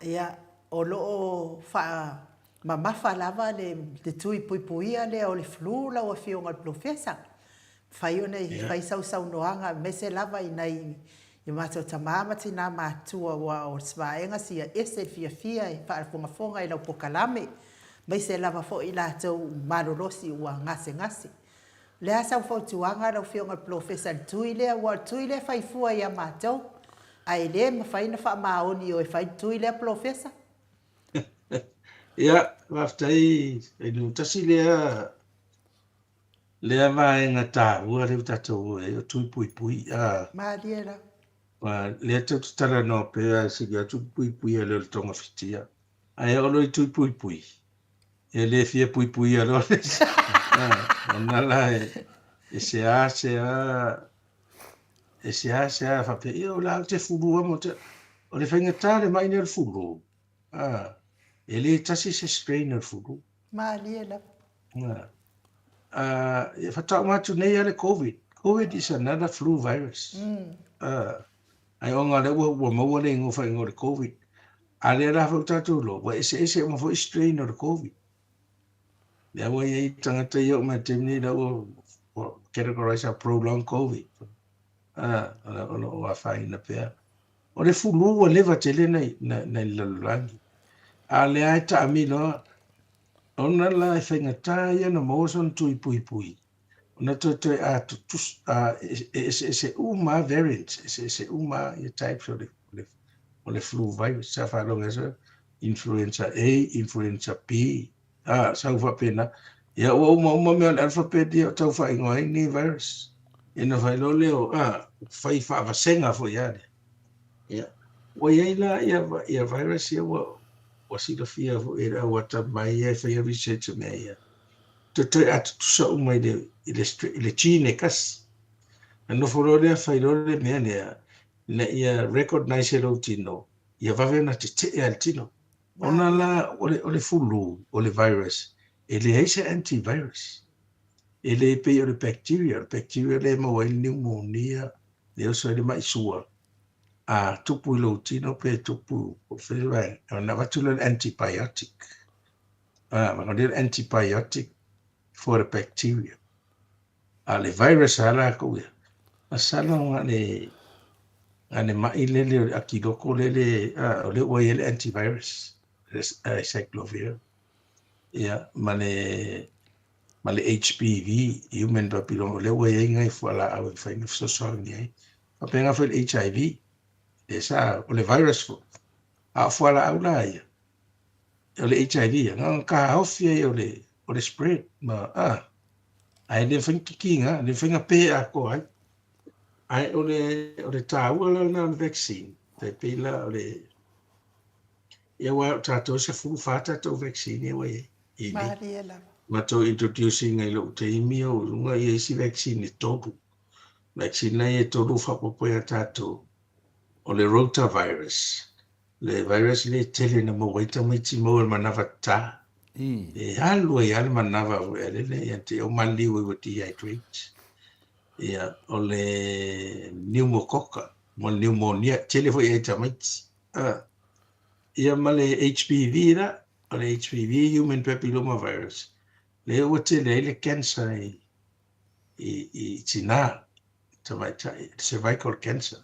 Ia, o lo o faamamafa lava le tui puipuia lea o le flu lau Afioga i le Polofesa. Mafai ona e fai sau saunoaga aemaise lava i nai o matou tama ma tina matutua aua o se vaega sia ese le fiafia e faafogafoga i lau polokalame, aemaise lava foi i latou malolosi ua gasegase. O le a sau fautuaga lau Afioga i le Polofesa i le tui lea, aua o le tui lea e fai fua ia matou, ae le mafai ona faamaoni e o e fai le tui lea Polofesa. Ia, faafetai Ainuu. Tasi lea lea vaega taua lea ua tatou o i ai, o tui puipui. Malie lava. Lea tou te talanoa pea e sili atu le puipuia i lo le togafitia. Ae oo loa i tui puipui, e le fia puipuia loa le isi. Ona la e seasea, e seasea faapea, ia o la ou te fulu lava ma te... O le faigata le mai lea o le fulu, e le tasi se strain o le fulu. Malie lava. Ia faatoa uma atu nei lava le Covid. Covid is another flu virus. Ae ona o lea ua maua le igoa faaigoa o le Covid, a lea la foi ua tatou iloa, ua eseese uma foi strain o le Covid. Lea ua i ai tagata ia oo mai i le taimi nei, lea ua categorize a prolonged Covid. O lo o afaina pea. O le fulu ua leva tele na i le lalolagi. A o lea e taamilo lava, ona la e faigata ia ona maua sona tui puipui, ona toetoe a tutusa, a e eseese uma lava variants, eseese uma lava ia types o le, o le, o le flu virus. Sa faalogo ai sa influenza A, influenza B, a sau faapena. Ia ua uma uma mea o le alphabet ia o tau faaigoa ai nei virus. Ia ona fai loa lea o, a, fai faavasega foi lava lea. Ia, ua i ai la ia, ia virus ia ua, ua silafia foi e le au atamai ia e faia research i mea ia. Toetoe a tutusa uma i le, i le, i le gene e tasi. Na nofo loa lea fai loa le mea lea, ina ia recognize e lou tino, ia vave ona tetee lava i le tino. Ona la, o le, o le fulu, o le virus, e leai se antivirus. E le pei o le bacteria. O le bacteria lea e maua ai le pneumonia, lea e oso ai le mai sua. A tupu i lou tino pe tupu, po o fea se vaega, ona avatu lea o le antibiotic. Ah, o le antibiotic for the bacteria. A le virus a lakou ia, masalo na le na le mai lele o le akiloko lele, ah, o le ua i ai le antivirus, le acyclovir. Ia, ma le ma le HPV, human papilloma, o lea ua i ai nai fualaau e mafai ona fesoasoani ai. Faapena foi le HIV, lea sa, o le virus foi. A o fualaau la ia, o le HIV, na ona taofi ai o le, o le spread, ma, a, ae le mafai ona kikiga, le mafai ona pe atoa ai. Ae o le, o le taua la lena o le vaccine, tai pei la o le, ia aua o tatou e 14 tatou vaccine ia ua i ai. I nei. Malie lava. Matou introduce ina i lou taimi o i luga ia isi vaccine e tolu. Vaccine ia e tolu ua faaopoopo ia tatou, o le rotavirus, Le virus lea e tele ina maua ai tamaiti maua i le manava ta. E alu ai lava le manava foi a lele ia te o maliliu ai ua dehydrate. Ia o le pneumococa ma le pneumonia tele foi ai tamaiti. Ah, ia ma le HPV la, o le HPV human papilloma virus. Lea ua tele ai le cancer i i i tinā tamaitai, cervical cancer.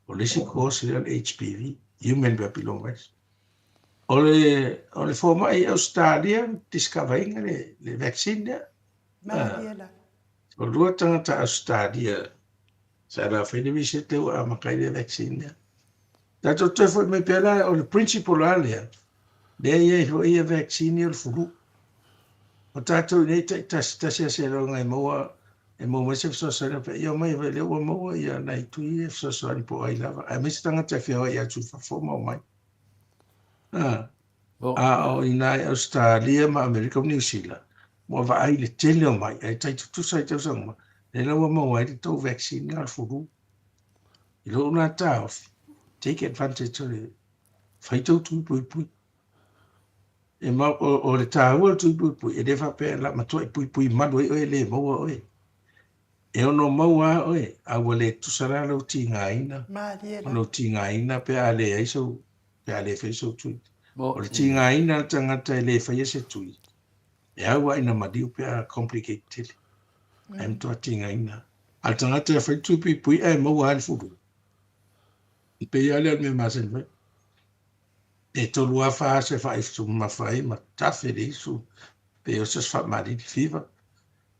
O le isi cause lea o le HPV, human papilloma virus. O le, o le fomai i Ausetalia na discover ina le, le vaccine lea. Malie la. O lua tagata Ausetalia sa la fai le research lea ua amata ai le vaccine lea. Tatou toe foi mai pea la, o le principle lava lea, lea e i ai foi ia vaccine ia o le fulu. O tatou i nei taitasi tasi lava seiloga e maua e maua mai se fesoasoani faapea, ia omai lea ua maua ia nai tui ia e fesoasoani po o ai lava, aemaise tagata e feoai atu i fafo ma omai. A, a o i ina i Ausetalia ma Amerika ma Niu Sila, ua vaai i le tele o mai, ae tai tutusa i tausaga uma, lea la ua maua ai le tou vaccine lea o le fulu. I lou lena taofi, take advantage o le fai tou tui puipui. E ma, o, o le taua o le tui puipui, e le faapea la matuai puipui malu ai oe e le maua oe. E ono maua lava oe, a ua le tutusa la lou tigaina, ma lou tigaina pe a leai sou, pe a le faia sou tui. O le tigaina o le tagata e le faia se tui, e au lava ina maliu pe a complicate tele. Ae matua tigaina. A o le tagata e fai tui puipui ae maua lava le fulu. E pei lava lea o le mea masani mai. E tolu lava fa aso e faaiftumamafa ai ma tafe le isu, pe oso se faamalili, fever.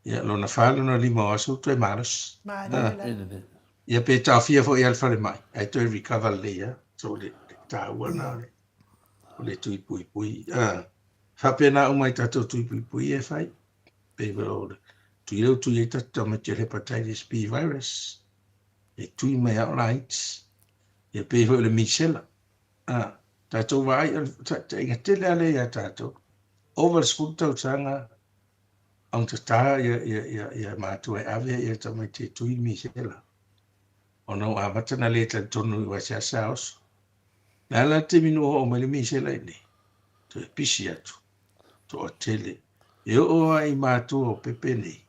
Ia, lona fa, lona lima o aso ua toe malosi. Malie. Ia, pe taofia foi lava i le falemai, ae toe recover lelei lava. So, o le taua lena o le, o le tui puipui. Ah, faapena uma i tatou tui puipui ia e fai. Pei foi o le tui lea ua tui ai tatou tamaiti o le hepatitis B virus. E tui mai lava o laiti. Ia, pei foi o le misela. Ah, tatou vaai, o le taitaiga tele lava lea ia tatou. Ova i le 10 tausaga, augatata ia matua e ave ia tamaiti e tui misela ona ua amata ona le talitonu aua e seasea oso. O le a la le taimi na ua oo mai le misela i inei? Toe pisi atu, toatele. E oo lava i matua o pepe nei,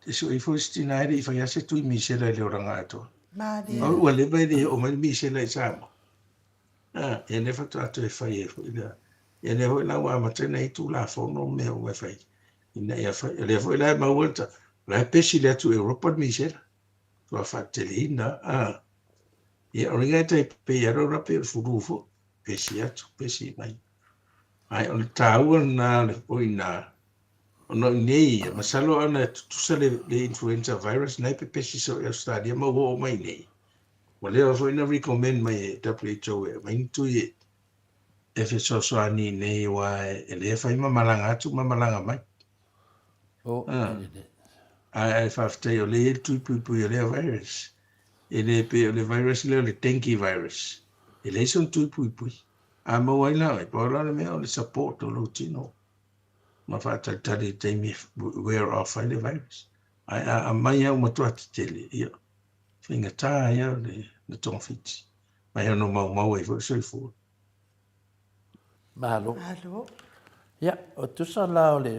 e sue ifo isi tina e le i faia se tui misela i le olaga atoa. Malie. Ua leva e le i oo mai le misela i Samoa. A, ia lea faatoa toe fai ai foi lea. Ia lea foi la ua amata ona i ai Tulafono ma mea uma e fai ina ia fai. O lea foi la e maua le ta, o la e pesi le atu Europa le misela. Ua faateteleina, a. Ia o le iga e tai pei lava o pei o le fulu foi. Pesi atu, pesi mai. Ae o le taua lena o le o i ina, ona o i inei ia, masalo ana tutusa le, le influenza virus na e pepesi soo i Ausetalia ma ua oo mai i inei. Ua leva foi na recommend mai e WHO e aumai ni tui e fesoasoani i nei aua e le fai ma malaga atu ma malaga mai. Oh, Ah. Ae ae faafetai o lea e i ai le tui puipui o lea virus. E le pei o le virus lea o le dengue virus. E leai sona tui puipui. A maua ai la oe, pau la le mea o le support o lou tino ma faatalitali i le taimi e wear off ai le virus. Ae a aumai lava ua matua tetele, ia, faigata ai lava le togafiti, ma e ono maumau ai foi le soifua. Malo. Malo. Ia, o tusa la o le,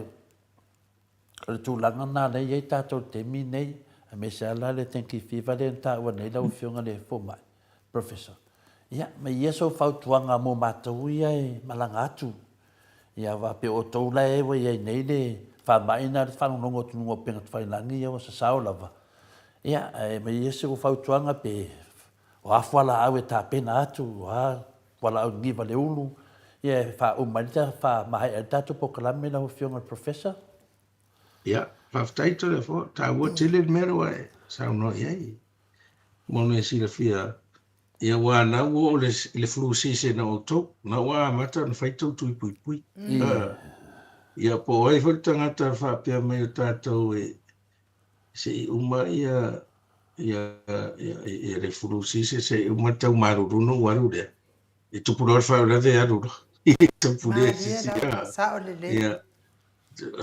o le tulaga lena lea e i ai tatou i le taimi lenei, aemaise lava la le dengue fever lea na taua nei lau Afioga i le Fomai, Professor. Ia, ma ia sou fautuaga mo matou ia e malaga atu. Ia, aua pei o outou la e ua i ai nei le faamai na le faalogologo atu i luga o upega tafailagi, ia ua sasao lava. Ia, ae ma ia sou fautuaga pe o a fualaau e tapena atu, o a fualaau niva le ulu, ia e faauma ai le, faamaea ai le tatou polokalame lau Afioga i le Professor. Ia, faafetai Toleafoa, taua tele le mea lea ua e saunoa i ai. Mo le silafia, ia aua na ua oo i le flu season a outou, na ua amata ona fai tou tui puipui. Ia po o ai foi le tagata faapea mai o tatou e se i uma ia ia ia le flu season se i uma le tau malulu ona ou alu lea. E tupu loa le faalavelave e alu loa. Tupu lea Malie lava, sao lelei. Ia,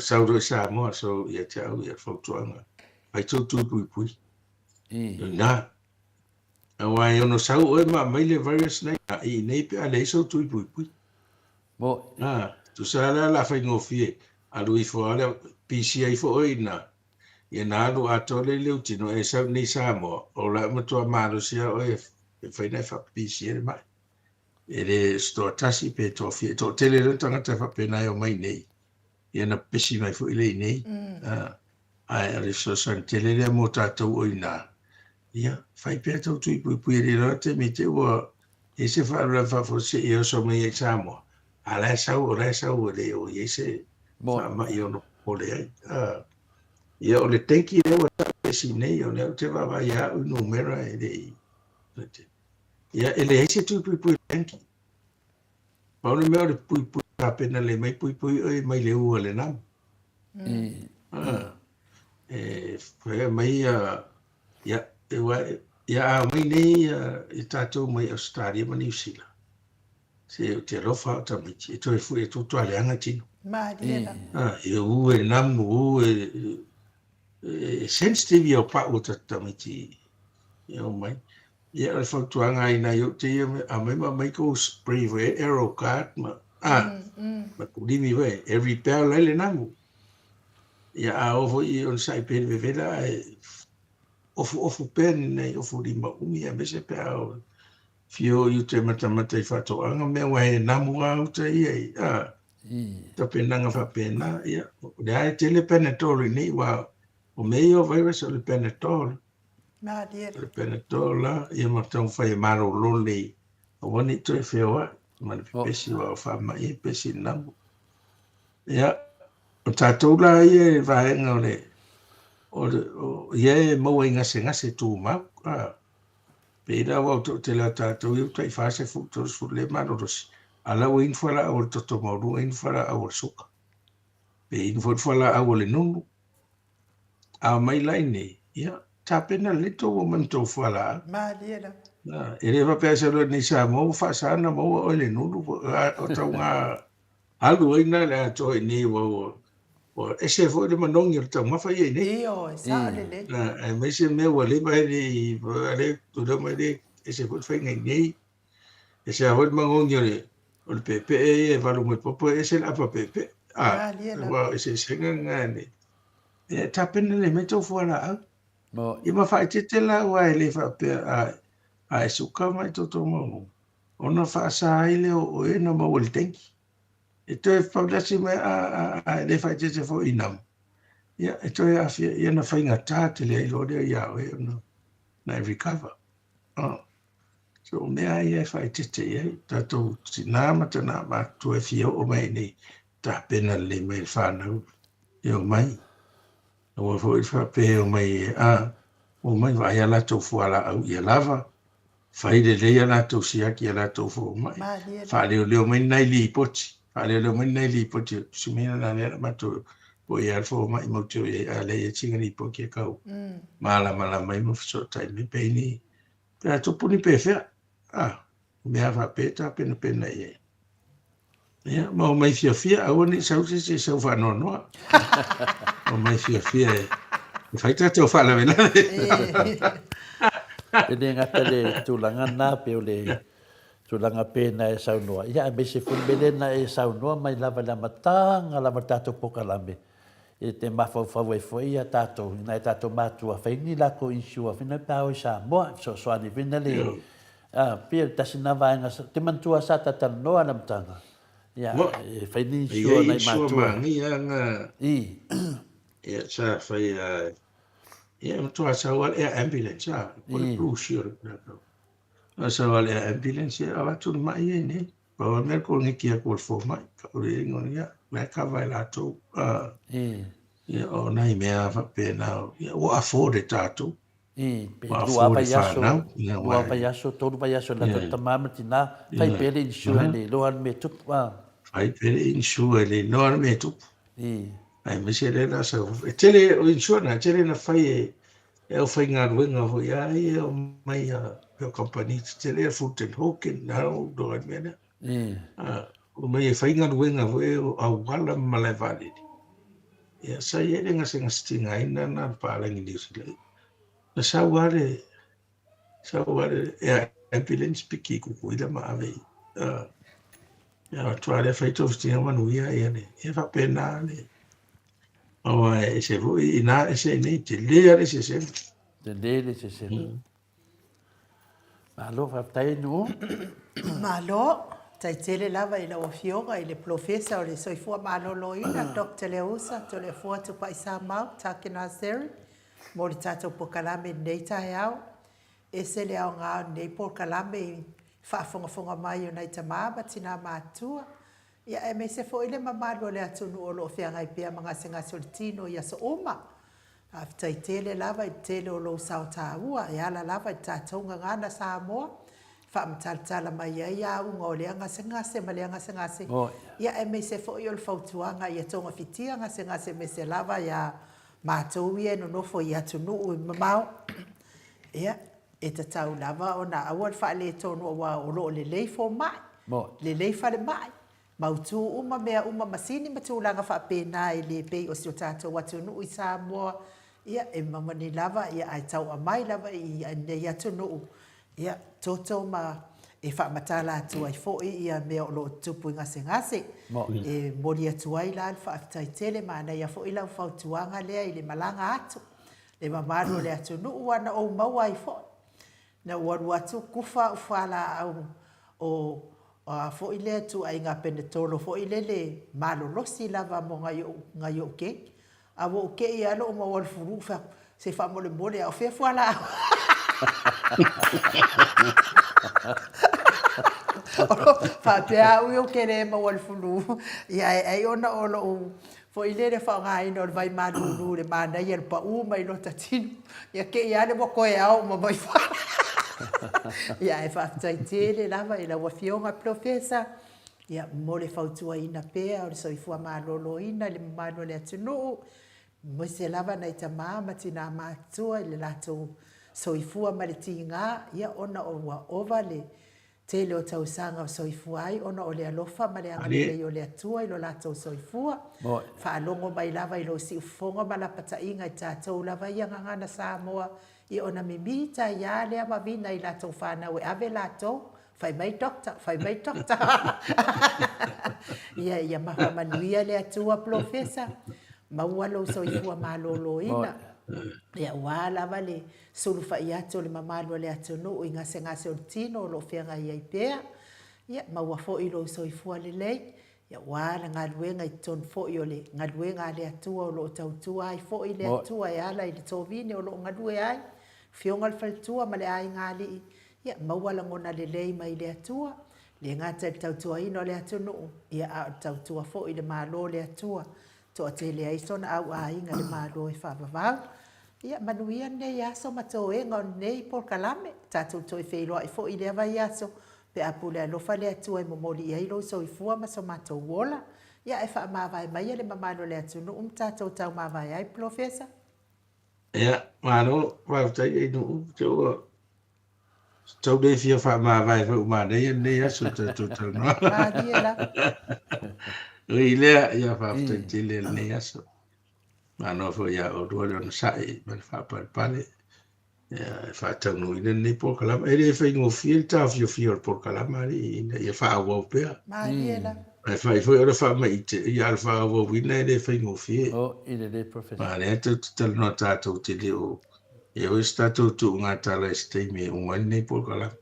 sau loa i Samoa, so ia te au ia fautuaga, fai tou tui puipui. Ina. Aua e ono sau oe ma aumai le virus nei i inei pe a leai sou tui puipui. Mo. Ah. Tusa la o le a faigofie, alu ifo lava le pisia ifo oe i ina, ia na alu atoa lea i Leutino e sau i nei i Samoa, o la e matua malosi lava oe e mafai ona e faapisia le mai. E le o se toatasi pe toafia, e toatele loa tagata e faapena e omai i nei, ia na pepesi mai foi lea i nei. Ae o le fesoasoani tele lea mo tatou o i ina, ia, fai pea tou tui puipui e le iloa taimi te i ua i ai se faalavelave faafuasei e oso mai ai i Samoa, a o la e sau, o la e sau e le o i ai se faamai e ono popole ai. Ia, o le dengue lea ua tau pepesi nei, o lea ou te vaavaai ia au i numera e le i, ia, e leai se tui puipui dengue. Pau le mea o le puipui tapena lelei mai puipui oe mai le u a le namu. E fai mai ia, ia, ia a omai nei ia tatou mai Ausetalia ma Niu Sila, se ou te alofa au tamaiti, e toe fue e tutua leaga tino. Malie la. E u e namu, u e, e sensitive ia o pau o tatou tamaiti e omai. Ia, o le fautuaga ai nai ou te ia, aumai ma aumai kou spray foi e Aerogard ma, a, ma kulimi foi e repel ai le namu. Ia, a oo foi i onosai pea i le vevela ae ofuofu pea ni nai ofu lima umi aemaise pe a o fia o i uta e matamata i faatoaga mea aua he namu lava uta ia i, a, tapenaga faapena. Ia, o lea e tele Panadol i nei aua o mea ia o virus o le Panadol. Malie. O le Panadol la, ia ma taumafai e malolo lelei aua ne i toe feoai ma le pepesi aua o faamai e pepesi i le namu. Ia, o tatou la ia i le vaega o le, o le, o, ia e maua i gasegase tumau, a, pei la aua o le toatele o tatou ia ua tai 40, 30 lea e malolosi, a o la ua inu fualaau a le toto maualuga, inu fualaau a le suka, pe inu foi le fualaau a le nunu. A omai la i inei, ia, tapena lelei tou omai ma tou fualaau. Malie lava. E le faapea e sau loa i Samoa ua faasa ona maua oe i le nunu, o tauga alu ai na le atoa i inei aua ua, ua ese foi le manogi o le taumafa ia i inei. Ioe, sao lelei. Aemaise mea ua leva e le i, le tulai mai le ese foi le faiga i inei. Ese lava foi le manogi o le, o le peepee ia e valu mai popo, e ese le apa peepee. A, aua o eseesega na e E tapena lelei mai tou fualaau. Ia ma faaeteete la aua e le faapea a, a e suka mai toto maualuga, ona faasa ai lea o oe ona maua i le dengue. E toe paulasi mai a, a, a e le faaeteete foi i namu, ia e toe aafia, ia ona faigata tele ai loa lea ia oe ona na e recover. Oh. So o mea lava ia e faaeteete i ai tatou tina ma tama matutua e fia oo mai i inei, tapena lelei mai le fanau e omai. Aua foi le faapea e omai e, a, omai vaai a latou fualaau ia lava, fai lelei a latou siaki i a latou fomai, faaleoleo mai ni nai lipoti, faaleoleo mai ni nai lipoti, tusi mai na lea la matou o i ai le fomai matou te o i ai, a leai ai sina lipoti e tau malamalama ai ma fesootai mai pe i ni, pe a tupu ni pefea, a, mea faapea e tapenapena i ai. Ia, ma omai fiafia, aua ne i sau se isi e sau faanoanoa. Omai fiafia e, e fai tatou faalavelave. E le gata i le tulaga lena, pei o le tulaga pei ona e saunoa, ia aemaise foi le mea lea na e saunoa mai lava i le amataga lava o le tatou polokalame, e te mafaufau ai foi ia tatou, i nai tatou matua, fai ni latou insure foi na pe a o i Samoa, e fesoasoani foi na le, a, pei o le tasi na vaega, ou te manatua sa ta talanoa i le amataga, ia, e fai ni insure a nai matua. E i ai insure manaia na, i. Ia, sa fai a, ia, e matua sau lava le air ambulance, a, po o le Blue Shield, a sau lava le air ambulance, ia avatu le mai ia i inei. Pau lava le mea le koneti atu a le fomai, kau le ingoa ia, la e kava e latou. Ia, o nai mea faapena, ia, ua afford e tatou. I, pe lua vaiaso, lua vaiaso, tolu vaiaso e latou tama ma tina, fai pea le insure e le iloa le mea e tupu. Fai pea le insure e le iloa le mea e tupu. I. Aemaise lea la sau, e tele, o insure na, e tele na fai e, e aufaigaluega foi a ia e omai a pei o kamupani tetele ia Fulton Hogan na o iloa ai le mea lea. Omai e fai galuega foi o auala ma malae vaalele. Ia sa i ai le gasegase tigaina na le palagi Niu Sila. Na sau lava le sau lava le air ambulance piki i Kukuila ma ave i. Ia atu lava lea fai togafitiga manuia ia le, ia faapena le, aua e ese foi i ina ese i inei, tele lava le eseesega. Tele le eseesega. Malo faafetai Nu'u. Malo, faafetai tele lava i lau Afioga i le Polofesa o le Soifua Maloloina Doctor Leausa Toleafoa Tupaisamau Takenaseri mo le tatou polokalame i lenei taeao. Ese le aoga o lenei polokalame i faafogafoga mai o nai tama ma tina matutua, ia aemaise foi le mamalu o le atunuu o lo o feagai pea ma gasegase o le tino i aso uma. Faafetai tele lava i le tele o lou sao taua e ala lava i le tatou gagana Samoa e faamatalatala mai ai auga o lea gasegase ma lea gasegase, ia aemaise foi o le fautuaga ia togafitia gasegase aemaise lava ia matou ia e nonofo i atunuu mamao. Ia, e tatau lava ona aua le faaletonu aua o lo o lelei fomai, lelei falemai, mautu uma mea uma, masini ma tulaga faapena e le pei o si o tatou atunuu i Samoa, ia, e mamani lava, ia, ae tau aumai lava i nei atunuu, ia, toto ma e faamatala atu ai foi ia mea o lo o tutupu i gasegase. E momoli atu ai la le faafetai tele, manaia foi lau fautuaga lea i le malaga atu le mamalu o le atunuu ua na ou maua ai foi. Na ou alu atu kufa au fualaau o a foi lea ituaiga penetolo foi lele malolosi lava mo nai ou, nai ou keiki. A ua ou tei lava lou maua o le fulu ou fai atu, se faamolemole a o fea fualaau? Faapea au ia ou te le maua i le fulu, ia ae ai ona o lou foi lea le faaaogaina o le vai malulu i le manaia i le pau mai lota tino, ia te i ane ua toe ao uma mai fale. Ia ae faafetai tele lava i lau Afioga Polofesa, ia mo le fautuaina pea o le soifua maloloina i le mamalu o le atunuu, aemaise lava nai tama ma tina matutua i le latou soifua ma le tiga, ia ona ua ova le tele o tausaga o soifua ai ona o le alofa ma le agalelei o le Atua i lo latou soifua. Faalogo mai lava i lou siufofoga ma lapataiga i tatou lava ia Gagana Samoa i ona mimita ai a lea vavina i latou fanau e ave latou, fai mai doctor, fai mai doctor. Ia, ia faamanuia le Atua Polofesa, maua lou soifua maloloina. Ia, aua lava le sulufai atu o le mamalu o le atunuu i gasegase o le tino o lo o feagai ai pea, ia maua foi lou soifua lelei, ia aua le galuega i totonu foi o le galuega a le Atua o lo o tautua ai foi le Atua e ala i le tovine o lo o galue ai, Afioga i le Faletua ma le Aiga Alii, ia maua lagona lelei mai le Atua, le gata i le tautuaina o le atunuu, ia a o le tautua foi i le Malo o le Atua, toatele ai sona auaiga i le Malo e faavavau. Ia manuia lenei aso ma toega o lenei polokalame. Tatou toe feiloai foi i lea vaiaso pe a pule alofa le Atua e momoli i ai lou soifua ma so matou ola. Ia ae faamavae maia le mamalu o le atunuu ma tatou taumavae ai Polofesa. Ia, malo, faafetai Ainuu, te ua tau le fia faamavae foi ua manaia lenei aso i tatou talanoaga. Malie lava. Ui i lea, ia faafetai tele i lenei aso. Malo foi ia oulua le onosai ma le faapalepale e faataunuuina lenei polokalama. E le faigofie le taofiofia o le polokalama alii ina ia faaauau pea. Malie lava. Ae fai foi o le faamaite, ia a o le faaauauina e le faigofie. Oh, i lelei Professor. A lea tou te talanoa tatou te le o e o i se tatou tuugatala i se taimi e uma ai lenei polokalama.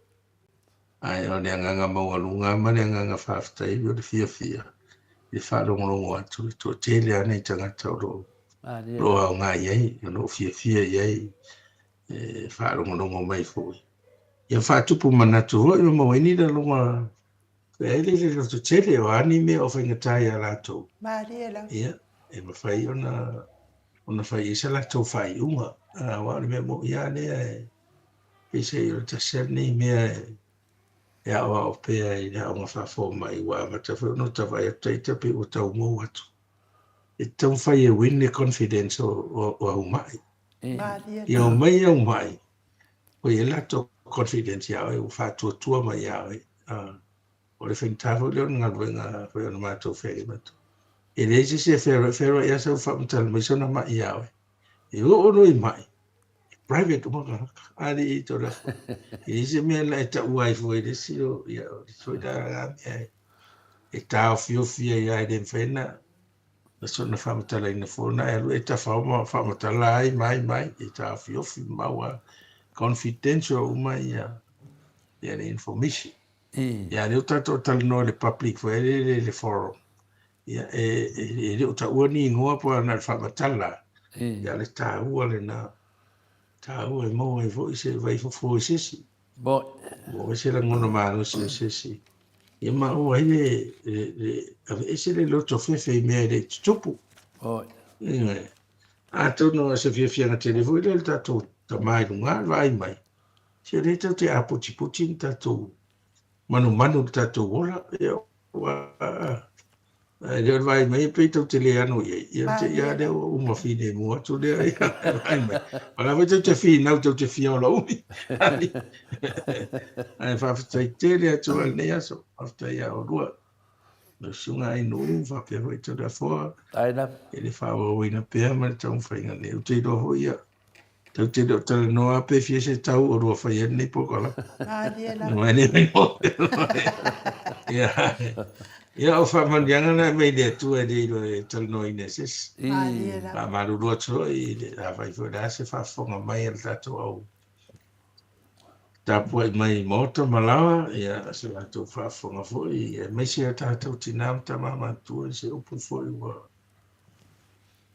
Ae o le agaga maualuga ma le agaga faafetai o le fiafia i le faalogologo atu i toatele lava nei tagata o lo o aoga i ai, o lo o fiafia i ai e faalogologo mai foi. Ia faatupu manatu foi ma maua ai ni laloga e ai le loto tele o a ni mea o faigata ia latou. Malie lava. Ia, e mafai ona ona fai i ai se latou faaiuga. Aua o le mea moni lava lea e Peiseai o le tasi lava lenei mea e aoao pea i le aoga faafomai ua amata foi ona ota vaai atu ita pei ua tau mou atu. E taumafai e win le confidence o, o, o au mai. Ia omai au mai, ua i ai latou confidence ia oe, ua faatuatua mai ia oe. O le faigata foi lea o le galuega foi o le matou feagai matou. E leai se isi e fealuai, fealuai lava sau faamatala mai sona mai ia oe. E oo loa i mai, private uma tagata. Alii to lafo. E leai se mea na e taua ai fua i le isi o, ia, o le isi foi la mea e. e taofiofi ai lava e le mafai ona soona faamatalaina fua ona e alu e tafao ma faamatala ai ma ai ma ai, e taofiofi mau lava, confidential uma ia ia le information. Ia lea ua tatou talanoa i le public foi lele i le forum, ia e e le o taua ni igoa po o na o le faamatala, ia o le taua lena, taua e maua ai foi se vaifofo i se isi. Maua ai se lagona malosi o se isi. Ia ma aua ai le, le, le aveese le loto fefe i mea e le i tutupu. Ioe. Atonu o se fiafiaga tele foi lea i le tatou tama i luga, le vaai mai, se o lea tatou te aputiputi ma tatou manumanu i le tatou ola. Ia, ua, ae le o le vaai mai e pei tou te le ano i ai. Ia, te i lava lea ua uma filemu atu lea, ia, vaai mai. O la foi tou te finau tou te fia ola umi. Ae faafetai tele atu lava i lenei aso. Faafetai ia oulua. Lau Susuga Ainuu faapea foi Toleafoa i le faaauauina pea ma le taumafaiga nei. Ou te iloa foi ia, Tou te le o talanoa pe fia se tau o lua fai ai lenei polokalame. Malie lava. Mai le mai Ia, ia o faamanuiaga na e mai le Atua e le iloa e talanoaina e se isi. Malie lava. Faamalulu atu foi, afai foi o le a se faafofoga mai a le tatou au tapuai mai i maota ma laoa, ia se latou faafofoga foi, aemaise a tatou tina ma tama matutua i se upu foi ua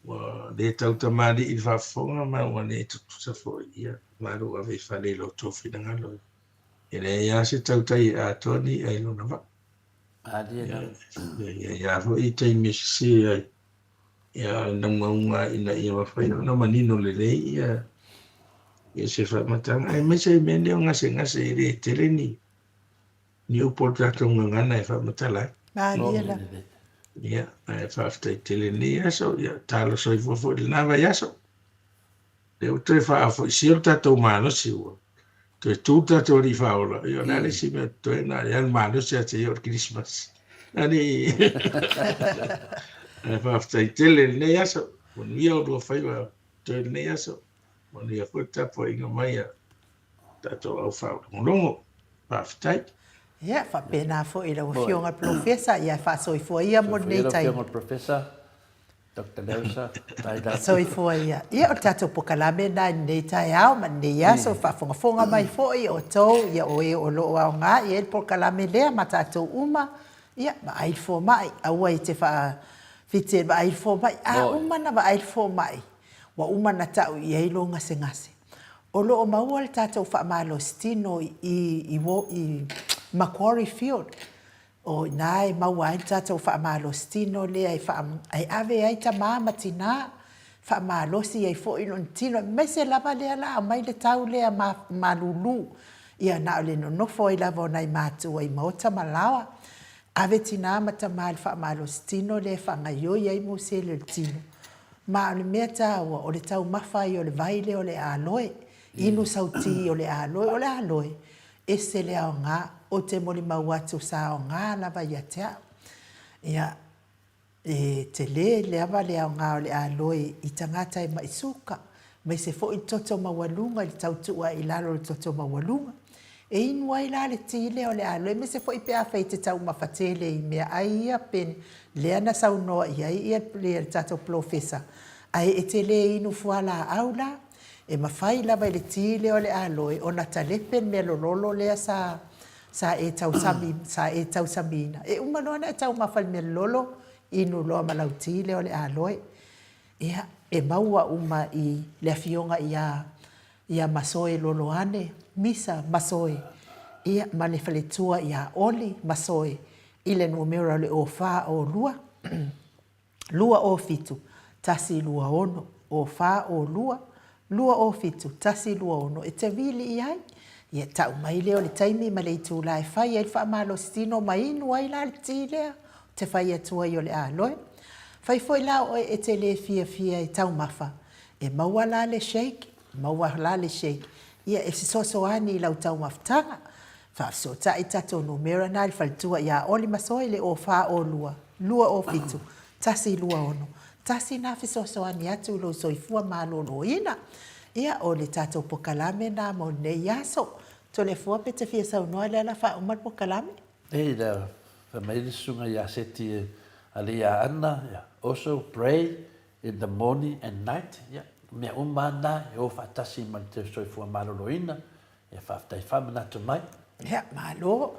Ua le tau tamalii i le faafofoga ma ua le tutusa foi. Ia, malu ave i fale i lo outou finagalo. E leai lava se tautai e atoa ni i'a i lona vaa. Malie lava. Ia, e i ai lava foi taimi e sese ai, ia, a o le naunauga ina ia mafai ona manino lelei ia, ia se faamatalaga, aemaise ai mea nei o gasegase e le tele ni ni upu o le tatou gagana e faamatala ai. Malie lava. Ia, ae faafetai tele i lenei aso. Ia, talo soifua foi i lena vaiaso. Lea ua toe faafoisia le tatou malosi ua toe tu le tatou Alii Faaola. Ia, o le a le isi mea o totoe na o le malosi lava seia oo i le Kerisimasi. Alii. Ae faafetai tele i lenei aso. Manuia oulua faiva totoe i lenei aso. Manuia foi le tapuaiga mai a tatou au faalogologo. Faafetai. Ia, faapena foi i lau Afioga i le Polofesa, ia e faasoifua ia mo lenei taimi. Soifua ia lau Afioga i le Professor, Doctor Leusa, Taylor. Soifua ia. Ia, o le tatou pokalame lena i lenei taeao ma lenei aso, faafogafoga mai foi outou, ia o e o lo o aoga i ai le polokalame lea ma tatou uma, ia, vaai le fomai, aua e te faafiti e vaai le fomai. A uma ona vaai le fomai, ua uma ona tau i ai lou gasegase. O lo o maua le tatou faamalositino i i i Macquarie Field, o i ina e maua ai le tatou faamalositino lea e faa e ave ai tama ma tina, faamalosi ai foi lona tino, aemaise lava lea la aumai le tau lea malulu, ia na o le nonofo ai lava o nai matua i maota ma laoa. Ave tina ma tama i le faamalositino lea e faagaioi ai musele o le tino. Ma o le mea taua, o le taumafa ai o le vai lea o le aloe. Inu sau ti o le aloe. O le aloe, ese le aoga, ou te molimau atu sa aoga lava ia te au. Ia, e tele lava le aoga o le aloe i tagata e ma'i suka, aemaise foi le toto maualuga i le tau tuu ae i lalo o le toto maualuga. E inu ai la le ti lea o le aloe, aemaise foi pe afai e te taumafa tele i meaai ia pe lea na saunoa i ai ia le tatou polofesa, ae e te le inu fualaau la. E mafai lava i le ti lea o le aloe ona talepe le mea lololo lea sa sa e tausami sa e tausamiina. E uma loa ona e taumafa i le mea lololo, inu loa ma lau ti lea o le aloe. Ia, e maua uma i le afioga ia ia Masoe Loloane, Misa Masoe, ia, ma le faletua ia Oli Masoe i le numera o le 042 207 126, 042 207 126 e te wili i ai. Ia, tau mai lea o le taimi ma le itula e fai ai le faamalositino ma inu ai la le ti lea ou te fai atu ai o le aloe. Fai foi la oe e te le fiafia e taumafa, E maua la le shake, maua la le shake, ia e fesoasoani i lau taumafataga. Faafesootai tatou numera na i le faletua ia Oli Masoe i le 042 207 126. Tasi na fesoasoani atu i lou soifua maloloina. Ia, o le tatou pokalame na mo lenei aso. Toleafoa pe te fia saunoa lea la faauma le pokalame? Ei lea. Fai mai le susuga ia Seti e alii ia Anna, ia, also pray in the morning and night, ia, mea uma lava na e o faatasi ma le soifua maloloina, ia, faafetai faamanatu mai. Ia, malo.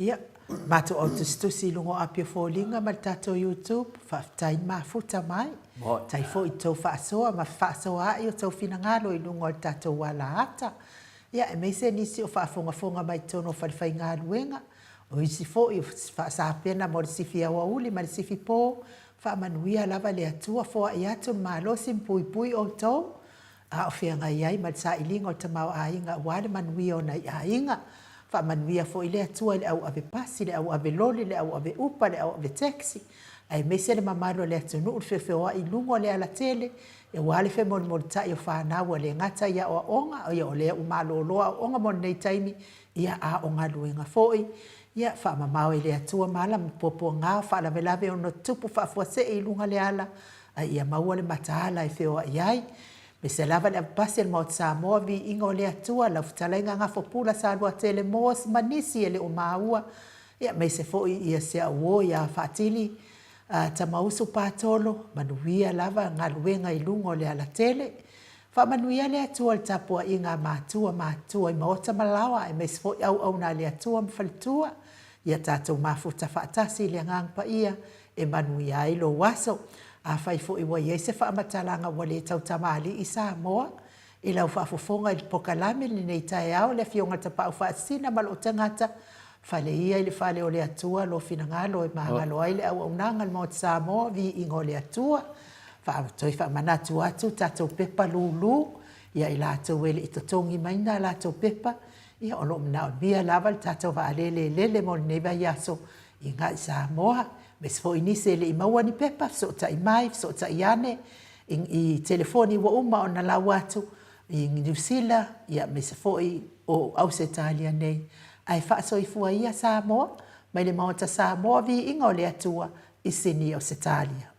Ia, matou au tusitusi i luga o Apia Foliga ma le tatou YouTube, faafetai le mafuta mai. Tai foi i tou faasoa ma fefaasoaai o tou finagalo i luga o le tatou alaata. Ia, aemaise nisi o faafogafoga mai totonu o falefaigaluega, O isi foi o faasapena mo le sifi aoauli ma le sifi po, faamanuia lava le Atua, foai atu le malosi ma puipui outou, a o feagai ai ma le sailiga o le tamaoaiga aua le manuia o nai aiga. Faamanuia foi le Atua i le au ave pasi, le au ave loli, le au ave upa, le au ave taxi, aemaise le mamalu o le atunuu le feofeoai i luga o le alatele, aua le femolimolitai o fanau ua le gata i aoaoga, ia o lea ua malolo aoaoga mo lenei taimi, Ia, a o galuega foi, ia, faamamao e le Atua ma ala ma puapuaga o faalavelave ona tutupu faafuasei i luga le ala, a ia maua le mataala e feoai ai. Aemaise lava le avapasi a le Maota Samoa, viiga o le Atua, lau fetalaiga Gafopula Saluatele Moores ma nisi e le o maua, ia, aemaise foi ia si au uo ia Faatili Tamausu Patolo, manuia lava galuega i luga o le alatele. Faamanuia le Atua i le tapuaiga a matua matutua i maota ma laoa aemaise foi auauna a le Atua ma faletua. Ia tatou mafuta faatasi i le Agaga Paia e manuia ai lou aso. Afai foi ua i ai se faamatalaga ua le tautamalii Samoa i lau faafofoga i le polokalame i lenei taeao, le Afioga i le Tapaau Faasisina ma lou tagata, fale ia i le fale o le Atua lo finagalo e magalo ai le auaunaga a le Maota Samoa, viiga o le Atua. Toe faamanatu atu tatou pepa lulu ia i latou e le i totogi mai ni a latou pepa, ia o lo o manaomia lava le tatou vaalele e lele mo lenei vaiaso i agai i Samoa. Aemaise foi nisi e le i maua ni pepa, fesootai mai, fesootai ane i telefoni ua uma ona lau atu i Niu Sila, aemaise foi o Ausetalia nei. Ae faasoifua ia Samoa mai le Maota Samoa, viiga o le Atua i Sini Ausetalia.